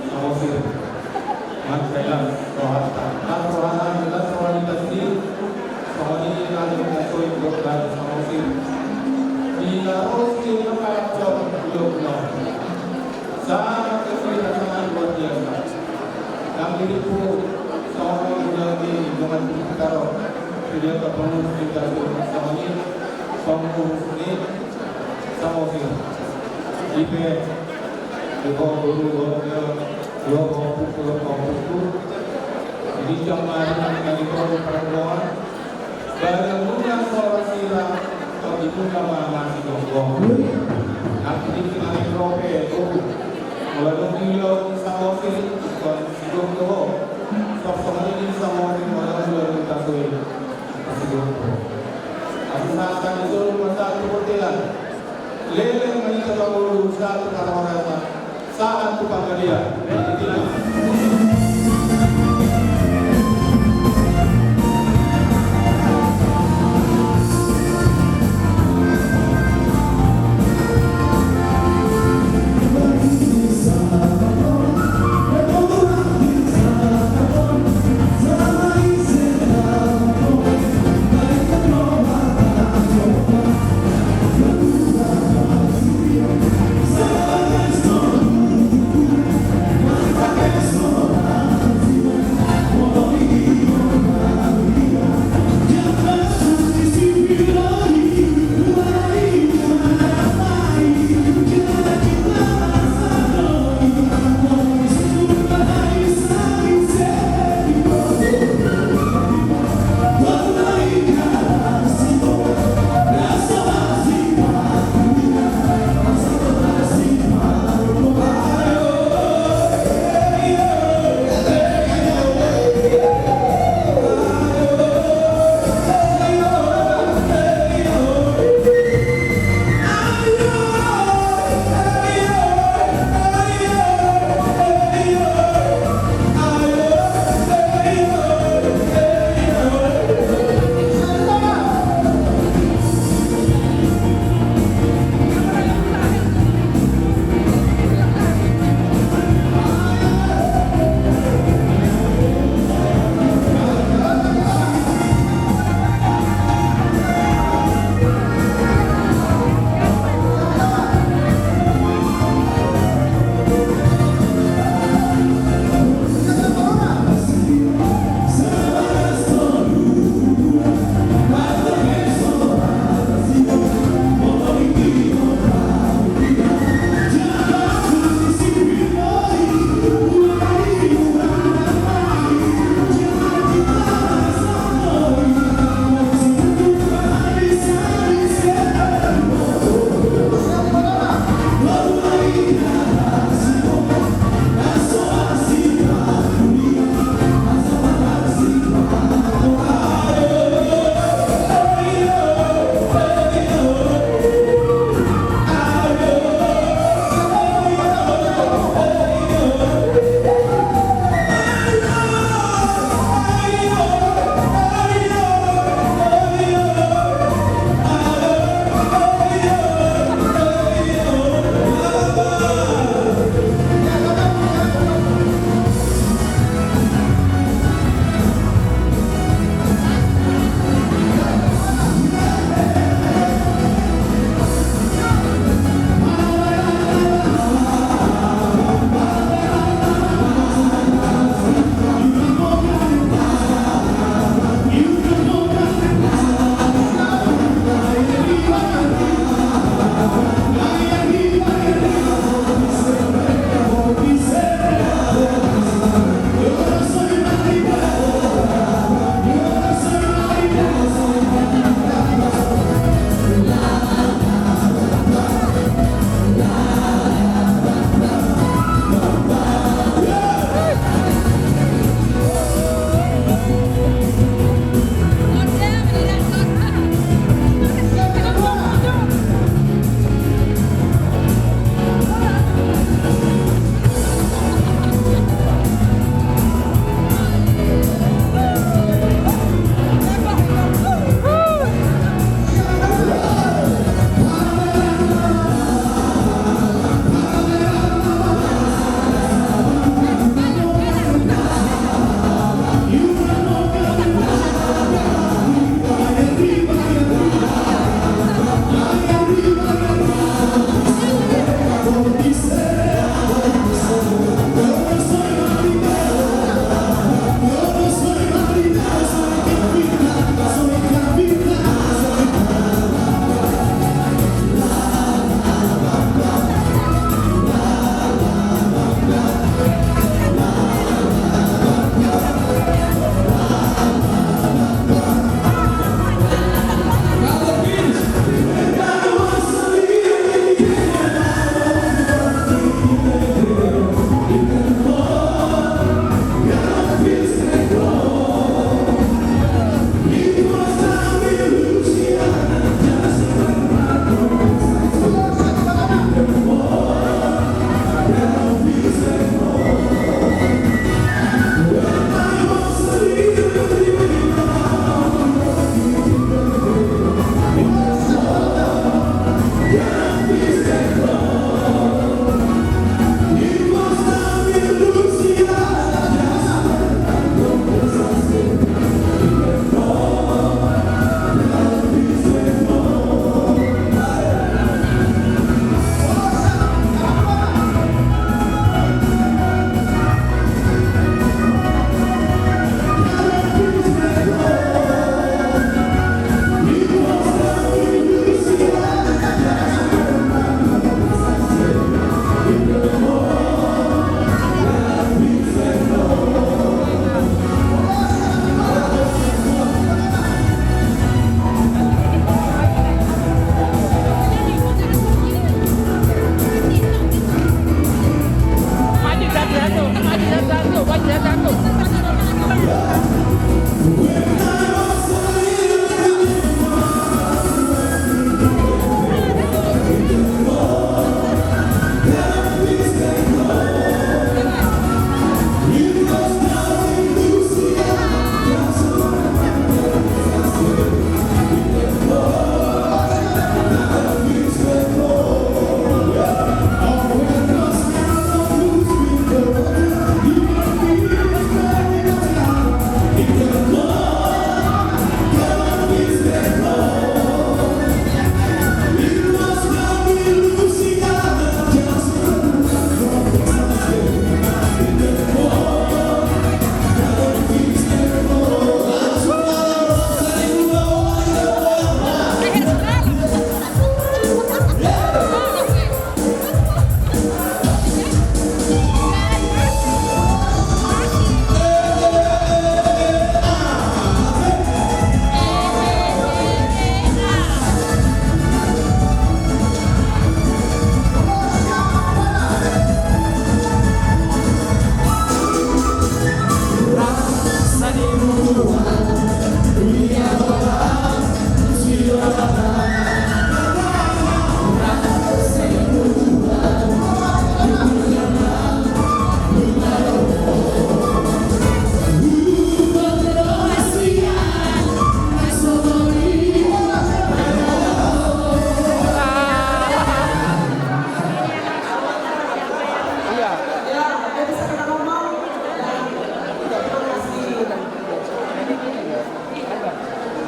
Samosir. Mansai las rohanta, las rohana, las roha ni tasi, songon i na naeng tasoit dohot Samosir. Di na ro si na palak on, ulok na. Sangat kesulitan, sangat luar biasa. Nang diriku, songon i, udah di dongan kita ro. Jadi, apa pengurus kita tu, songon i, pengurus ni, Samosir. Ipe, di bawah guru, guru, guru, guru, guru, guru, guru. Jadi, jam hari nanti kali guru perempuan. Baru muna sora sira, kau di muna mama si guru. Nanti di sini rope, guru. Mulai dong, guru, Samosir, kon si guru. Sok-sok ini Samosir, mulai dong, guru, kita tuh. Asi gompo. Asi sasa ni solu ma sahat tu bontean. Leleng ma hita mangolu sahat tu parhorasan. Sahat tu panggabean.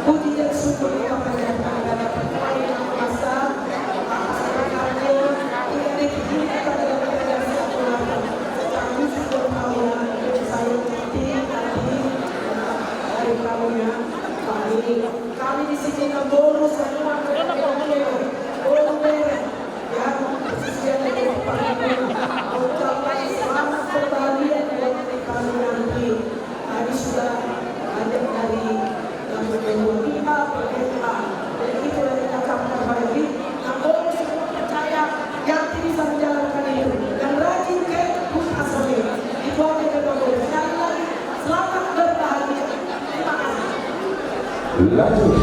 Puji dan syukur kepada Tuhan dalam perkara yang kuasa, atas keberkatannya, hingga detik ini kita dalam keadaan sehat walafiat. Secara khusus buat kami ya, saya Titi, Adi, dari kami ya, kami, kami di sini enam boru semua, boru merah, ya, khususnya dari Pak Gubernur. Ucapkan selamat berbahagia dari kami nanti. Tadi sudah banyak dari yang membuat kita berbeda. Jadi itulah yang kami perbaiki. Nah, kalau semua percaya, yakin bisa menjalankan itu. Dan rajin ke Kota Sore. Itu aja dari Bang Boy. Sekali lagi, selamat berbahagia. Terima kasih. Lanjut.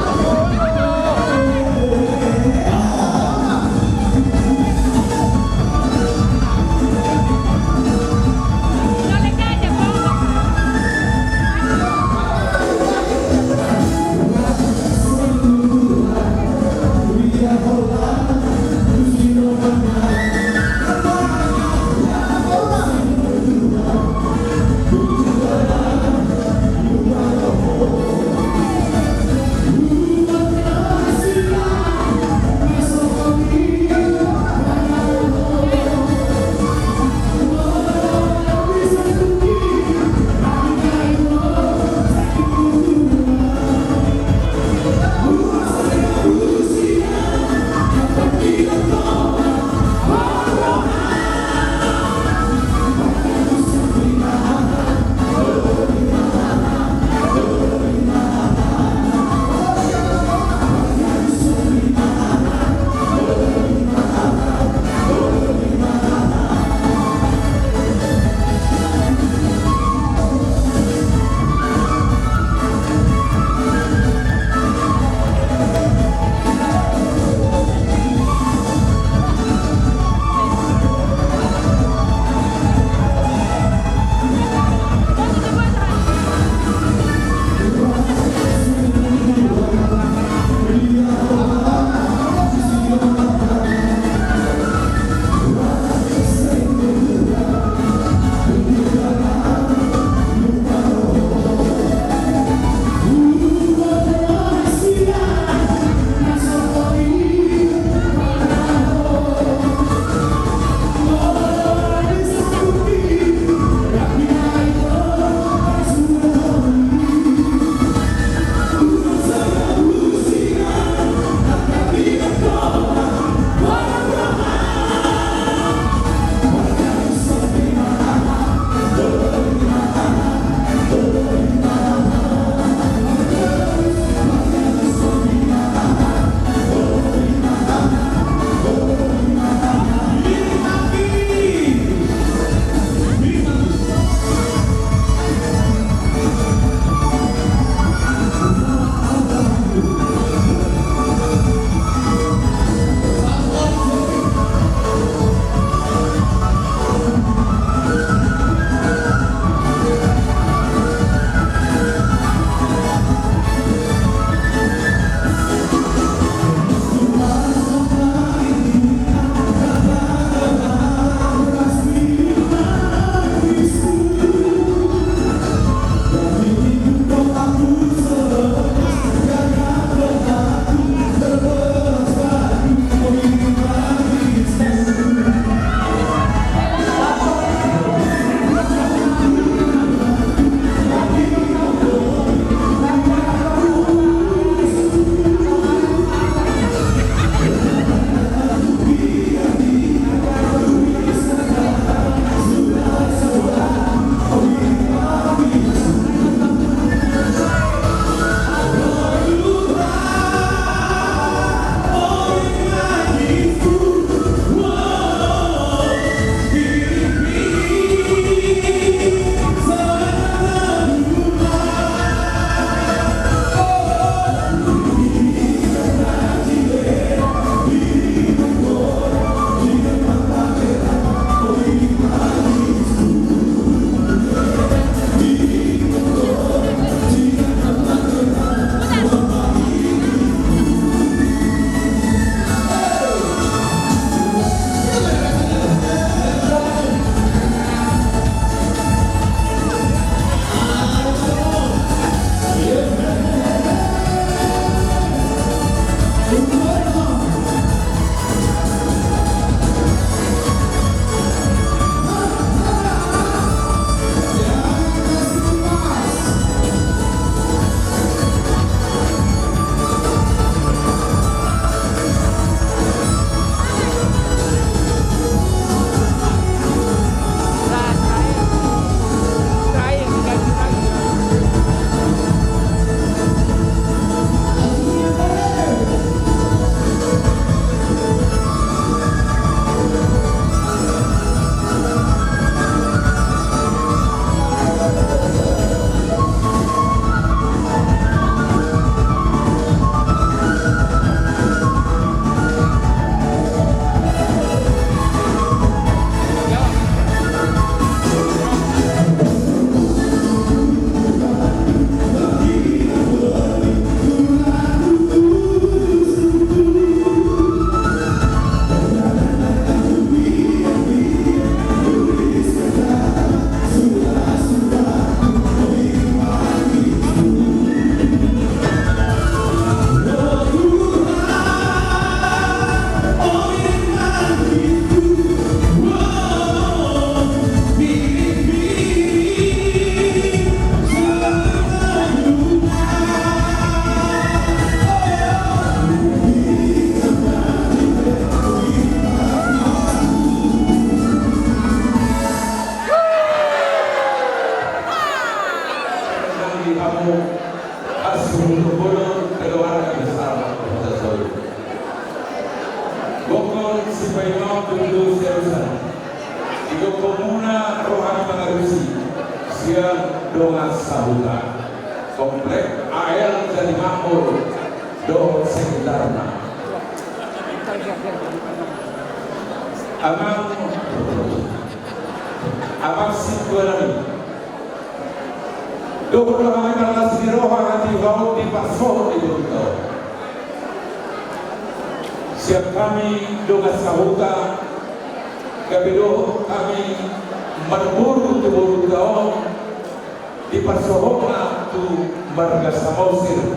Pokok sipaimaon tu Siarusan. Di pokokmuna roha ni mangarusi sian dongan sahuta. Komplek A L Jatimakmur dohot sekitarna. Amang, amang sintua nami. Dohot do hami marlas ni roha hatiha on di parsohot ni boruta on. Sian hami dongan sahuta, gabe dohot hami marboru tu boruta on, di parsohotna tu marga Samosir.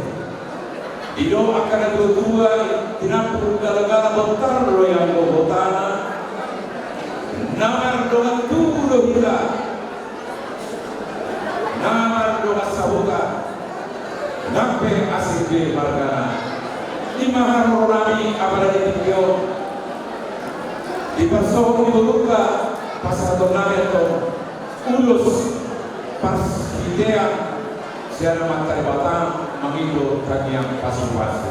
Didok angka na tuatua, tinampul galagala bontar do ianggo hotana. Na mardongan tubu do hita, na mardongan sahuta, nang pe asing be margana. I ma haroro nami apala di tingki on. Di parsohot ni boruta pasahaton nami antong ulos parhitean sian Amanta Debata mangido tangiang pasupasu.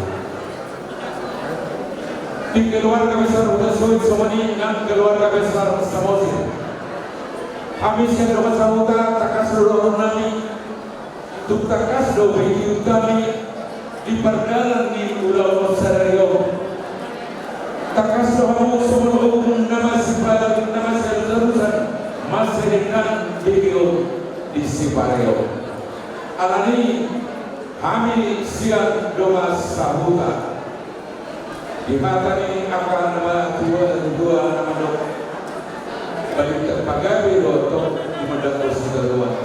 Di keluarga besar Hutasoit songon i nang keluarga besar Samosir. Hami sian dongan sahuta tangkas do dohonon nami. Tung tangkas do be idiot hami di pardalan ni ulaon sadari on. Tangkas do hamu songon ogung na masipadan na masialusalusan, masiadendan bege on di Sipareon. Alani hami sian dongan sahuta. Di hata ni angka na matua, na tuatua na mandok, paling pagabe do tong di mandok do sitaruan.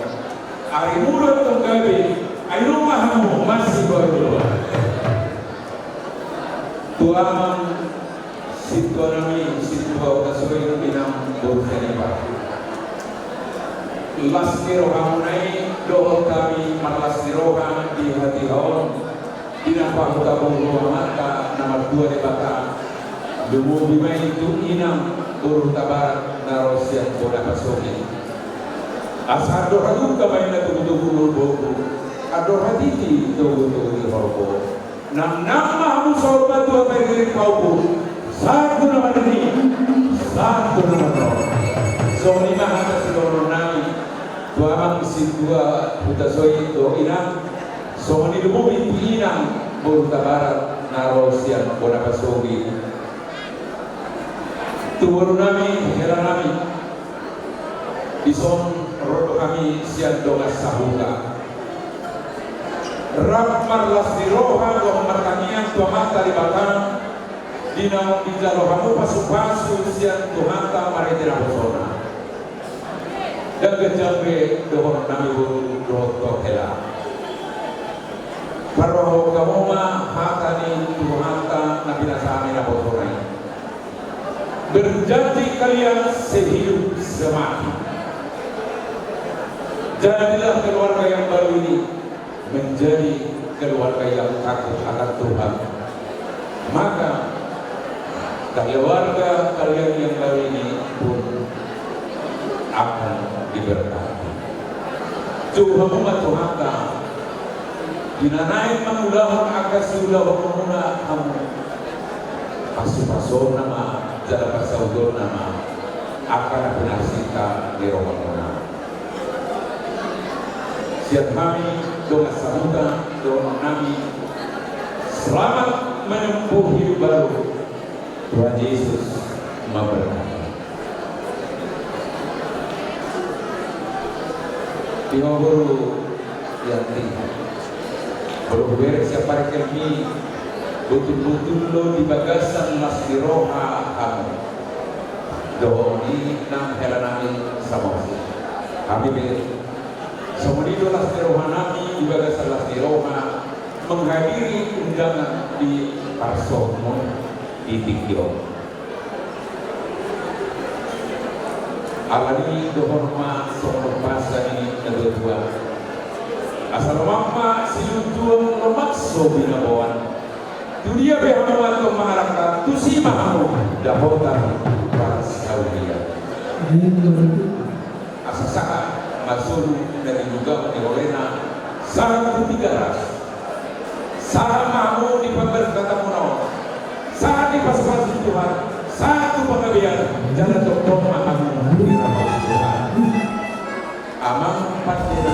Ari muda tong gabe, ai nunga hamu masih baru do. Tu amang sintua nami, sintua Hutasoit, inang boru Sianipar. Las ni rohamuna i dohot hami marlas ni roha di hatiha on. Di na pahuta boru amanta na martua Debata, lumobi ma i tu inang boru Hutabarat na ro sian bona pasogit. Asa andor halumpang ma i na togutogu ni horbo, andor hatiti togutogu ni horbo. Namnam ma hamu saur matua, pairing paupu, sahat tu na mandiri, sahat tu na mandok. Songon i ma hata sidohonon nami tu amang sintua Hutasoit dohot inang. Songon i lumobi tu inang boru Hutabarat na ro sian bona pasogit. Tu boru nami, hela nami, dison ro do hami sian dongan sahuta. Rap marlas ni roha dohot martangiang tu Amanta Debata, di naung dijalo hamu pasupasu sian Tuhanta marhite naposona. Ndang ganjang be dohonon nami boru dohot hela. Parrohahon hamu ma hata ni Tuhanta na pinasahat ni naposona i. Berjanji kalian sehidup semati. Jadilah keluarga yang baru ini menjadi keluarga yang takut akan Tuhan, maka keluarga kalian yang baru ini pun akan diberkati. Jou hamu ma Tuhanta, di na naeng mangulahon angka siulahonmuna hamu, pasupasonna ma jala pasautonna ma angka na pinarsinta ni rohamuna. Sian hami dongan sahuta dohonon nami, selamat menempuh hidup baru. Tuhan Yesus memberkati. Di ho boru Yanti, molo hubereng sian parengkelmi, botul-botul do di bagasan las ni roha hamu. Dohonon i nang hela nami Samosir. Hami be songon i do las ni roha nami di bagasan las ni roha menghadiri undangan di parsohotmuna di tingki on. Alani i dohonon ma songon umpasa ni na tuatua. Asa lomak ma siluntuon, lomak so binaboan. Tu dia pe hamu antong mangalangka, tusi ma hamu dapotan parsaulian. Asa sahat ma solu na nidungahon ni rolena sahat tu Tigaras. Sahat ma hamu di pamberkatanmuna on, sahat di pasupasu ni Tuhan, satu panggabean, jala tongtong ma hamu diramothon Tuhan. Amang Pandita.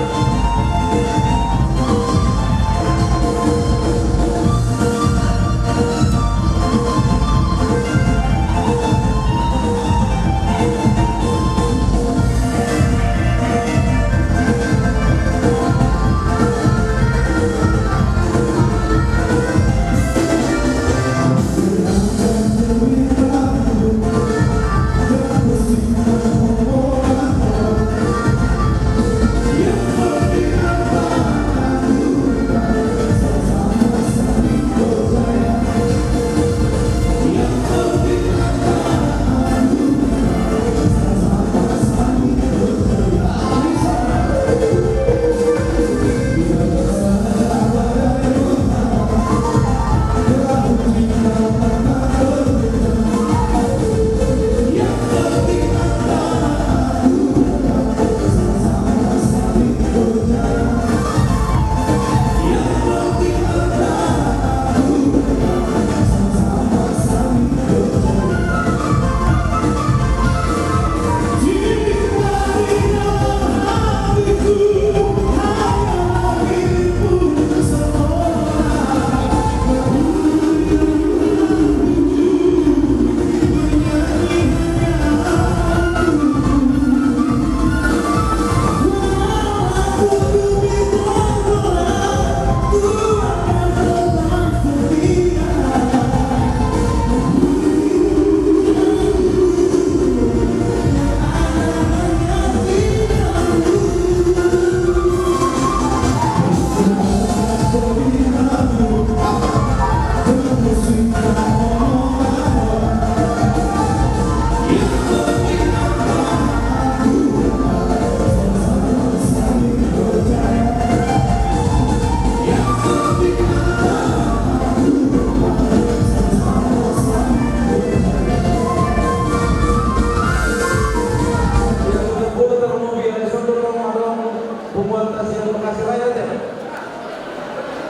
Punguanta sian Bekasi Raya, te.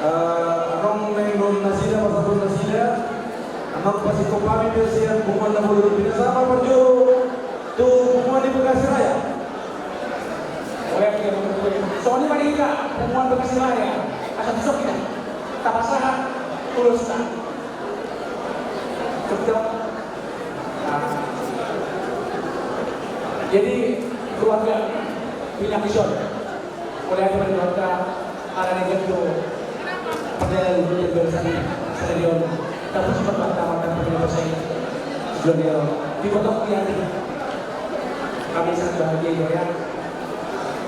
Eh, adong naeng dohonon nasida, pasahaton nasida. Annon pasingkop hami pe sian punguan na boi, dohot pinasahat ma parjolo tu punguan ni Bekasi Raya. Oke, oke. Songon i ma di hita, punguan Bekasi Raya. Asa dison hita tapasahat ulosta. Betul. Nah. Jadi, keluarga, pinangiason. Mulai dari keluarga, ala ni ganti. Pada luhut dan barisan, stadion. Tapi sempat pertama dan pernah bersaing. Stadion. Di Kota Kian. Kami sangat bahagia, ya.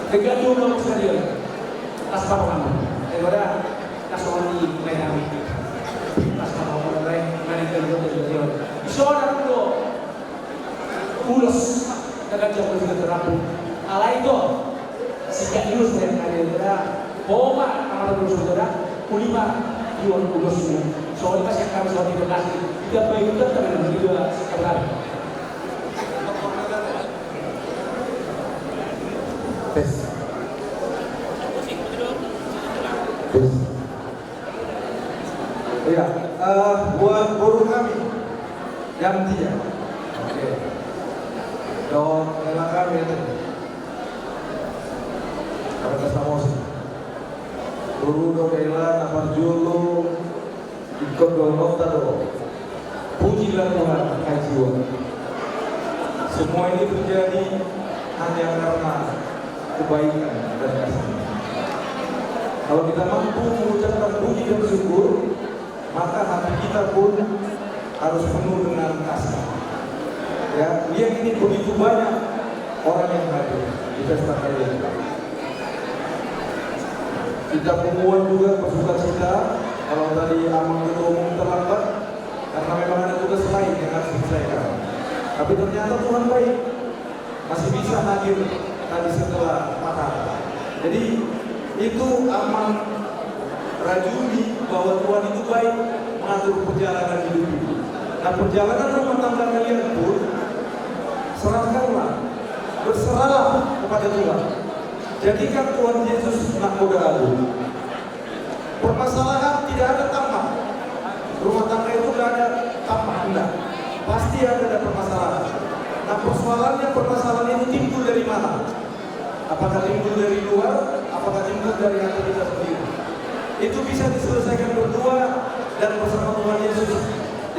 Dengan jumlah stadion. Aspal kamu. Eh, udah. Kasongon i ma hami. Pas ma hami mulai, main ke dua, dua, dua. Iso na do ulos na ganjang, ulos na terapung. Alai do, singkat ulos na yang ada. Oma, apa ulos na ada? Uli ma, dua ulos na. Soalnya pas yang kami soal di Bekasi, tiga bayi udah teman juga sekarang. Tes. Tes. Iya, eh, buat boru kami, Yanti, ya. Oke. Dohot hela kami, ya. Pada kasih. Boru dohot hela, na parjolo, ingkon dohononta do: Pujilah Tuhan, hai jiwa. Semua ini terjadi hanya karena kebaikan dan kasih. Kalau kita mampu mengucapkan puji dan syukur, maka hati kita pun harus penuh dengan kasih. Ya, lihat ini begitu banyak orang yang hadir di pesta kali ini. Kita punguan juga bersukacita kalau tadi Amang Ketua Umum terlambat, karena memang ada tugas lain yang harus diselesaikan. Tapi ternyata Tuhan baik, masih bisa hadir tadi setelah makan. Jadi, itu Amang rajumi bahwa Tuhan itu baik mengatur perjalanan hidup itu. Nah, perjalanan rumah tangga kalian pun serahkanlah, berserahlah kepada Tuhan. Jadikan Tuhan Yesus nahkoda agung. Permasalahan tidak ada tamat. Rumah tangga itu nggak ada tamat, enggak. Pasti ada, ada permasalahan. Nah, persoalannya, permasalahan itu timbul dari mana? Apakah timbul dari luar? Apakah timbul dari hati kita sendiri? Itu bisa diselesaikan berdua dan bersama Tuhan Yesus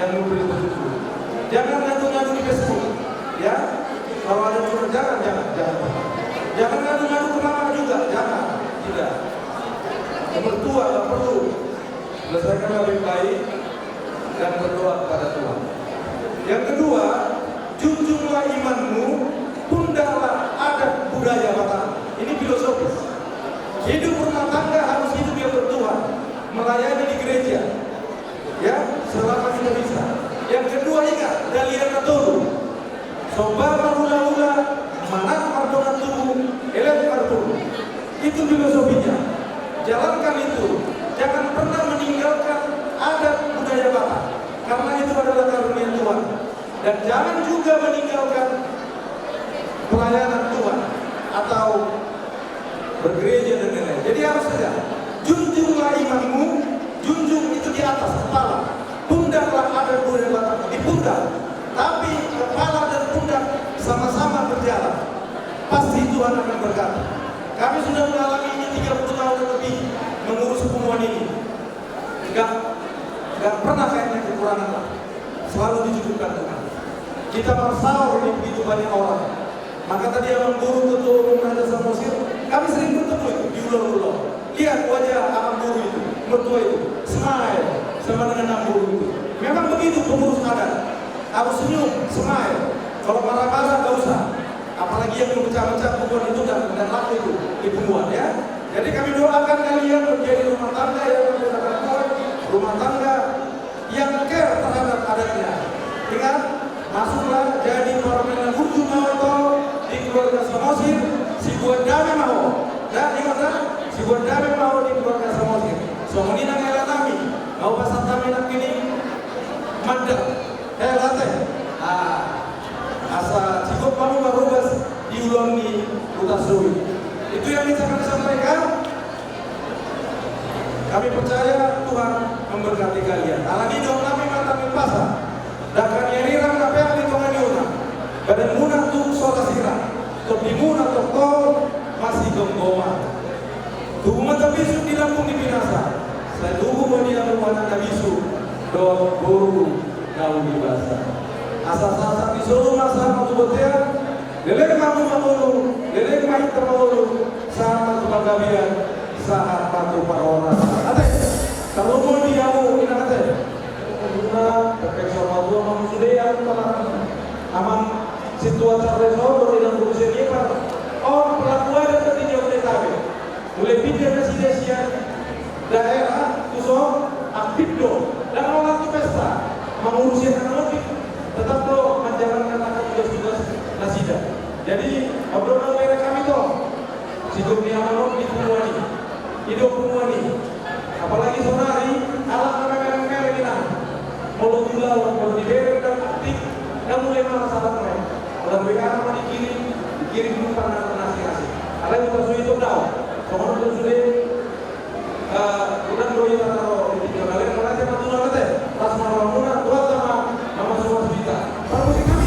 yang memberi petunjuk. Jangan ngadu-ngadu di Facebook, ya. Kalau ada curhat, jangan, jangan, jangan. Jangan ngadu-ngadu ke mama juga, jangan. Tidak. Mertua nggak perlu. Selesaikanlah baik-baik dan berdoa kepada Tuhan. Yang kedua, junjunglah imanmu, pundaklah adat budaya Batak. Ini filosofis. Hidup rumah tangga harus hidup yang bertuhan, melayani di gereja. Ya, selama kita bisa. Yang kedua, ingat, dalihan na tolu. Somba marhulahula, manat mardongan tubu, elek marboru. Itu filosofinya. Jalankan itu. Jangan pernah meninggalkan adat budaya Batak. Karena itu adalah karunia Tuhan. Dan jangan juga meninggalkan pelayanan Tuhan atau bergereja dan lain-lain. Jadi harus saja, junjunglah imanmu, junjung itu di atas kepala, pundaklah adat budaya Batak di pundak, tapi kepala dan pundak sama-sama berjalan, pasti Tuhan akan berkati. Kami sudah mengalami ini tiga puluh tahun lebih mengurus punguan ini. Gak, gak pernah kayaknya kekurangan lah. Selalu dicukupkan Tuhan. Kita marsaor ini begitu banyak orang. Maka tadi Amang Boru, Ketua Umum Raja Samosir, kami sering bertemu itu di ular-ular. Lihat wajah Amang Boru itu, mertua itu, smile sama dengan Amang Boru itu. Memang begitu pengurus adat. Harus senyum, smile. Kalau marah-marah, gak usah. Apalagi yang memecah-mecah punguan itu dan, dan laku itu di punguan, ya. Jadi kami doakan kalian menjadi rumah tangga yang berkekuatan, rumah tangga yang care terhadap adatnya. Ingat, masuklah jadi parumaenna burju ma ho di keluarga Samosir, sibuat dame ma ho. Ya, ingat, ya? Sibuat dame ma ho di keluarga Samosir. Songon i nang hela nami, na hupasahat hami nangkining mandar. Eh, late. Ah, asa sigop hamu marobas di ulaon ni huta soi. Itu yang bisa kami sampaikan. Kami percaya Tuhan memberkati kalian. Alani i dohononnami ma tangiang pasa. Dangka ni arirang na peak di tonga ni ona. Badanmuna tung so tasirang. Tondimuna tongtong masigomgoman. Tubu ma tambisuk di lambung ni binasa. Sai tubu ma di hamu anak na bisuk dohot boru na uli basa. Asa sahat-sahat ni solu ma sahat ma tu bontean. Leleng ma hamu mangolu, leleng ma hita mangolu, sahat ma tu panggabean, sahat ma tu parhorasan. Ate, tarlumobi di hamu inang ate. Muna, terpeksa ma hamu sude, hamu ma. Amang sintua Charles on, dohot inang boru Seniepar on, pelaku adat di Jabodetabek. Mulai pinda nasida sian daerah tuson, aktif do. Ndang holan tu pesta, mangurusi anak muda, tetap do manjalankan angka tugas-tugas nasida. Jadi, obrol na merek kami to, sidung ni amang on di punguan i, i do punguan i. Apalagi sonari, halak na mereng-mereng inang. Molo tu ulaon, molo dibereng dan aktif, na mulai marasa halak mereng. Alai be aha ma dikirim, dikirim umpan na marnasi-nasi. Alai bukan sude i tong dao. Songon on do sude, eh, unang do hita na ro di tingki on. Alai mauliate ma tu Tuhan ate. Las ma rohamuna, Tuhanta ma mamasu-masu hita. Parmusik nami.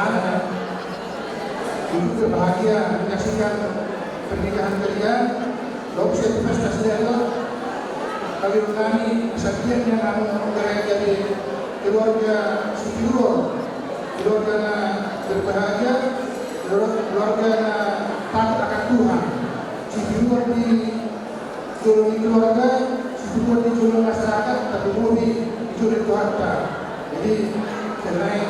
anak-anak yang ikut berbahagia menyaksikan pernikahan kalian. Lalu saya pesta sudah itu, kawin nami sakian yang anu, dari keluarga Sitinjorang, keluarga na berbahagia, keluarga na takut akan Tuhan. Sitinjorang di jolo ni keluarga, Sitinjorang di jolo masyarakat, tapi modi di jolo ni Tuhanta. Jadi, selain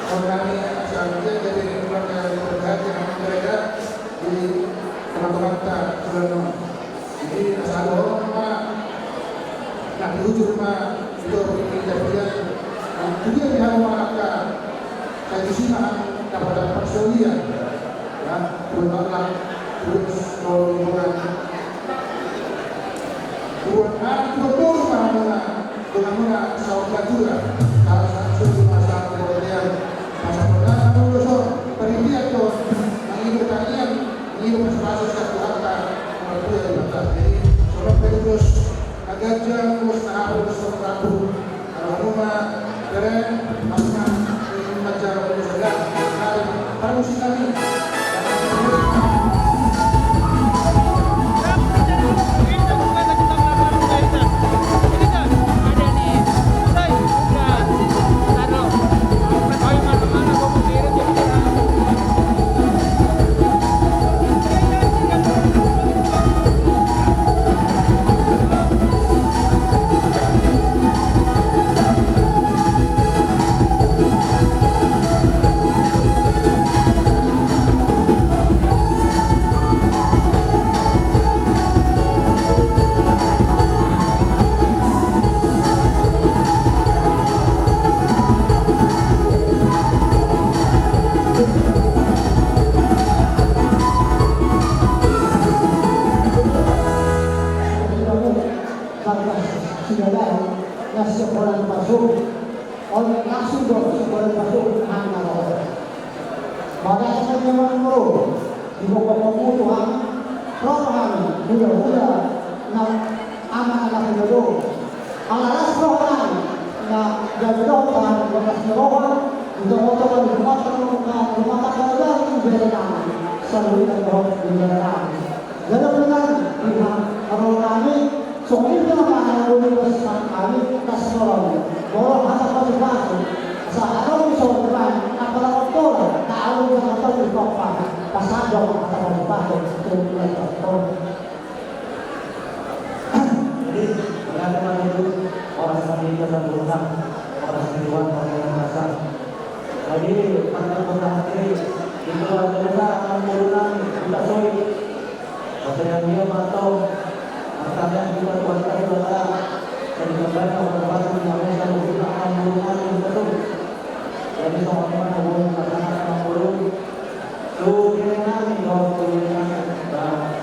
orang kami asal dia jadi keluarga yang berbahagia, yang berbahagia di teman-teman tak. Jadi, asal orang ma, nah, di ujung ma, itu kita bilang, nah, itu dia di hadapan angka. Sai tusi ma hami dapat-dapat soli, ya. Tuhan Allah, terus mau lingkungan. Tuhan Allah, Tuhan Allah, Tuhan Allah, salam natura. Salam satu, salam kepercayaan. Masa pernah kamu dosa, perhatian Tuhan, mengilu tarian, mengilu pas-pasu satu harta, mertua di mata. Jadi, salam terus. Aganjang bos na hapu, bos na hapu. Kalau hamu ma, bere, hamu ma, ini macam bos ada. Mari, para musik kami. Karena sudah ada nasi sekolah masuk, oleh langsung dong sekolah masuk, anak orang. Maka saya memang perlu dibawa kamu Tuhan, roh kami, mudah-mudahan, nah, anak-anak muda. Ala las roh kami, nah, jadi roh kami, bakas roh kami, di tengah-tengah rumah tangga, rumah tangga baru di daerah kami, selalu kita roh di daerah kami. Jadi benar, Tuhan, roh kami, songon i ma na boi bos hami, kasih tolong. Molo hata pasu-pasu, asa adong songon i ma, apala kotor, na adong hata pasu-pasu, pasadong hata pasu-pasu, tu mulai kotor. Jadi, ternyata kan itu, orang sendiri kita bukan, orang sendiri, orang yang kasar. Jadi, mantap, mantap hati. Itu adalah akan menggunakan kita soi. Kata yang dia mantau. Makanya kita kuatkan doa. Jadi, kembali ke tempat yang namanya selalu kita akan menggunakan kita soi. Jadi, sama-sama menggunakan akan menggunakan. Tuh, kira nami, oh, tuh, kira nami. Nah,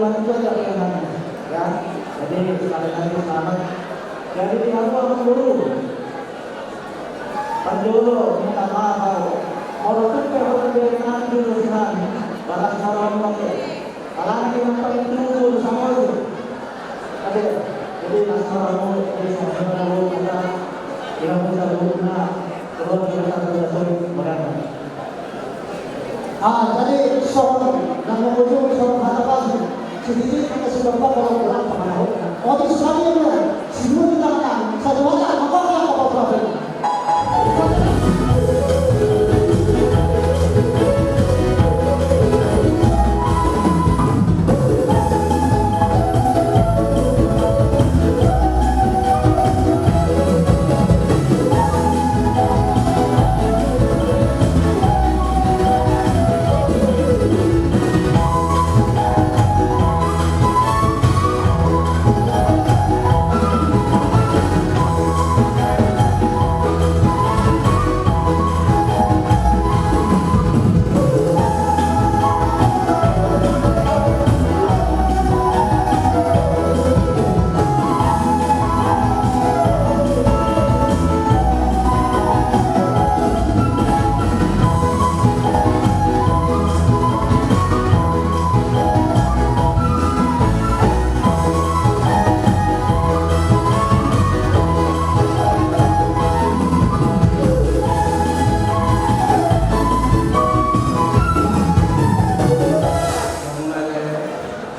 Tuhan itu aja pilihan, ya. Jadi, sekali lagi selamat. Jadi, di aku akan guru. Panjolo, minta maaf, aku. Mau tutup ya, aku dari tangan dulu, Tuhan. Balas orang mau ya. Alana di tempat itu dulu sama itu. Oke, jadi, Mas, kalau mau, jadi, sama-sama dulu, kita, kita bisa dulu, nah, keluar kita satu-satu, mereka. Ah, jadi, soal, yang mengunjungi soal kata pasti, sedikit kita sudah tahu kalau orang pernah tahu. Waktu itu saya bilang, semua kita makan, satu aja, apa yang apa apa.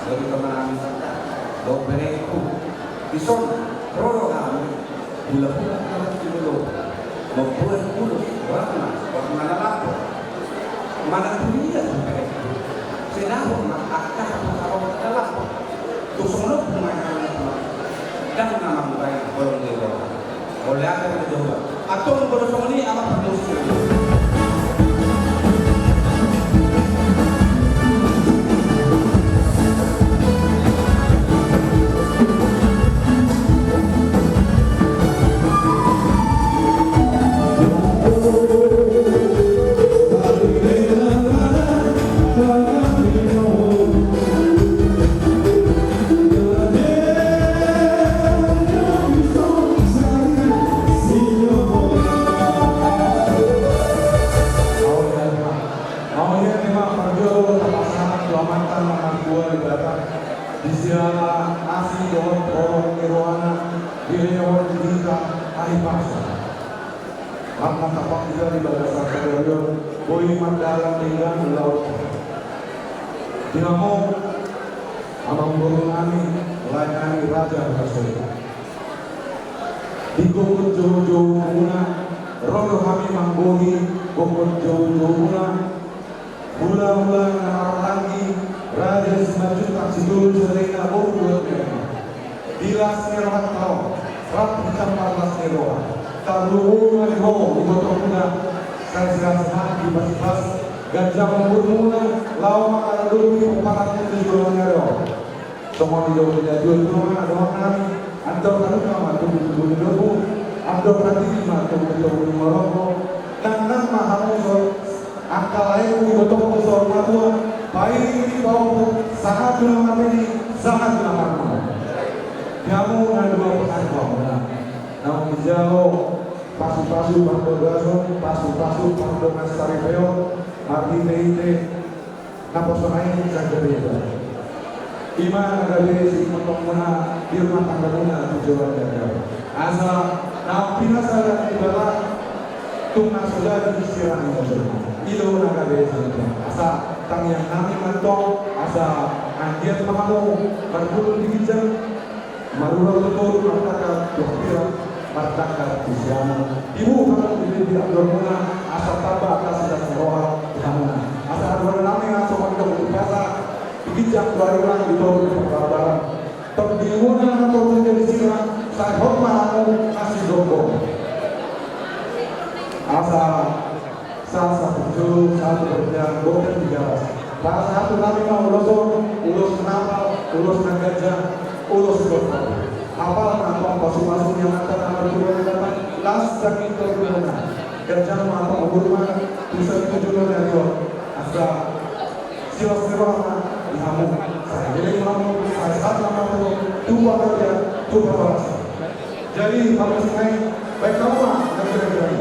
Jadi teman, dohot berengku, dison, ro do hami, hula-hula halak Timolo, mamboan ulos, warna, warna na lambok. Manang tu dia tu berengku, sinahut ma angka haposarotan na lambok. Tung songon on ma hami, ndang na mambaen holong ni roha. Oleh apa yang dicoba? Atau mengkono songon i ama pardosi. Mauliate ma parjolo tapasahat tu Amanta na martua Debata, di siala asi dohot holong ni rohana, dilehon di hita hahipason. Marmartapak hita di bagasan sadari on, boi mardalan denggan ulaonta. Di hamu amangboru nami, lae nami Raja Rasul. Di gokhon joujou muna, ro do hami manggohi gokhon joujou muna. Hula-hula na marhaha, Raja Simanjuntak Sitolu Sirena, boru dohot meme. Di las ni rohanta on, rap hita marlas ni roha. Tarlumobi ma di ho, ibotomuna, sai sehat-sehat, dipas-ipas ganjang umurmuna, laho mangaradoti pomparanmuna di joloan ni ari on. Songon i do di na dua tua ma dohonon nami, andor halumpang ma tubu-tubu ni lombu, andor hatiti ma togu-togu ni horbo, nang-nang ma hamu angka laengku, ibotongku saur matua, pairing-iring pahompu, sahat tu na marnini, sahat tu na marnono. Di hamu na dua pasahat tu hamuna. Naung dijalo pasu-pasu pardongansaripeon, pasu-pasu pardongansaripeon, marhite-hite naposo na i, sai gabe. I ma na gabe siingotmuna di rumah tanggamuna tu joloan ni ari on. Asa na pinasada ni Debata, tung na so jadi sirang ni jolma. I do na gabe siingotmuna. Asa tangiang nami ma antong, asa anggiat ma hamu marhulul di ginjang, marurang tu toru, martangkar tu hambirang, martangkar tu siamun. Tibu hamu di, di andormuna, asa tamba angka silas ni roha di hamuna. Asa andormuna nami asa mandok di pasa, di ginjang tu ari ulang, di toru di parbaran. Tondimuna na torus jadi sirang, sai hot ma hamu na sigomgom. Asa sahat-sahat tu jolo, sahat tu bontean, bontean Tigaras. Pasahaton nami ma ulos on, ulos na apal, ulos na ganjang, ulos na tortor. Apal ma antong pasu-pasu ni Amanta na martua Debata, las daging toruhona. Ganjang ma antong umurmuna tu saonari tu joloan ni ari on. Asa silas ni roha ma Hamu, sai leleng hamu, sai sahat ma hamu, tu parbadia, tu parhorasan. Jadi, hamu songon i, baen hamu ma, na kira-kira i.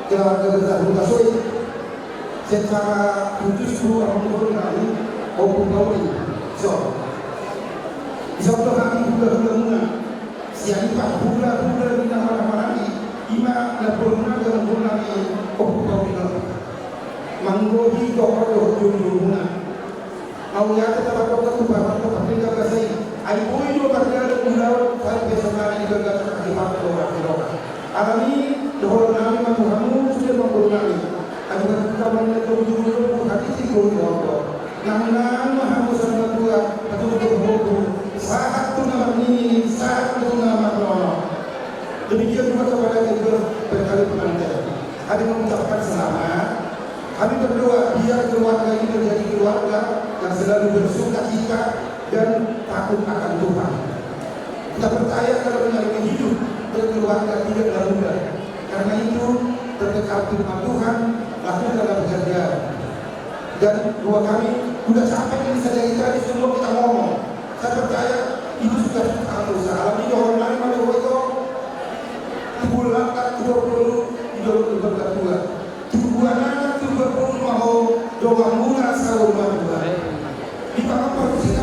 Keluarga besar Hutasoit, secara khusus tu amangboru nami, Ompu Pauli. So, isap tu hami hulahula muna, sian i pa hulahula ni na marhahamaranggi, ima na bolon na amangboru nami, Ompu Pauli. Manggohi dohot dohot jolojolo muna. Mauliate ma taparrohahon tu Tuhanta, pardenggan basa i. Ai boi do mardalan ulaon, sai pe sonari di bagasan hahipason dohot hahiroha. Alani i, dohonon nami ma tu hamu sude amangboru nami. Ai boi hamu na tingki di joloan on. Nang nang ma hamu saur matua, patuduhon hamu. Sahat tu na marnini, sahat tu na marnono. Demikian juga kepada kedua berbalik pengantin. Kami mengucapkan selamat. Kami berdoa biar keluarga ini menjadi keluarga yang selalu bersukacita dan takut akan Tuhan. Kita percaya kalau menjalani hidup berkeluarga tidaklah mudah. Karena itu, bertekad firman Tuhan, lakukanlah pekerjaan. Dan dua kami udah capek ini, sadari tadi semua kita ngomong. Saya percaya itu sudah kita usaha. Alani i, dohonon nami ma tu ho, tubuan langkat, tubuan boru, di dalam keluarga tua. Tubuan anak, tubuan boru ma ho, dongan muna saur matua. Di pangan parusina.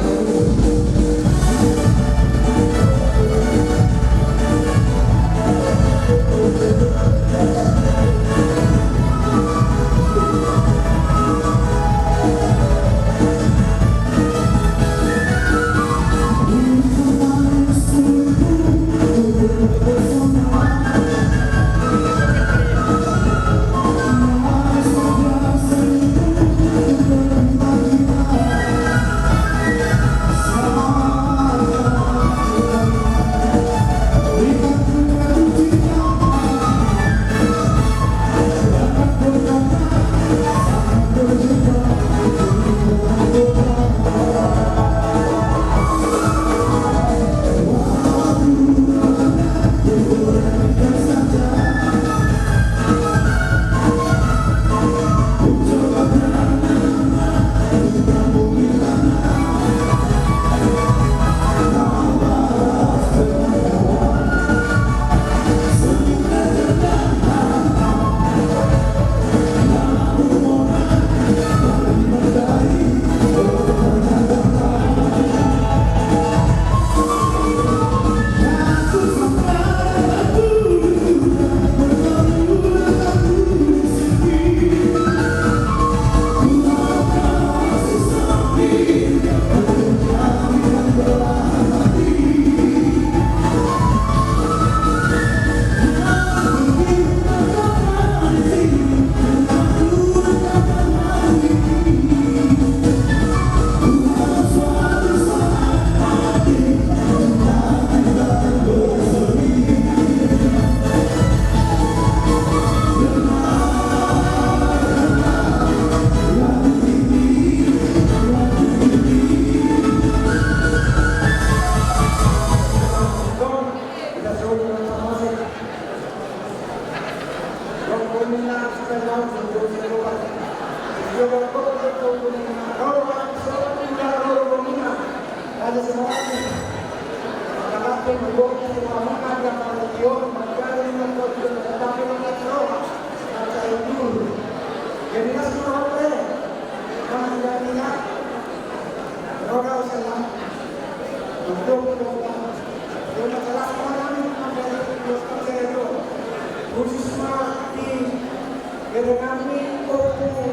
Dengan ni Ompu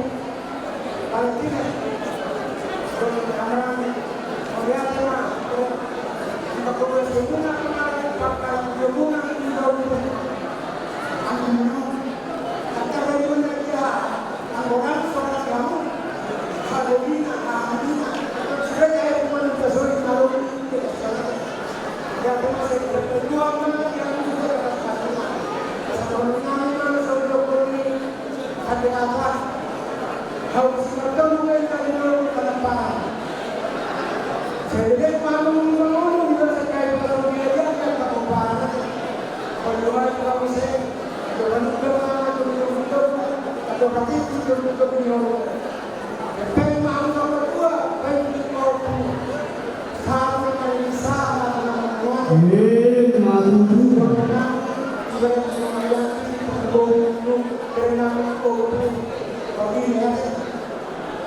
Valentina. Dengan Amran. Mauliate ma. Angka boru, semua kemarin pakai semua di dalam. Angka boru, angka boru, angka boru, angka boru.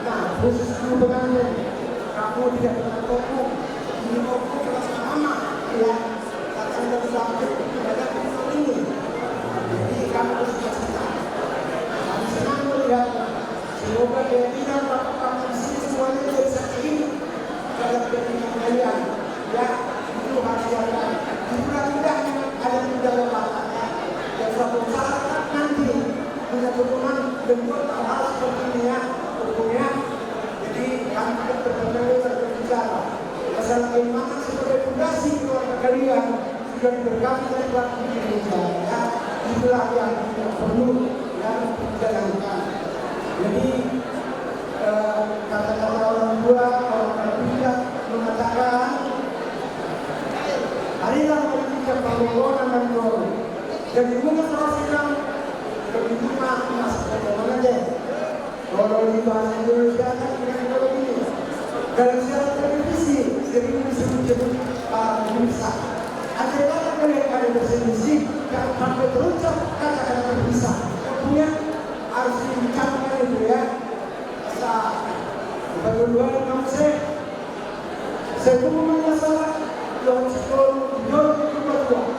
Nah, khusus guru pengantin, kamu tidak pernah kokoh. Ini kokoh kelas mama, ya. Kata-kata tentang ini. Jadi, kamu harus kasih tahu. Kami senang melihat. Semoga dia tidak dapat makan di sini semuanya jadi satu ini. Kalau dia tidak kalian, ya, itu harus dilakukan. Itulah indahnya ada di dalam rumah tangga. Dan suatu saat nanti punya keturunan dan buat hal-hal seperti ini ya, hukumnya. Jadi kami tidak berpendapat berbicara masalah keimanan sebagai fondasi keluarga kalian sudah diberkati oleh Tuhan di gereja. Ya, itulah yang perlu yang dijalankan. Jadi eh, kata-kata orang tua, orang terpijak mengatakan, Arilah mari kita panggogonan dan gol. Jadi bunga terus hilang, begitu mah masuk ke mana deh. Kalau di bahasa Indonesia kan tidak ada begini. Dalam siaran televisi sering disebut-sebut para pemirsa. Ada kata-kata yang ada bahasa Indonesia, jangan sampai terucap kata-kata pemirsa. Punya harus diucapkan itu ya. Asa, ipatoluhon ma muse. Sai tubu ma na sala dohot singkoru, jolo tubu ma tubu.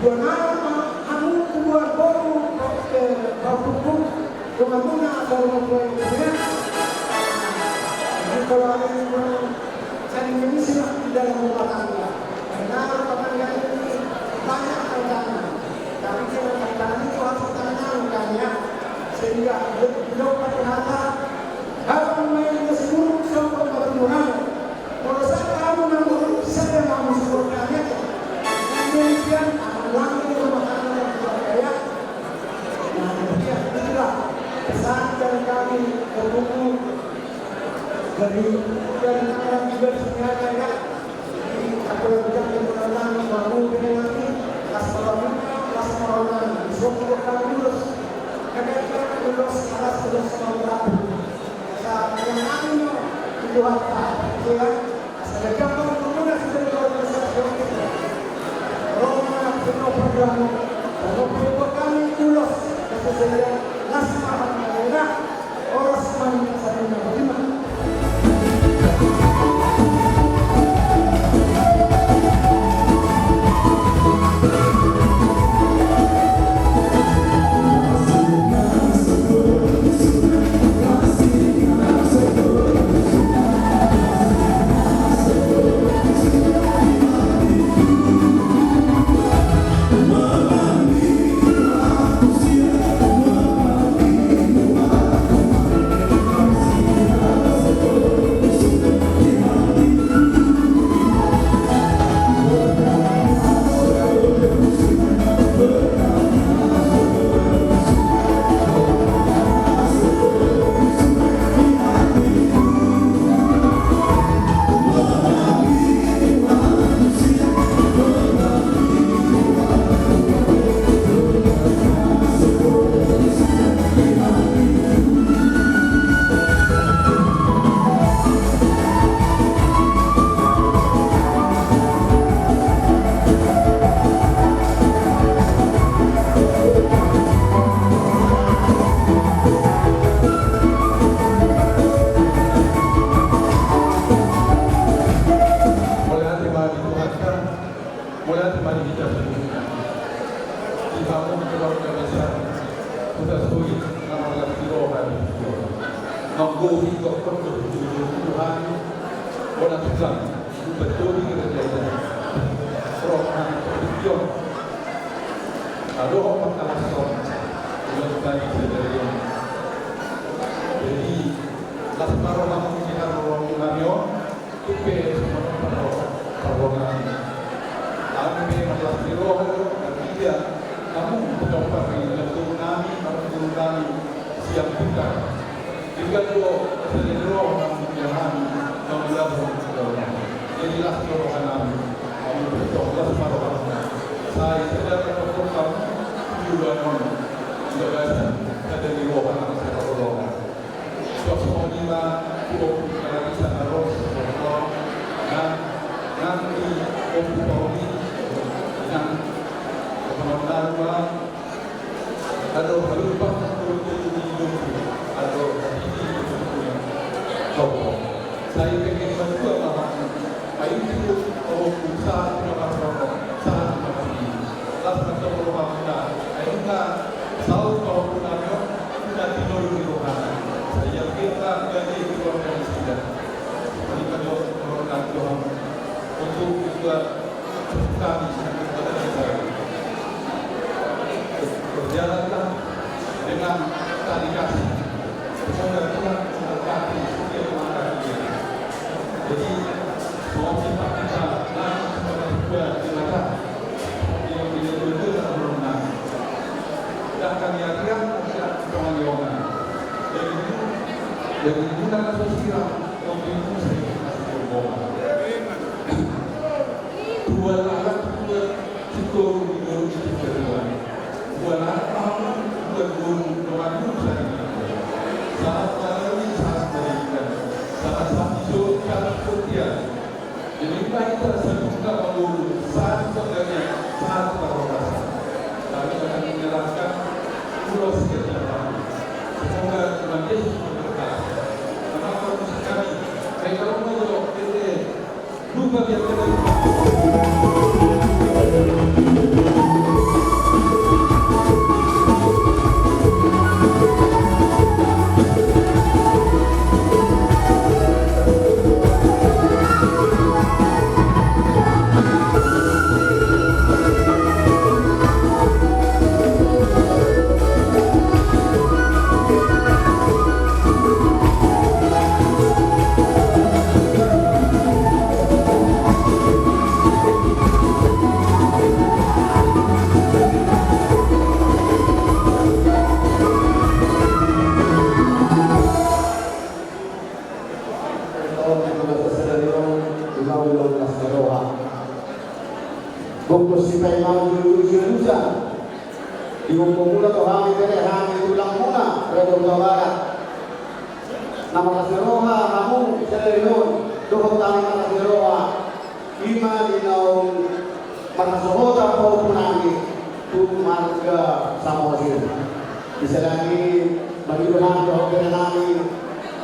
Dua nama ma hamu tubu boru, eh, paupukku, dongan muna, asa dongan tua i. Jadi kalau ada yang kurang, saling mengisi lah di dalam rumah tangga. Karena rumah tangga ini banyak tantangan. Tapi dengan tantangan itu harus kita menangkan, ya. Sehingga beliau pada kata, kalau main nasi buruk, sombong batu murah. Kalau saya kamu nang buruk, saya mau sebutkannya. Demikian, akan lama di rumah tangga dan keluarga, ya. Nah, demikian, itulah pesan dari kami, ke buku, dari, dari tangan juga semuanya, ya. Mauliate ma di Tuhanta, mauliate ma di hita saluhutna. Di hamu keluarga besar Hutasoit, nomor Manggohi gokkon do hujur-hujur hami, bona tulang, umpat dohi raja-raja. Roh hami perdikion. Adohot mangkalashon, ulang bani sadarion. Jadi, las ma roha muna di haroro nami on, Tumpe, parroha, parroha nami. Hami pe marlas ni roha do, marhite hamu, pinompar ni lantung nami, marguru nami, sian Pitar. Tinggal do, selain roha nami, ya hami, mangulahon roha. Jadi las do roha nami, hamu pe tong las ma roha nami. Sai sada na tongtong hamu, tujuan on, di bagasan, sada ni roha nami, sada roha. Songon i ma tu ompu ni halak i na ro, songon nang, nang di ompu Pauli, nang, songon nang ma, adong halumpang, songon i di ompu, adong di ompu ni. Songon. Sai pengke matua ma, ai tu ompu sahat ma, sahat ma. Las ma tong rohamuna, ai nunga saut pahompu nami on, nunga tinolong ni rohana. Sai anggiat ma gabe keluarga nasida. Songon i ma jo roha nami tu hamu. Untuk ketua kami, berjalanlah dengan tali kasih. Semoga Tuhan memberkati setiap langkah kita. Jadi, songon i ma hita, nang sebagai dua di mata, yang tidak dua-dua dalam rumah. Sedangkan yang riang tidak pengayuman. Jadi, jadi guna kasus siram, untuk itu saya kasih bohong. Dua anak, dua Singkoru di boru ni Tuhan. Dua anak hamu, dua boru, dua boru saja. Sahat manawi, sahat mandidikan. Sahat sapiso, sahat setia. Jadi, baik terasa juga boru, sahat sebenarnya, sahat perkasa. Kami akan menyerahkan pulau sekian. Semoga Tuhan Yesus memberkati. Kenapa harus kami? Saya kalau mau jawab, eh, Bungkus sipaimau jujur jujur. Dihukum muna tu hami bere hami tulang muna Raja Huta Barat. Na marlas ni roha hamu sadari on, dohot hami marlas ni roha. Ima di naung marhasohotan pahompu nami tu marga Samosir. Di sada ni bagi dohot pahompu nami,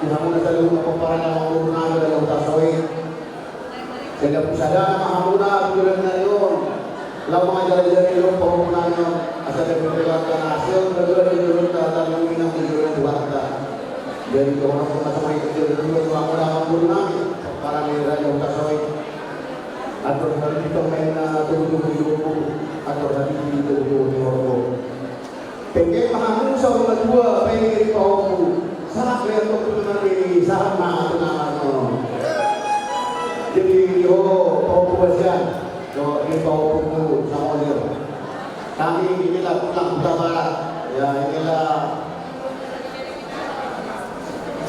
di hamu na saluhutna pomparan ni amangboru nami Raja Hutasoit. Sai dapot sada ma hamuna tu joloan ni ari on. Laho mangajar-ajari dohot pahompu nami on. Asa dapot keluarga na sehat, keluarga di joloan ni ari on, di joloan ni Tuhanta. Jadi dohonon ma songon i tu hamuna amangboru nami, pomparan ni Raja Hutasoit. Atur habibi tong baen na togu-togu di lombu, atur habibi togu-togu di horbo. Pengke ma hamu saur matua, baen di pahompu, sahat ma antong tu na marnini, sahat ma tu na marnono. Jadi di ho pahompu Basian, dohot di pahompu Samosir. Kami inilah tulang Huta Barat, ya inilah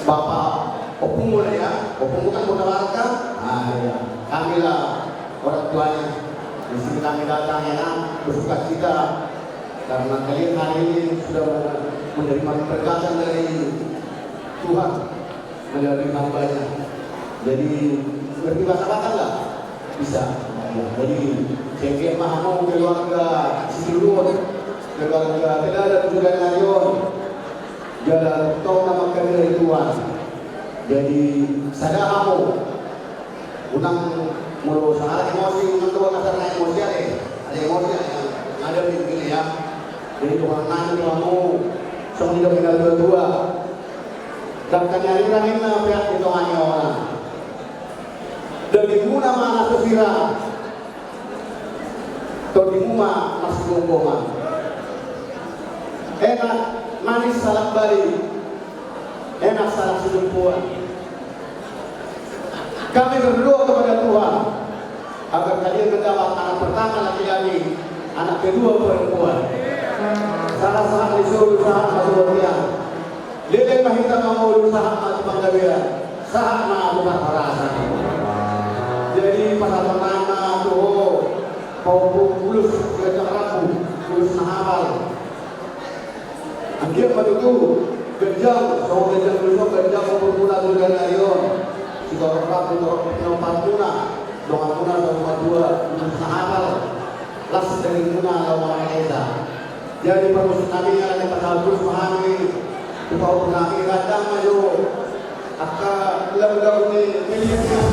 Bapak, ompungmu lah ya, ompungmu kan Huta Barat kan? Ah, iya. Kami lah orang tuanya. Di sini kami datang ya, nak, bersuka cita karena kalian hari ini sudah menerima keberkatan dari Tuhan melalui hambanya. Jadi, ngerti bahasa Batak nggak? Bisa. Ya, jadi, setiap ma hamu keluarga Sitorus, keluarga Teladan, keluarga Narion, jala tong na mangkatai Tuhan. Jadi, sada hamu. Unang molo sahara emosi, unang do kasar na emosi ate. Ada emosi, ada, ada begini ya. Jadi, Tuhan nanya tu hamu, songon nidok ni na tua-tua. Dangka ni arirang inna peak di tonga ni onan. Dagingmuna ma na so sira, tondimu ma na so gomgoman. Enak manis salak bali, enak salak sidumpuan. Kami berdoa kepada Tuhan agar kalian mendapat anak pertama laki-laki, anak kedua perempuan. Sahat-sahat ni solu sahat ma tu bontean. Leleng ma hita mangolu, sahat ma tu panggabean, sahat ma tu parhorasan. Jadi pasahaton nami ma tu ho, pahompu ulos, ganjang rambu, ulos na hapal. Anggiat ma tutu ganjang, songon ganjang ulos on, ganjang umurmuna tu ari on. Sitorop rambu, torop pinompar muna, donganmuna saur matua, ulos na hapal. Las dagingmuna laho mangalehon esa. Jadi parmusik nami, ala ni pasahat ulos ma hami tu pahompu nami, ganjang ma jo angka lagu-lagu ni milenial.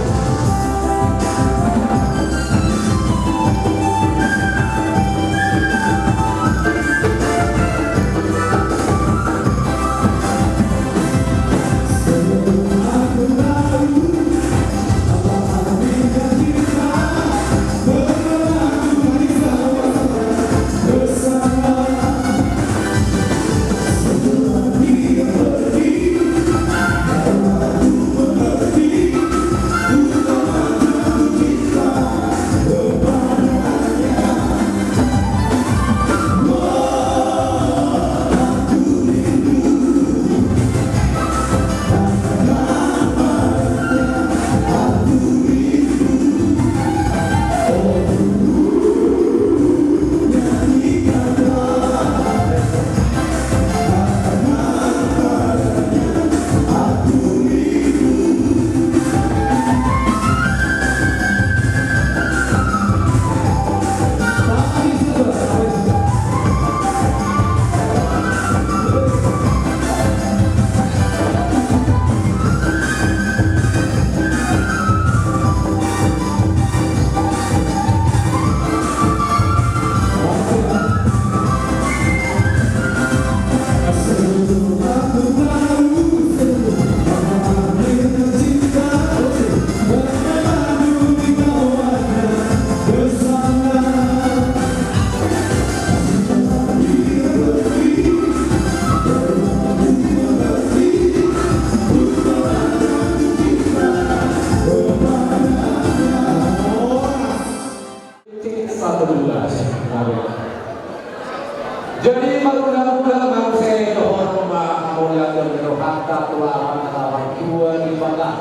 Jadi marula-rula ma muse dohonon ma hamuliateon ni rohanta tu Amanta na martua Debata.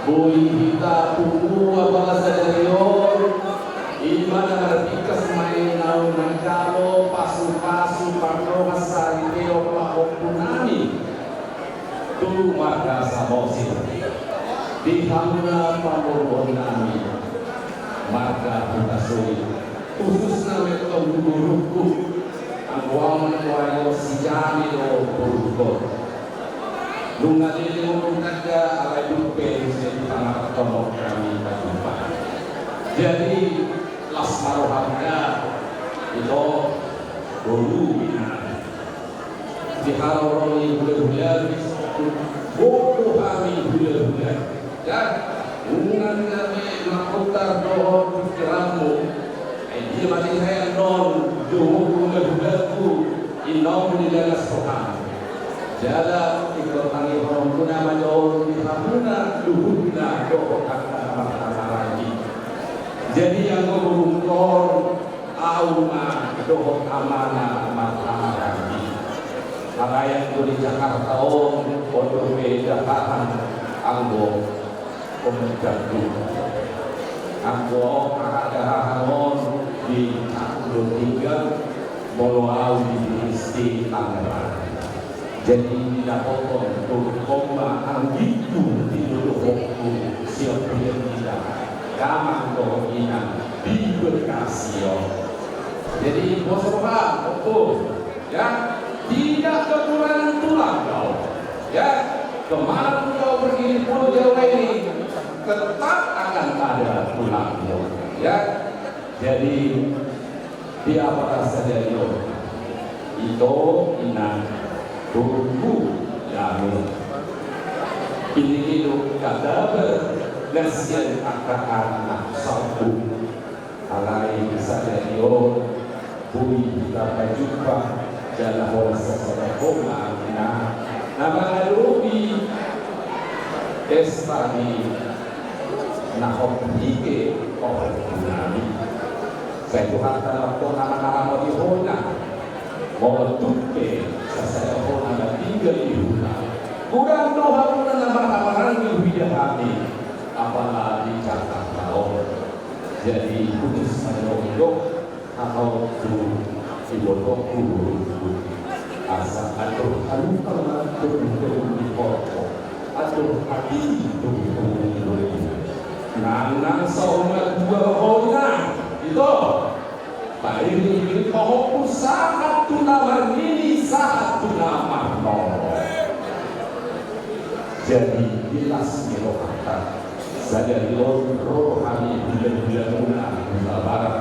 Boi hita pungu apala sadari on, i ma na marbingkas ma i naung manjalo pasu-pasu pardongansaripeon pahompu nami tu marga Samosir. Di hamuna pamoruon nami marga Hutasoit, khususna ma antong tu borungku, anggo au ma na huario si Jami do borungkon. Nunga leleng on tanda alai dung pe muse dipangarahon hami tajumpa. Jadi las ma rohanta, ito, boru, inang. Di haroro ni hula-hula, gogo hami hula-hula. Ya, nunga gabe mangkotar dohot pikiranmu. Ai dia ma di hea non, gogo hula-hulaku, inong di danas roham. Jala ingkon tangihonon muna ma jo di hamuna luhutna dohot angka na marhahamaranggi. Jadi anggo borungkon, au ma dohot amana marhahamaranggi. Alai anggo di Jakarta on, on dope dahahan anggo on janggu. Anggo on aha dahahan on di Cakung do tinggal, molo au di Dipesti Tangerang. Jadi didapothon tu homa anggingku, didodohonku sian Purbalingga, damang dohot inang di Bekasi on. Jadi pos roha, opo, ya, tidak kekurangan tulang kau, ya, kemana pun kau pergi di Pulau Jawa ini, tetap akan ada tulangmu, ya. Jadi di apala sadari on, ito, inang, borungku, damang. Pinilidok katabar na sian angka anak sambung. Alai sadari on boi hita pajumpa jala holan sasada homa amina na mangadopi pesta ni na hombar i, ompung nami. Sai Tuhanta ma tongtong na manaramoti hona. Molo tung pe sasada hona na tinggal di huta, godang do hamuna na marhahamaranggi huida hami, apala di Jakarta on. Jadi khusus sajo do hata on tu ibotongku boruku, asa andor halumpang ma togu-togu ni horbo, andor hatiti togu-togu ni lombu. Nang, nang sauma dua hona, ito. Pairing-iring pahompu sahat tu na marnini, sahat tu na marnono. Jadi di las ni rohanta, sadari on ro hami hulahula muna Huta Barat.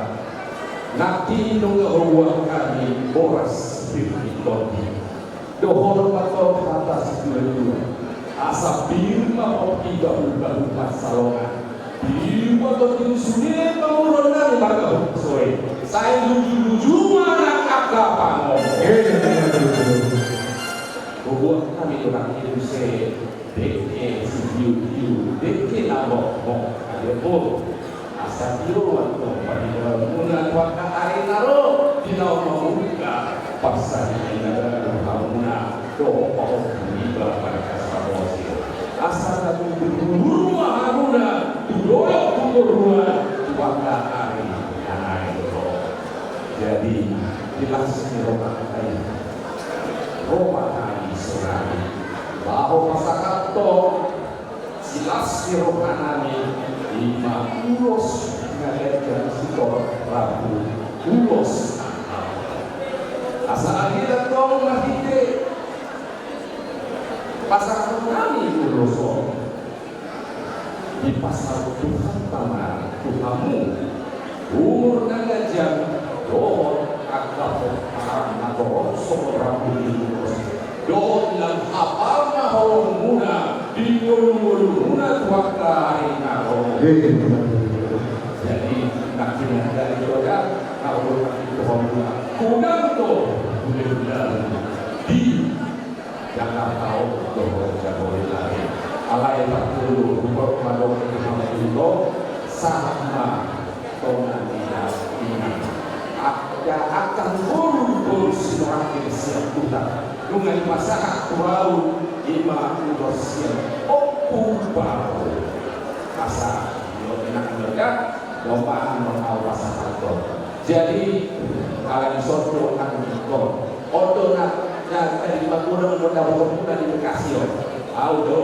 Nangkin nunga huboan hami boras pir ni tondi. Dohonon ma antong hata situa-tua, asa pir ma hot i bahu-bahu pansalongan. Pir ma tondi sude pamoruon nami marga Huruk Soe. Sai luju-luju ma nang angka pangomo. Huboan hami do nangkin muse dengke sihiu-hiu, dengke na mokmok, ate bo. Asa tio ma antong panidoan muna tu angka ari na ro, di na mamungka parsaripeon na baru hamuna dohot pahompu niba marga Samosir. Asa na tumbur-tumbur ma hamuna tu dolok tu toruan tu angka ari na naeng ro. Jadi di las ni rohanta i, ro ma hami sonari laho pasahathon silas ni rohanami, i ma ulos na ganjang sitorop rambu, ulos. Asa ate antong marhite pasahatonnami ulos on, dipasahat Tuhanta ma tu hamu umur na ganjang dohot angka pomparan na torop songon rambu ni ulos, dohot lam hapal ma holongmuna di ngolu-ngolumuna tu angka ari na ro. Jadi nangkin na jadi dohot na olo nangkin tu hamuna, godang do hulahula di Jakarta on dohot Jabodetabek. Alai parjolo huboto ma dohonon ni hamatua, sahat ma tona ni na inang. Angka, angka boru-boru Sinorangkir sian huta, nunga dipasahat tu ahu i ma ulos sian Ompu Baro. Asa, io, inang, inang, dompak ma ahu pasahathon. Jadi ala ni son do nangkin on do na, na, na di Pagodang do na, di Bekasi on. Ahu do,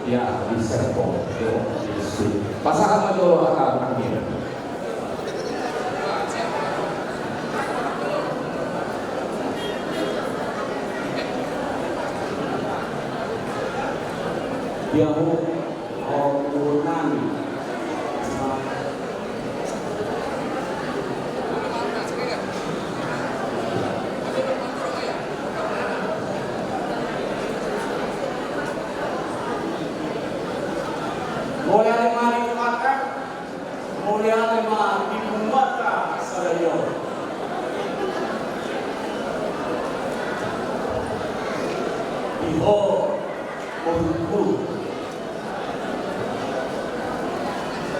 ia, di Serpong do. Pasahat ma jolo hata nangkin. Ia ho. Mauliate ma di Tuhanta, mauliate ma di punguanta sadari on. Di ho boruku.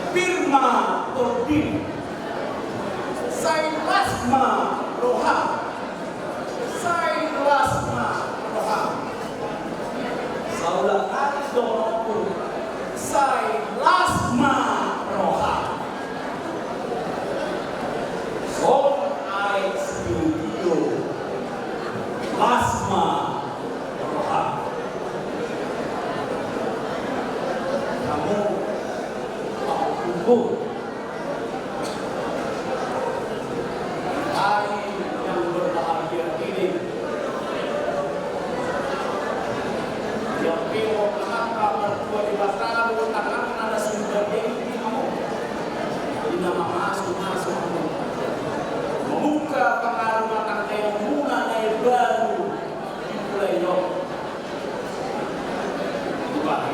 Pir ma tondim, sai las ma roham, sai las ma roham. Saulak nari dohononku, sai las ma roham. Songon aek sitio-tio, las ma roham. Hamu pahompu, hari yang berbahagia ini, yang piro mangangkat mertua di batang tangan ada sudah di hamu. Ina mamasu-masu hamu, membuka pangaru rumah tangga yang muna na baru. Dimulai lo. Dipakai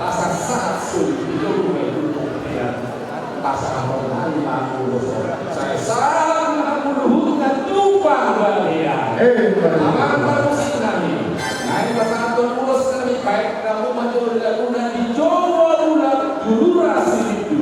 Asa sahat sulit di jolo ma i tu pongkian. Asa hahonari ma ulos on. Sai sahat ma hamu luhutna tu panggabean. Eh, amang parmusik nami. Naeng pasahathon ulos nami, baen hamu ma jolo laguna di Jawa Bulan tu lura Silindu.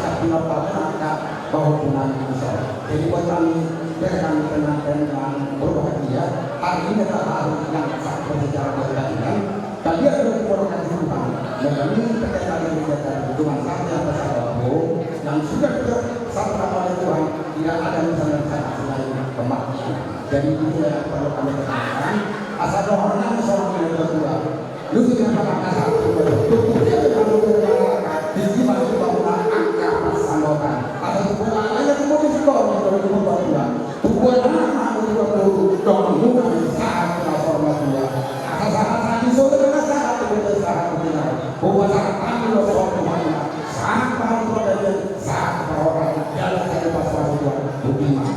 Siap pinompar angka pahompunami di son. Jadi buat kami, dari kami pengantin yang berbahagia, hari ini adalah hari yang sangat bersejarah buat kalian. Kalian sudah diberkati Tuhan melalui pendeta gereja dan Tuhan, satu yang bersama, yang sudah dipersatukan oleh Tuhan. Tidak ada urusan yang sangat selain Jadi dia perlu kami tekankan, asal dohorna seorang yang kedua. Lu sudah makan kasar, tubuh dia memang bermasyarakat, di sini masih bangunan angka persanggotan. Asal tubuh lain yang tubuh di situ, tubuh bermasyarakat. Tubuh anak, tubuh guru, dong, lu saat transformasi. Asal saat saat di sore, saat tubuh saat tubuh. Buat saat kami lo soal Tuhan, saat paham Tuhan dan saat paham Tuhan, jalan saya pas masuk Tuhan, bukti mah.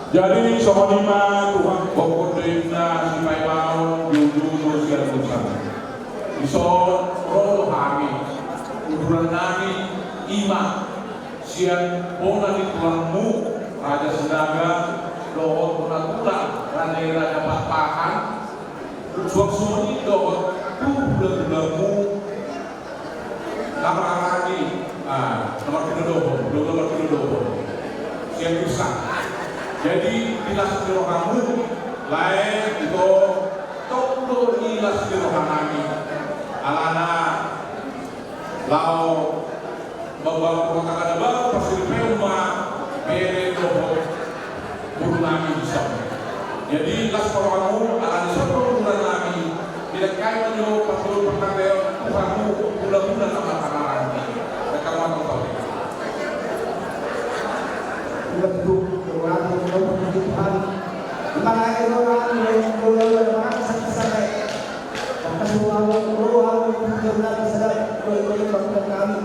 Jadi songon i ma Tuhan, pokok do inna sipaimaon, jujur do sian urusan. Dison ro do hami, uduran nami i ma sian bona ni tulangmu Raja Sinaga dohot bona tulang Raja i Raja Pakpahan. Suang songon i dohot tu hulahulangmu na marhaha i, ah, na martinodohon, na martinodohon sian Gursak. Jadi di las ni rohamu, lae, ito, tong do di las ni roha nami. Alana laho mambangun rumah tangga na baru, parsaripeon ma bere dohot boru nami dison. Jadi las ma rohamu, alani songon uduran nami, dilehon ma jo parjolo panggabean tu hamu hulahula na marhaha i. Dengke ma tong tau. Udah tuh, berarti Tuhan. Di mana aja orang yang mau yang mana sakit-sakit. Maka semua orang, semua orang yang mau yang sakit, yang mau yang sakit,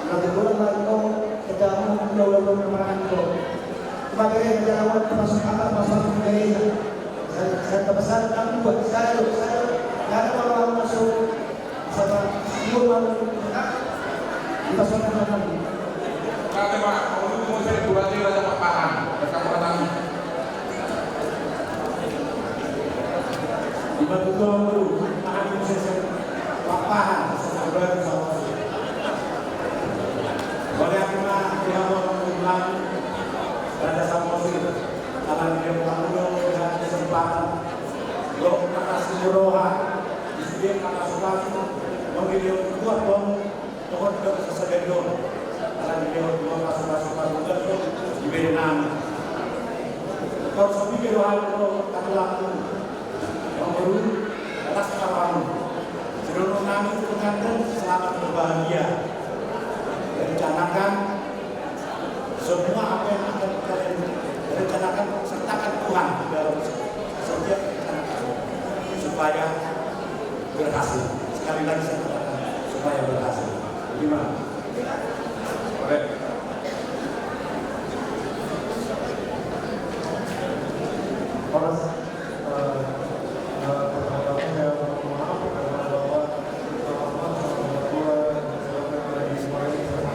Lagu bola, lagu kau, kejamu, kau, kau, kau, kau, kau. Cuma bere, kejamu, termasuk apa, termasuk bere. Saya, saya tak besar, tak buat, saya, saya, nggak ada orang masuk sama semua orang. Kita semua orang. Kata Pak, kalau itu saya buat dia ada papahan, ada papahan. Ima tutu, Amang Boru, aha ni sese, papahan, sese baru sama si. Boleh aku ma, di hamu, Amang Boru, Raja Samosir, alani dia, Amang Boru, dengan kesempatan. Lo, makasih, Boru, ha. Di sini, makasih, Pak. Mungkin dia buat, Bang. Tohon do sasagadon, alani dia dua pasu-pasu panggugat do di bere nami. Tong so bege rohamu tu tulangmu, Amang Boru, atas nama hamu. Sidohonon nami tu pengantin selamat berbahagia. Rencanakan semua apa yang akan kalian rencanakan, sertakan Tuhan di dalam setiap rencana kalian, supaya berhasil. Sekali lagi saya katakan, supaya berhasil. Bagaimana? Oke. Horas, eh, eh, pertama-tama saya mohon maaf karena bahwa, eh, apa, eh, gua, eh, lagi kemarin sama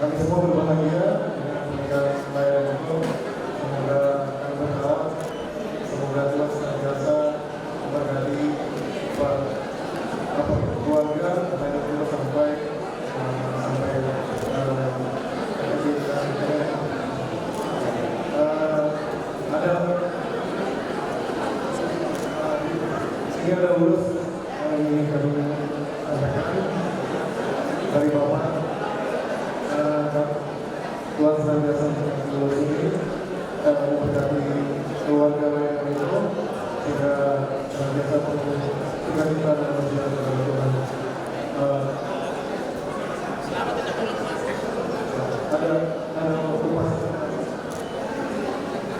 Kami semua berbahagia dengan pernikahan saya dan Ito. Semoga kami berharap, semoga Tuhan senantiasa memberkati, apa, keluarga, dan juga sampai, eh, sampai, eh, eh, ada, eh, ini ada ulos yang ingin kami sampaikan dari Bapak. Eh, Tuhan senantiasa memberkati, eh, memberkati keluarga lain itu, sehingga senantiasa penuh sukacita dan sukacita kepada Tuhan. Eh, ada, ada upas.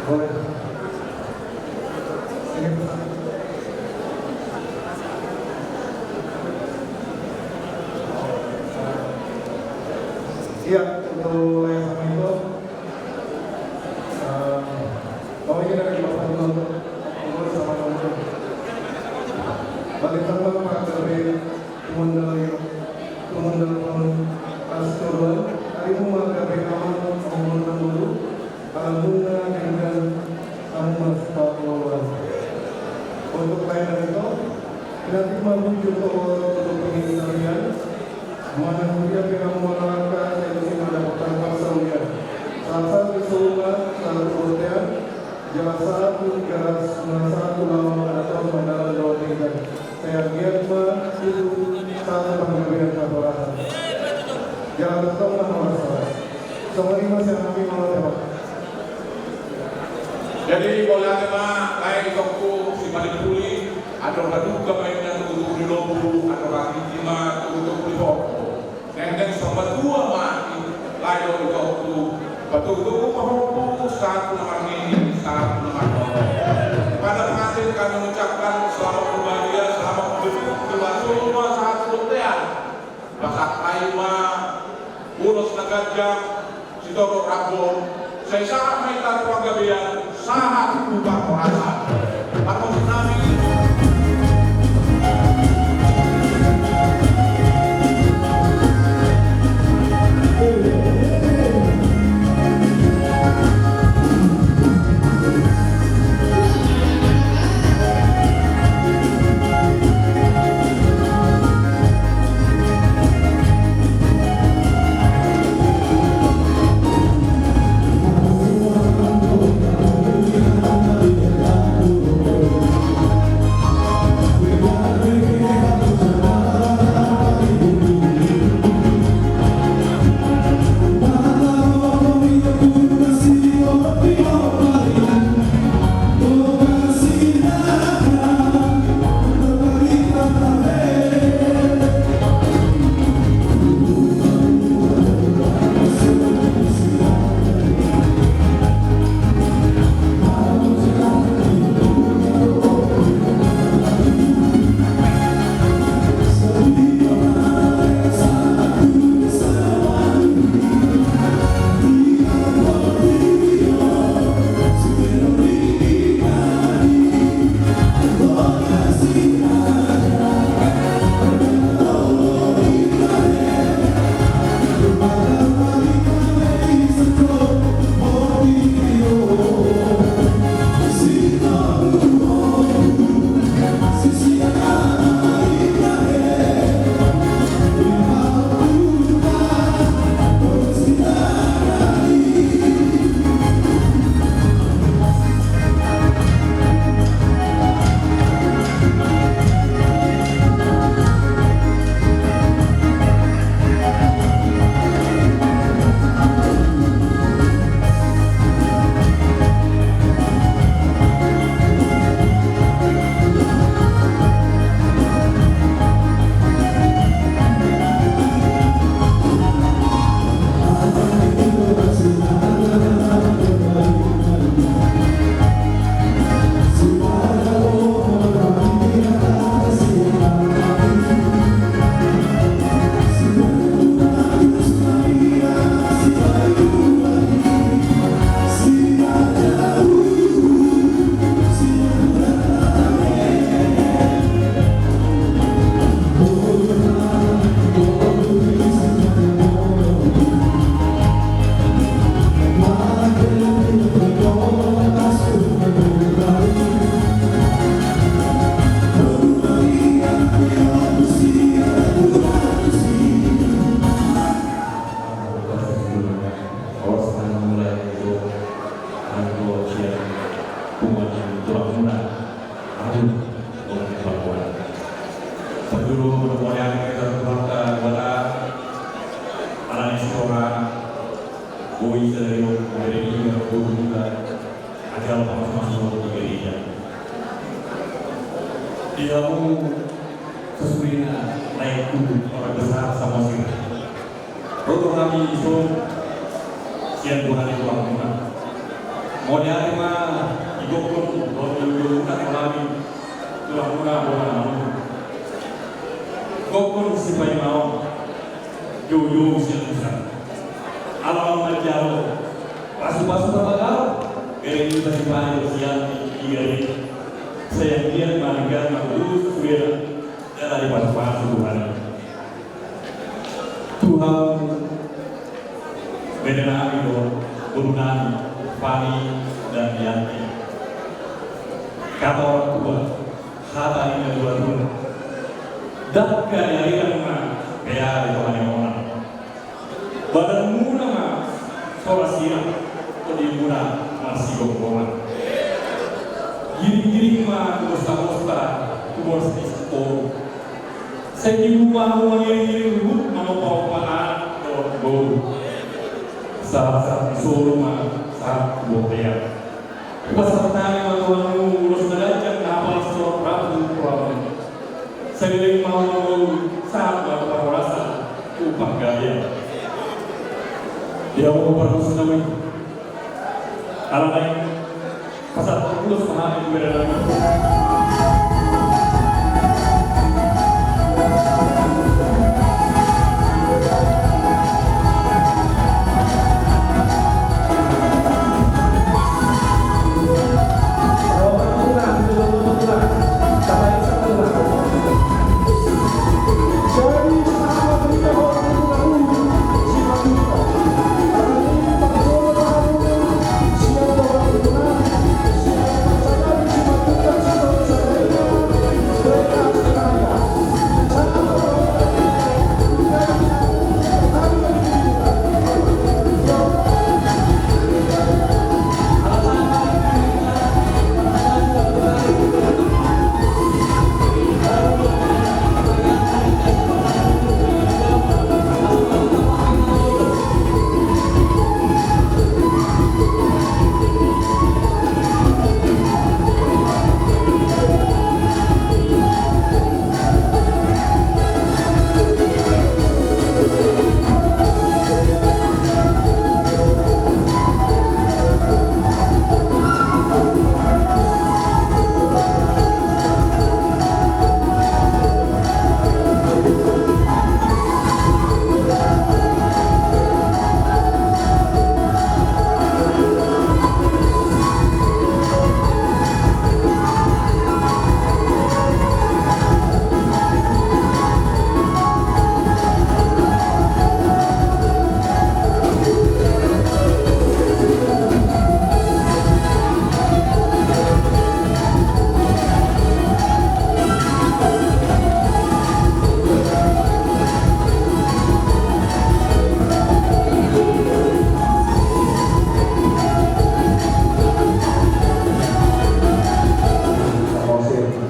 Boleh. Ini pesan. Iya, untuk yang sama itu, eh, oh, ini dari Bapak Gubernur, Gubernur sama Gubernur. Balik sama Pak Gabri, Gubernur, Gubernur Gubernur Astoran, hari ini Pak Gabri Aman, Gubernur Gubernur, Alhamdulillah, dengan kamu merasa. Untuk lain dari itu, nanti mampu juga untuk pengisian. Mana dia pernah mengalahkan saya mesti mendapatkan pasal dia. Salah satu sumber, salah satu hotel, jelas satu, jelas salah satu lama pada tahun mendalam dua tiga. Saya lihat mah itu satu penggabean satu rasa. Jelas betul mah rasa. Songon i ma sian hami, mauliate ma. Jadi mauliate ma, lae itongku, sipalimpuli, andor haduka ma inna tugu-tugu ni lombu, andor hatiti ma tugu-tugu ni horbo. Neng, neng, saur matua ma i, lae dohot itongku, patugu-tugu ma horbo, sahat tu na marnini, sahat tu na marnono. Pada pengantin kami mengucapkan selamat berbahagia, selamat berjumpa, sahat tu bontean. Pasahat hami ma ulos na ganjang, sitorop rambu, sai sahat ma hita tu panggabean, sahat tu parhorasan. Parhorasan nami. Dulu mauliate ma di Tuhanta Debata, ala ni sitongah boi sadari on, boi di ingat boi muda, aja lupa masuk-masuk di gereja. Di hamu sasuhutna, laengku, keluarga besar Samosir. Ro do hami dison sian bona ni tulangmuna. Mauliate ma di gokhon dohot di ujungna tu hami, tulangmuna bona na martua. Gokhon sipaimaon, joujou sian pusat. Ala on manjalo pasu-pasu parbagal, bereng ni pasipani sian di gari. Sai anggiat ma denggan ma tu sude, jala dipasu-pasu Tuhan. Tu hamu bere nami dohot boru nami, Fani dan Yanti. Kata orang tua, hata ni na tua-tua. Dangka ni arian ma pea di tonga ni onan. Badanmuna ma so ra sirang, tondimuna marsigomgoman. Giring-giring ma tu bosta-bosta, tu boras ni sitoru. Sai dibuha hamu mangiring-iring ruhut, manopa-opa anak dohot boru. Sahat-sahat ni solu ma sahat tu bontean. Hupasahat hami ma tu hamu ulos na ganjang na hapal sitorop rambu tu hamu. Sai leleng ma hamu mangolu, sahat ma tu parhorasan, tu panggabean. Di hamu parmusik nami. Ala naeng pasahat ulos ma hami tu bere nami.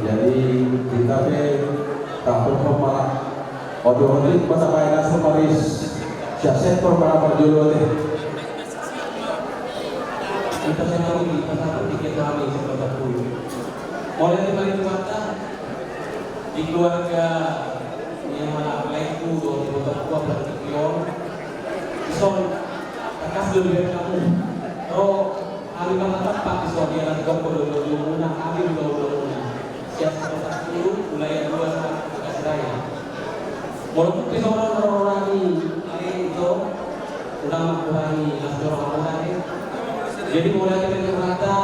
Jadi, kita pe takut kepala. Ojo, ojo, masa main asal maris. Siap sektor mana perjolo deh. Kita selalu di pasar tiket kami seperti itu. Mulai dari Kalimantan, di keluarga yang mana laengku dohot di botoku, apalagi Pion. Dison, tangkas do dibereng hamu. Ro hami marnatampak dison, ia na di gokhon do ujung-ujungmuna, hami do ujung-ujungmuna. Sian Sitorus Sulu, wilayah dua, Bagas Raya. Molo tung pe songon on roronami, ale ito, unang ma hurangi las ni rohamuna, ale. Jadi, molo ate pe tu hata,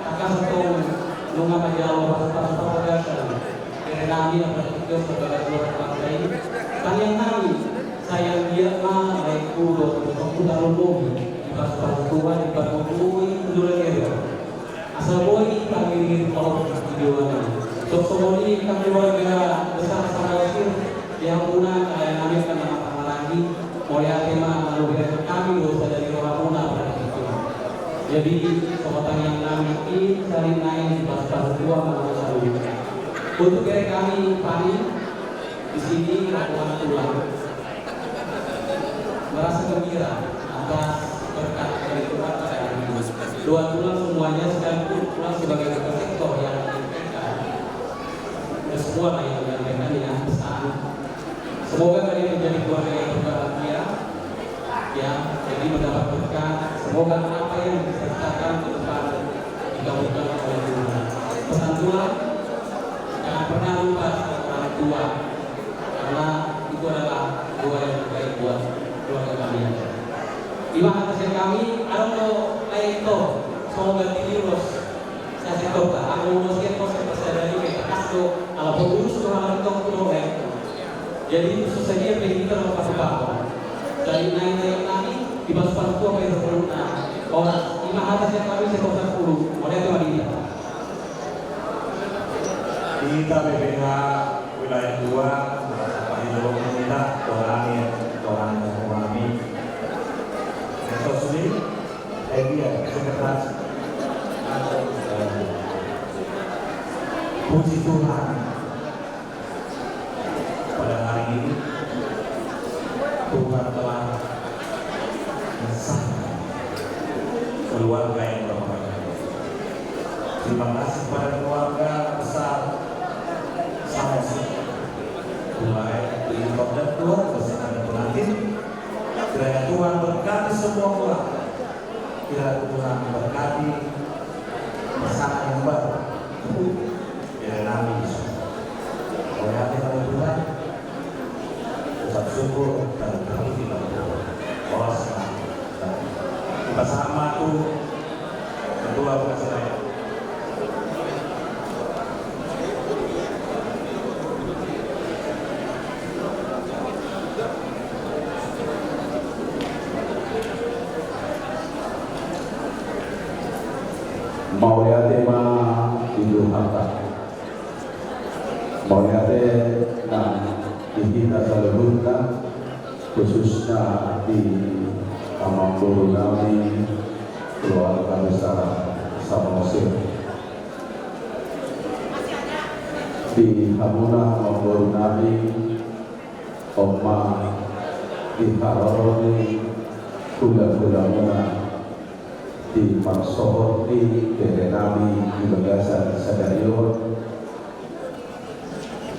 tangkas antong nunga manjalo pasu-pasu parbagasan. Bere nami, apalagi Tio, sebagai keluarga bangsa ini. Tangiang nami, sai anggiat ma laengku dohot botoku tarlumobi, dipasu-pasu Tuhan, dipargogoi tu joloan ni ari on. Asa boi pangiring-iring pahompu di dua nami. Songon i, hami keluarga besar Samosir, di hamuna, kalahi nami, angka na marhahamaranggi, mauliate ma, mauliate hami do sadari rohamuna, apalagi Tio. Jadi, songon tangiang nami i, sahali nai dipasu-pasu Tuhan ma hamu saluhutna. Untuk bere nami, Fani, Di sini rombongan tulang merasa gembira atas berkat dari Tuhan pada hari ini. Doa tulang semuanya sekaligus tulang sebagai ketua sektor yang menyampaikan. Semua lah yang menyampaikan ya pesan. Semoga kalian menjadi keluarga yang berbahagia. Ya, jadi mendapat berkat. Semoga apa yang disertakan ke depan dikabulkan oleh Tuhan. Pesan tulang, jangan pernah lupa sama orang tua, karena itu adalah doa yang terbaik buat keluarga kalian. Ima hata sian hami, adong do lae, semoga diurus. Saya sektor, Pak. Aku mau siap kok, saya percaya dari kita. Kasih do, kalau pengurus tuh, kalau itu aku tuh, eh. Jadi susah dia, pengen kita dapat apa-apa. Dari naik-naik kami, di bawah sepatu tuh, apa yang perlu? Nah, orang, ima hata sian hami, saya kok sepuluh. Mau lihat sama dia. Hita B P H wilayah dua, marhite Tuhan, hita doa ni, doa ni, doa ni. Itu sini. Eh, iya, sekretaris. Puji Tuhan, pada hari ini Tuhan telah mensahkan keluarga yang berbahagia. Terima kasih kepada keluarga besar Samosir. Mulai dari keluarga besar dan pengantin. Kiranya Tuhan berkati semua keluarga. Kiranya Tuhan berkati pasangan yang baru. Kiranya amin. Oleh hati dari Tuhan, ucap syukur dan kami tidak. Awas, kita sama tuh. Ketua Bekasi Raya. Mauliate ma di Tuhanta. Mauliate nang di hita saluhutna, khususna di amangboru nami, keluarga besar Samosir. Di hamuna amangboru nami, on ma di haroro ni hulahulamuna, di marsohot ni bere nami di bagasan sadari on,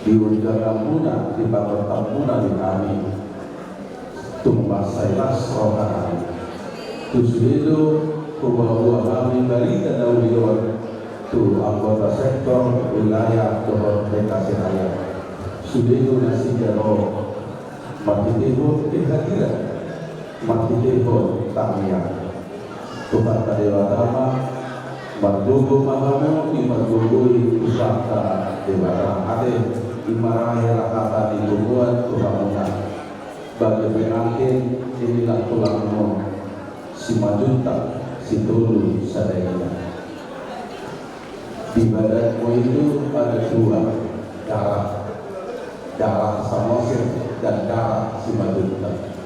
di undanganmuna, di panortanmuna di hami. Tung mansai las rohanami. Tu sude do hupaboa hami barita na uli on tu anggota sektor, wilayah dohot Bekasi Raya. Sude do nasida ro marhitehon kehadiran, marhitehon tangiang. Tuhanta Debata ma, margogo ma hamu di margogoi Tuhanta Debata. Ate, i ma rahe ra hata ni punguan tu hamuna. Bagai pengantin, inilah tulangmu, Simanjuntak Sitolu Sadaina. Di badanmu itu ada dua darah, darah Samosir dan darah Simanjuntak.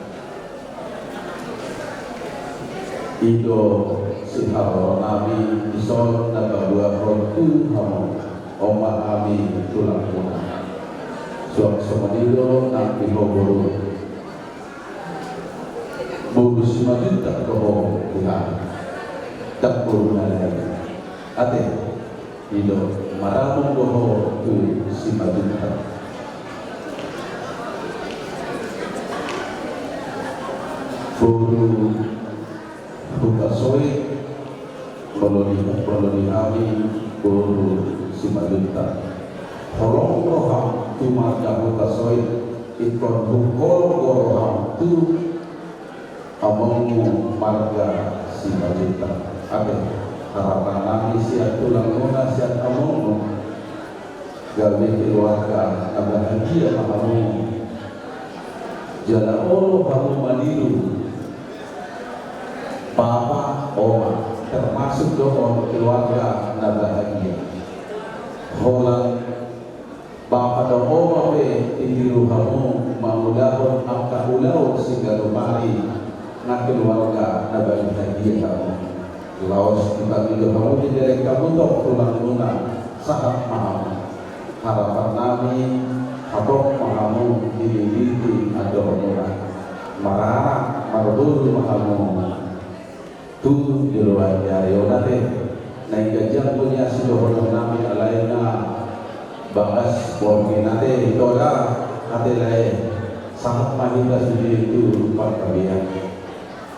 I do siharoro nami, dison na paboahon tu hamu, on ma hami tulangmuna. Suang songon i do nang di ho boru. Boru Simanjuntak do ho di hami. Ndang boru na lain. Ate. I do, maramung do ho tu Simanjuntak. Boru Hutasoit, molo di, molo di hami boru Simanjuntak. Holong roham tu marga Hutasoit, ingkon holong do roham tu amongmu marga Simanjuntak. Ate, harapan nami sian tulangmuna, sian amongmu, gabe keluarga na bahagia ma hamu. Jala olo hamu maniru bapa, oma, termasuk do on keluarga na bahagia. Holan bapa dohot oma pe ditiru hamu mangulahon angka ulaon siganup ari, na keluarga na bahagia hamu. Laos dipangido hamu, diderek hamu tong tulangmuna, sahat ma hamu. Harapan nami, hatop ma hamu Marboru ma hamu tu joloan ni ari on ate. Naeng ganjang do nian sidohonon nami alai na bagas borngin ate, ito da ate lae. Sahat ma hita sude tu panggabean.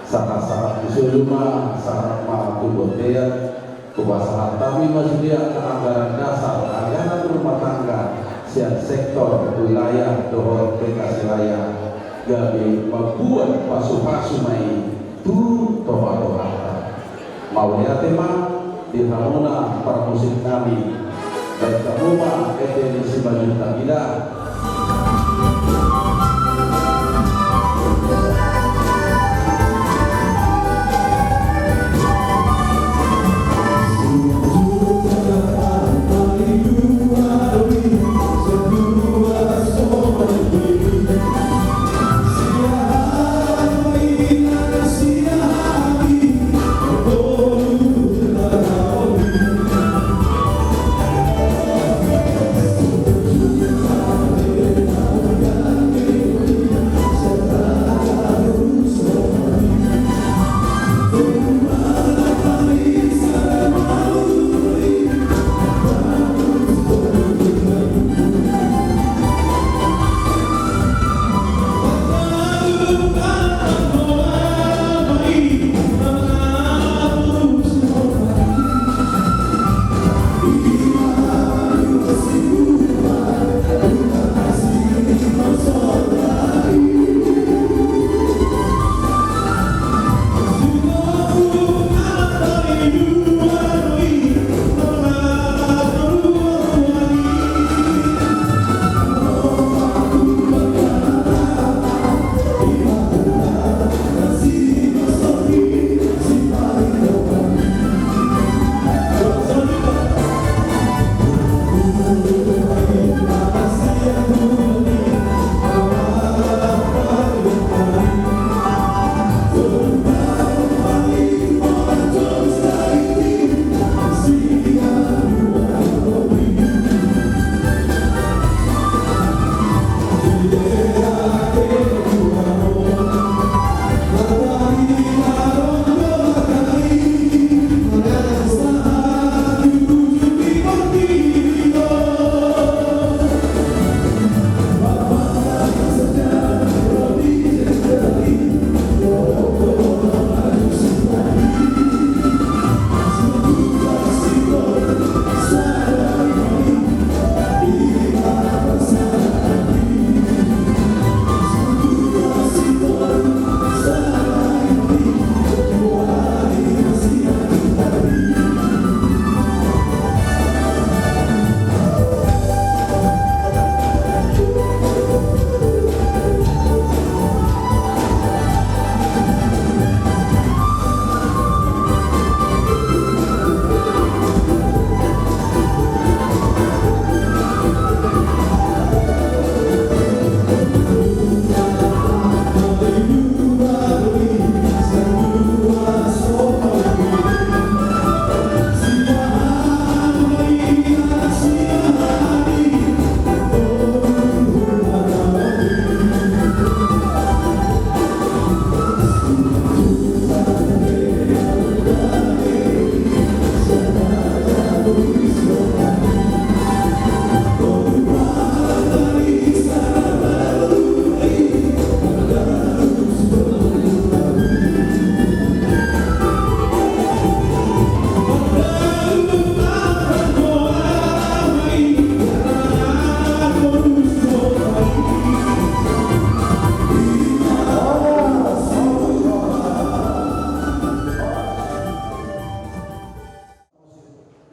Sahat-sahat ni solu ma, sahat ma tu bontean. Hupasahat hami ma sude angka anggaran dasar, anggaran rumah tangga sian sektor wilayah dohot P K silayak, gabe mambuat pasu-pasu ma i tu toha-tohanta. Mauliate ma di hamuna parmusik nami. Baen hamu ma ende ni Simanjuntak i da.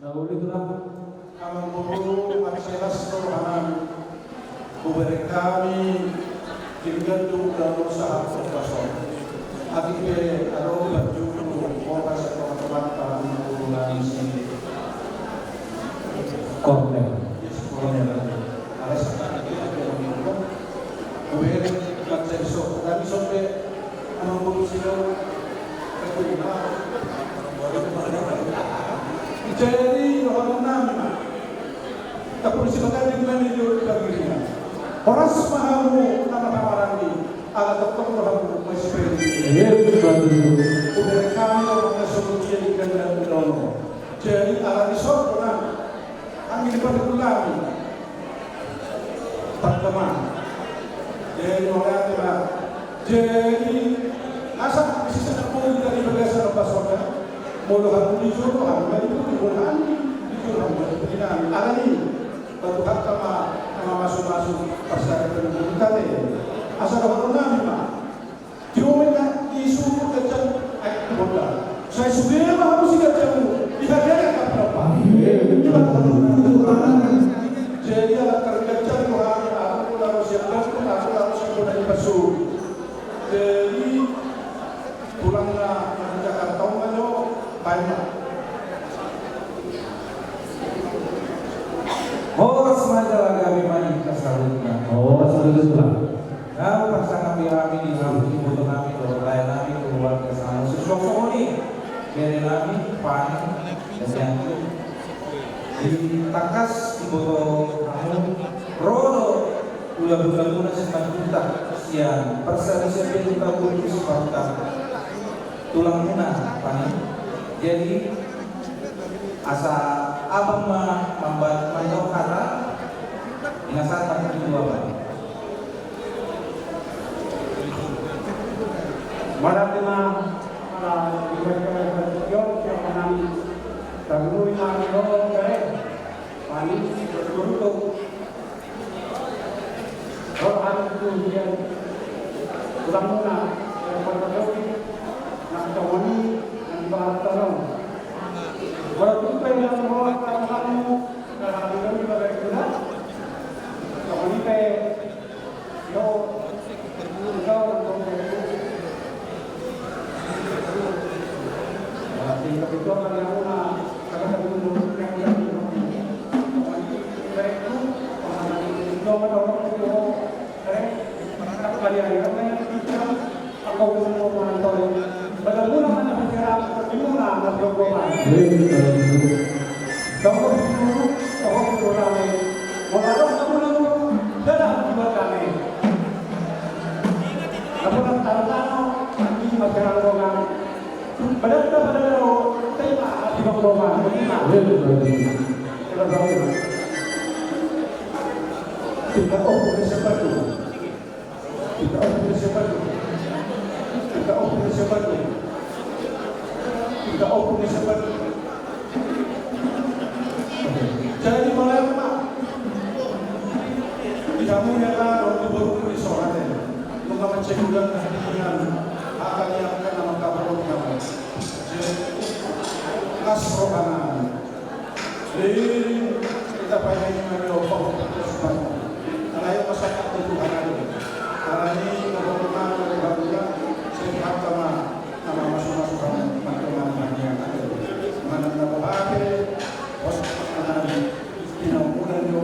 Na uli tu na. Amang boru, mansai las do rohanami. Hubereng hami tinggal tu ulaon sahat tu pason. Atik pe adong panjujung, boha sian tonga-tonganta, amang boru nami si Kornel. Yes, Kornel. Alas atik pe amang boru. Hubereng mansai so, tadi so pe. Amang boru Sidor. Jadi rohanami ma. Tapur si baganding nami di Pagirian. Horas ma hamu na marhahamaranggi, ala tongtong do hamu masiperi. Iya, betul. Udah kami orang sebutnya di kandang dono. Jadi, ala di sono, nah, kami di Padang Ulami. Pertama. Jadi, orang tua. Jadi, asa bisa nak mau dari bagasan apa soda? Molo hamu di jolo, hamu di jolo, hamu di jolo, hamu di jolo. Ala ni, batu hakka ma, ma masuk-masuk, pas ada penunjukan, eh. Asa dohononnami ma. Tiup ma i suhut ganjang, ai, bonda. Sai sude ma hamu siganjangmu, di hadiah yang kami dapat. Jadi, ala terganjang Tuhan, aku lalu siap datang, aku lalu siap datang di pasu. Jadi, pulangna di Jakarta, ma jo, baik, Pak. Horas ma jala gabe ma di angka saluhutna. Horas ma jala. Nunga pasahat hami di hamu, ibotonami, dohot laenami, keluarga saluhutna. Suang songon i, berenami, Pani, dan Yanti. Di tangkas iboto hamu, ro do hulahula muna simanjuntak sian Parsadisa P J K Kultus Sparta. Tulangmuna, Pani. Jadi, asa abang ma mambahen manjawab hata, ingasan ma di dua, Pani. Marhata ma, ala di bagasan siapa nami, tarlumobi ma di ho, Pani, beruntung. Roha tu hian. Tulangmuna, yang berdoa, nak temani, yang batal. Kalau tu yang roha, kalau kamu, kalau kamu di bagai guna, temani pe, yo, kau, kau, Kita open siapa tu? Kita open siapa tu? Kita open siapa tu? Kita open siapa tu? Jadi, mulai apa? Di hamu ya kan, waktu baru di soal ya. Mengapa cek ulang dengan akan yang akan nama kabar kamu? Jadi, kas rohana. Jadi, kita paingai ma jo pahompu Tuhan. Alai masyarakat Tuhan ada. Karena ini pahompu Tuhan, Tuhan, sehat sama, sama masuk-masuk sama, sama, sama, sama, sama. Mana nama pakai, pos, mana, pinaumulan jo,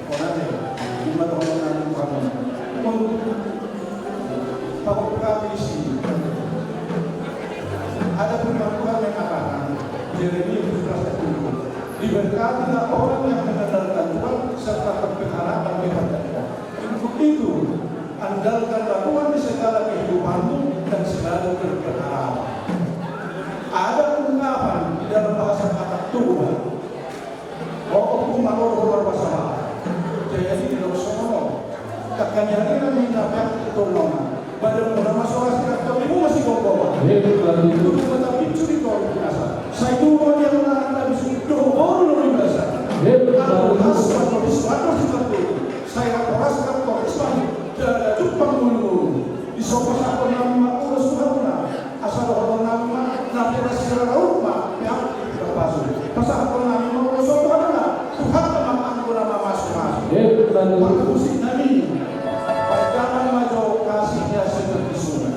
orang ada. Cuma dohononnami ma. Pahompu kami di sini. Adapun Tuhan mengatakan, Yeremia tujuh belas ayat tujuh, "Diberkatilah orang yang mengandalkan Tuhan serta berharap bagi Tuhan." Untuk itu, andalkanlah Tuhan di segala kehidupanmu dan selalu berharap. Ada ungkapan di dalam bahasa Kata Tua. Oh, aku maloro luar biasa. Jadi, di dalam sono. Takkan jadi kami dapat tolong. Badan pun nama soal sih, tapi ibu masih bobo. Iya, betul. Itu rumah tapi curi kau biasa. Saya itu mau dia mengarang dan sudah bobo luar biasa. Iya, betul. Aku khas, aku di suatu seperti itu. Sai pasahat ma tu Tuhan, jala jumpa mulu. Di sopo sahon nami ma ulos Tuhan na, asa dohonon nami ma, na pira sira raut ma, pea pasu. Pasahat nami ma ulos Tuhan na, Tuhan ma anggo na mamasu-masu. Iya, betul. Parmusik nami, parjolo ma jo kasihnya seperti sungai.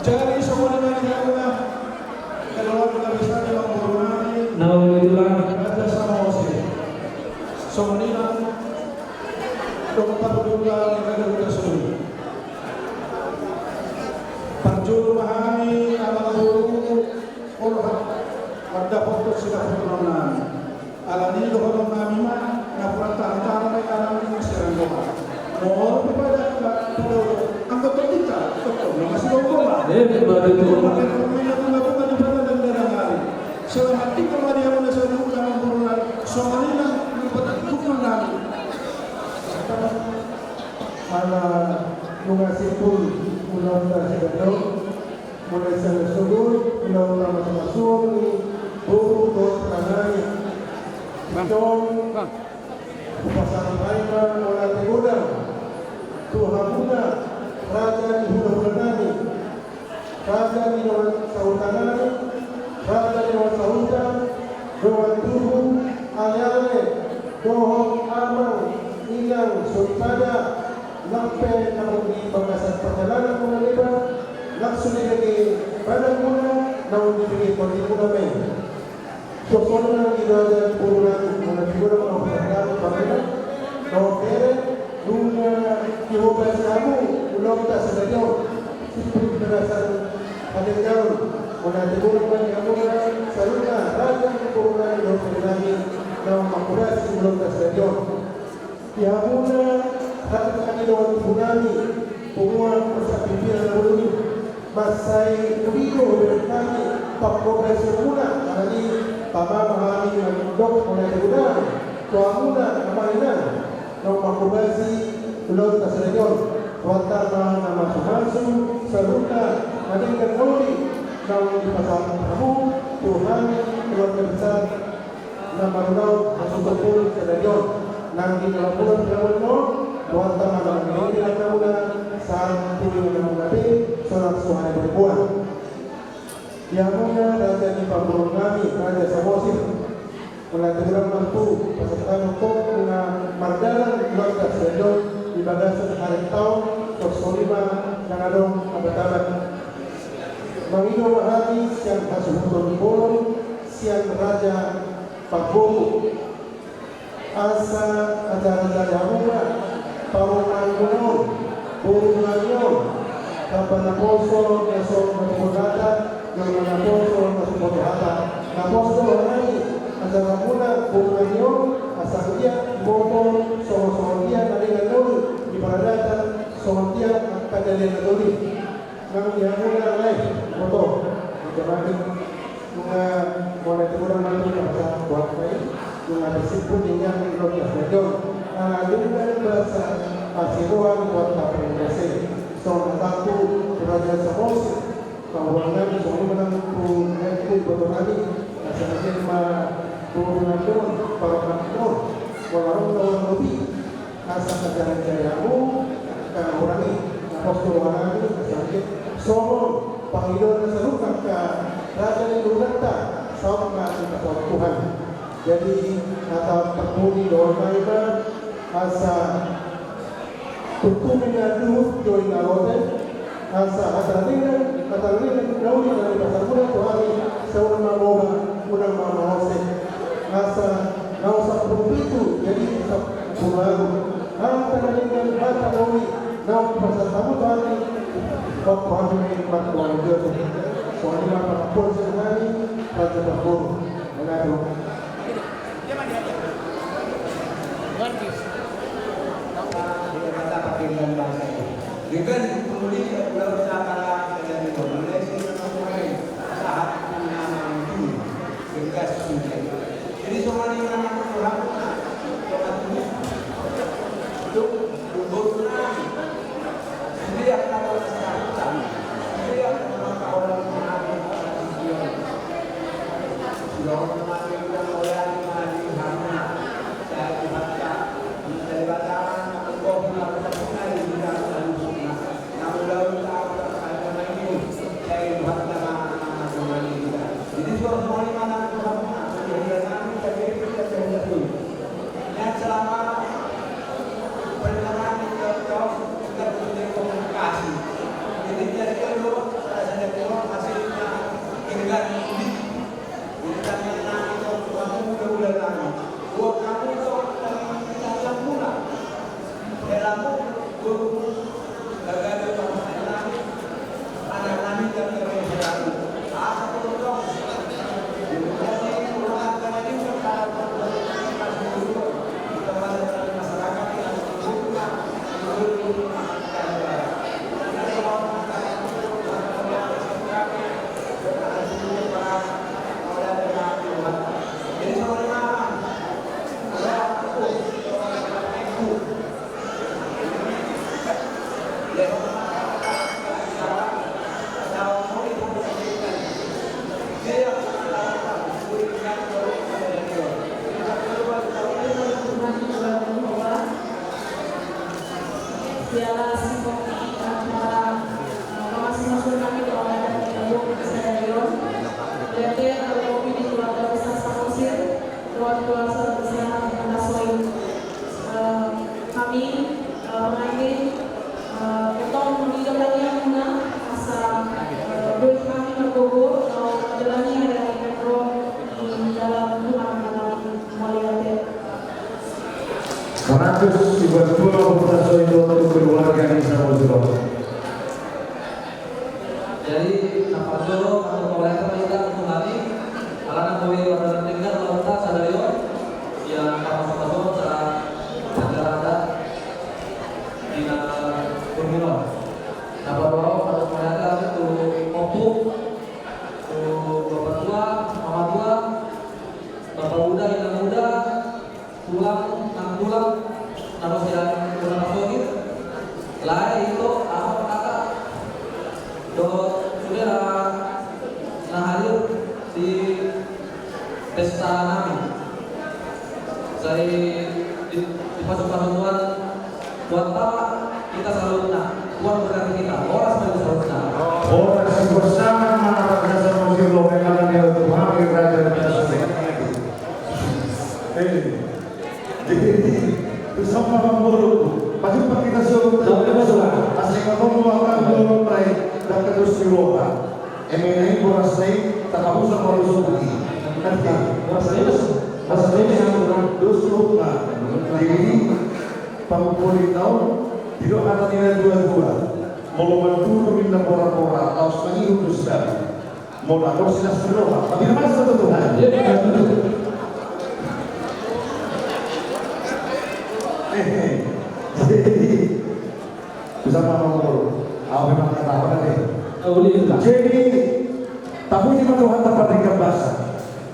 Jadi songon i ma di hamuna keluarga besar ni amangboru nami, na uli tulang, Raja Samosir. Songon i nang dok parhundul ni raja huta Sulu. Parjolo ma hami amangboru Borhat mandapothon sidapothon nami. Alani i dohonon nami ma, na hurang tahan-tahan ma i, alani i ma sirang doha. Molo pe pada angka padaoto, angka tondinta, tongtong nama sidongkoma. Eh, baru itu. Maka nama bunga-bunga di pada dan darah hari. Selamat tinggal ma di hamuna saluhutna amangboru nami. Songon i nang di pada dukun nami. Ala nunga simpul ulaonta sadari on. Mulai sian na sogot, ulaon na mamasu-masuon ni boru dohot na lain. Bang. Tong, Bang. Hupasahat hami ma mauliate godang tu hamuna raja ni hula-hula nami, raja ni dongan sahuta nami, raja ni dongan sahuta, dongan tubu, ale-ale, dohot amang, inang, soripada, nang pe na di bagasan pardalanan muna leba, nang so dibege badanmuna, naung dibege tondimuna ma i. Suang songon i nang di raja ni boru nami, mauliate godang ma hupasahat hami tu hamuna, dohot bere, nunga dihobasi hamu ulaonta sadari on. Simpul di bagasan hadenggaon, mauliate godang ma di hamuna saluhutna raja ni boru nami dohot bere nami, naung manghobasi ulaonta sadari on. Di hamuna, raja ni dongan tubu nami, punguan Parsapipiran na bolon i, mansai uli do hubereng hami panghobasionmuna, alani i tama ma hami mandok mauliate godang tu hamuna amang inang, naung manghobasi ulaonta sadari on. Rohanta ma na mamasu-masu, saluhutna na denggan na uli, naung dipasahat hamu tu hami keluarga besar na marulaon hasuhuton sadari on. Nang di na lam bulan pinamulan on, rohanta ma na mangilengileng hamuna, sahat tu inganan muna be, sonang suhari bariboan. Di hamuna raja ni parboruon nami, Raja Samosir. Mauliate godang ma tu pasahatanmu, nunga mardalan ulaonta sadari on di bagasan haritaon, songon i ma nang adong abat-abat. Mangido ma hami sian hasuhuton ni bolon, sian raja parboru. Asa ajar-ajari hamu ma parumaenmuna on, boru nami on, rap ma naposo na so, na so boto hata, jolma naposo na so boto hata. Naposo do rohanami, ajar hamuna boru nami on, asa anggiat diboto songon-songon dia na denggan na uli di paradaton, songon dia angka dalihan na tolu i. Nang di hamuna lae, boto, di jamaah i, nunga mauliate godang ma tu na pasahat rohanta i, nunga tarsimpul di inganan ni rohanta sadari on. Ala denggan basa asi roha ni rohanta parhundul i. Songon hatangku tu Raja Samosir, paboa nami songon i ma nang tu inanku, iboto nami, asa anggiat ma boru nami on, parumaenmuna on, molo adong na hurang lobi, asa ajar-ajari hamu angka na hurang i, naposo do rohanami, asa anggiat songon pangidoan na saluhut angka raja ni boruonta, saut ma dipasaut Tuhan. Jadi hata parpudi dohononnami ma, asa tumtumi na luhut, joi na lote, asa hata na denggan, hata na denggan na uli na nipasahat hamuna tu hami, sai unang ma boha, unang ma mose. Asa naung sampulu pitu jadi sampulu ualu. Hata na denggan, hata na uli naung pasahat hamu tu hami, waktu hami martuatua. Songon i ma pangakuan sian hami, raja parboru. Mauliate. Siala singkong i acara, eh, pamasumasu nami di Adat Tingga Bung sadari on. Berarti kalau kopi di keluarga besar Samosir, keluarga besar Samosir. Eh, kami, eh, mengakhiri, eh, ketong mengido kami yang guna, asa, eh, buat kami berkumpul, kalau menjalani hari-hari yang di dalam Tuhan, dalam mulia. Saratus dibantu Bapak Soito untuk keluarga di Samosir. Jadi, na parjolo, untuk mulai kita untuk hari, alana kami pada tinggal, kalau kita sadari on, ya, sama-sama, sama-sama, acara ada di dalam formula. Na parjolo, untuk mulai kita untuk ompu, untuk bapak tua, mama tua, bapak muda, inang muda, tulang, nang tulang, na ro sian Bona Pasogit, lae, ito, amang, kakak, dohot sude na, na hadir di pesta nami. Sai di, dipasupasu Tuhan, Tuhan Tama, kita saluhutna, Tuhan berkati kita, horas ma di saluhutna. Horas, horas, sama-sama, Samosir, lomengan ni Tuhan, Raja, Raja, Raja. Eh, jadi, bersama Bang Boru, pajumpang hita saluhut. Saluhut, Bang Boru. Asik, Bang Boru, akan Bang Boru, baik, dan terus di Roha. Eme na i boras na i, tapabusa ma dos suhut i. Boras na i, dos, boras na i, dos suhut na. Jadi, pangkumpul i taon, didok hata ni na dua-dua. Molo mandudur ninna pora-pora, laos mangihut dos dabu. Molo adong silas ni roha, tapi na masa tu Tuhan. Iya, iya, betul. Eh, eh. Jadi, bisa apa mau? Apa memang kata apa tadi? Oh, boleh, Pak. Jadi, tapuji ma Tuhanta pardenggan basa.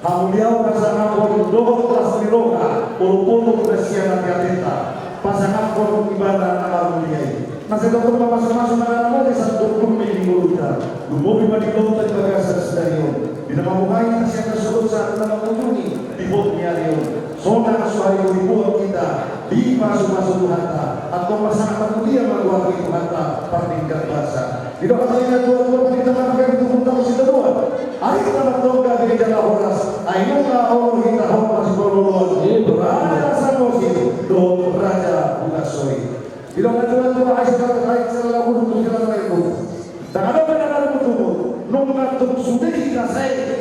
Hamuliaon, hasangapon dohot las ni roha, olo-olo na sian ateateta, pasangapon ibana na marmulia i. Na sai tongtong mamasu-masu, na mangajari sandok gurmi di ngolunta, lumobi ma di ngolunta di bagasan sadari on. Di na mamungkai hita sian na sogot sahat na mangujungi di hot ni ari on. Sonang so haribu-ribuan hita dipasu-pasu Tuhanta, antong pasangaphon mulia ma goar ni Tuhanta pardenggan basa. Didok hata ni na tua-tua, pandita marga di tubuh tamu sitadoan. Ai ta mantong gabe jala horas, ai nunga olo hita hot masipaolo-oloan. Raja Samosir dohot Raja Bungasoi. Didok na tua-tua, ai sada, ai sada lagu tu sada lagu. Dang adong na lagu tu, nunga tung sude hita sai.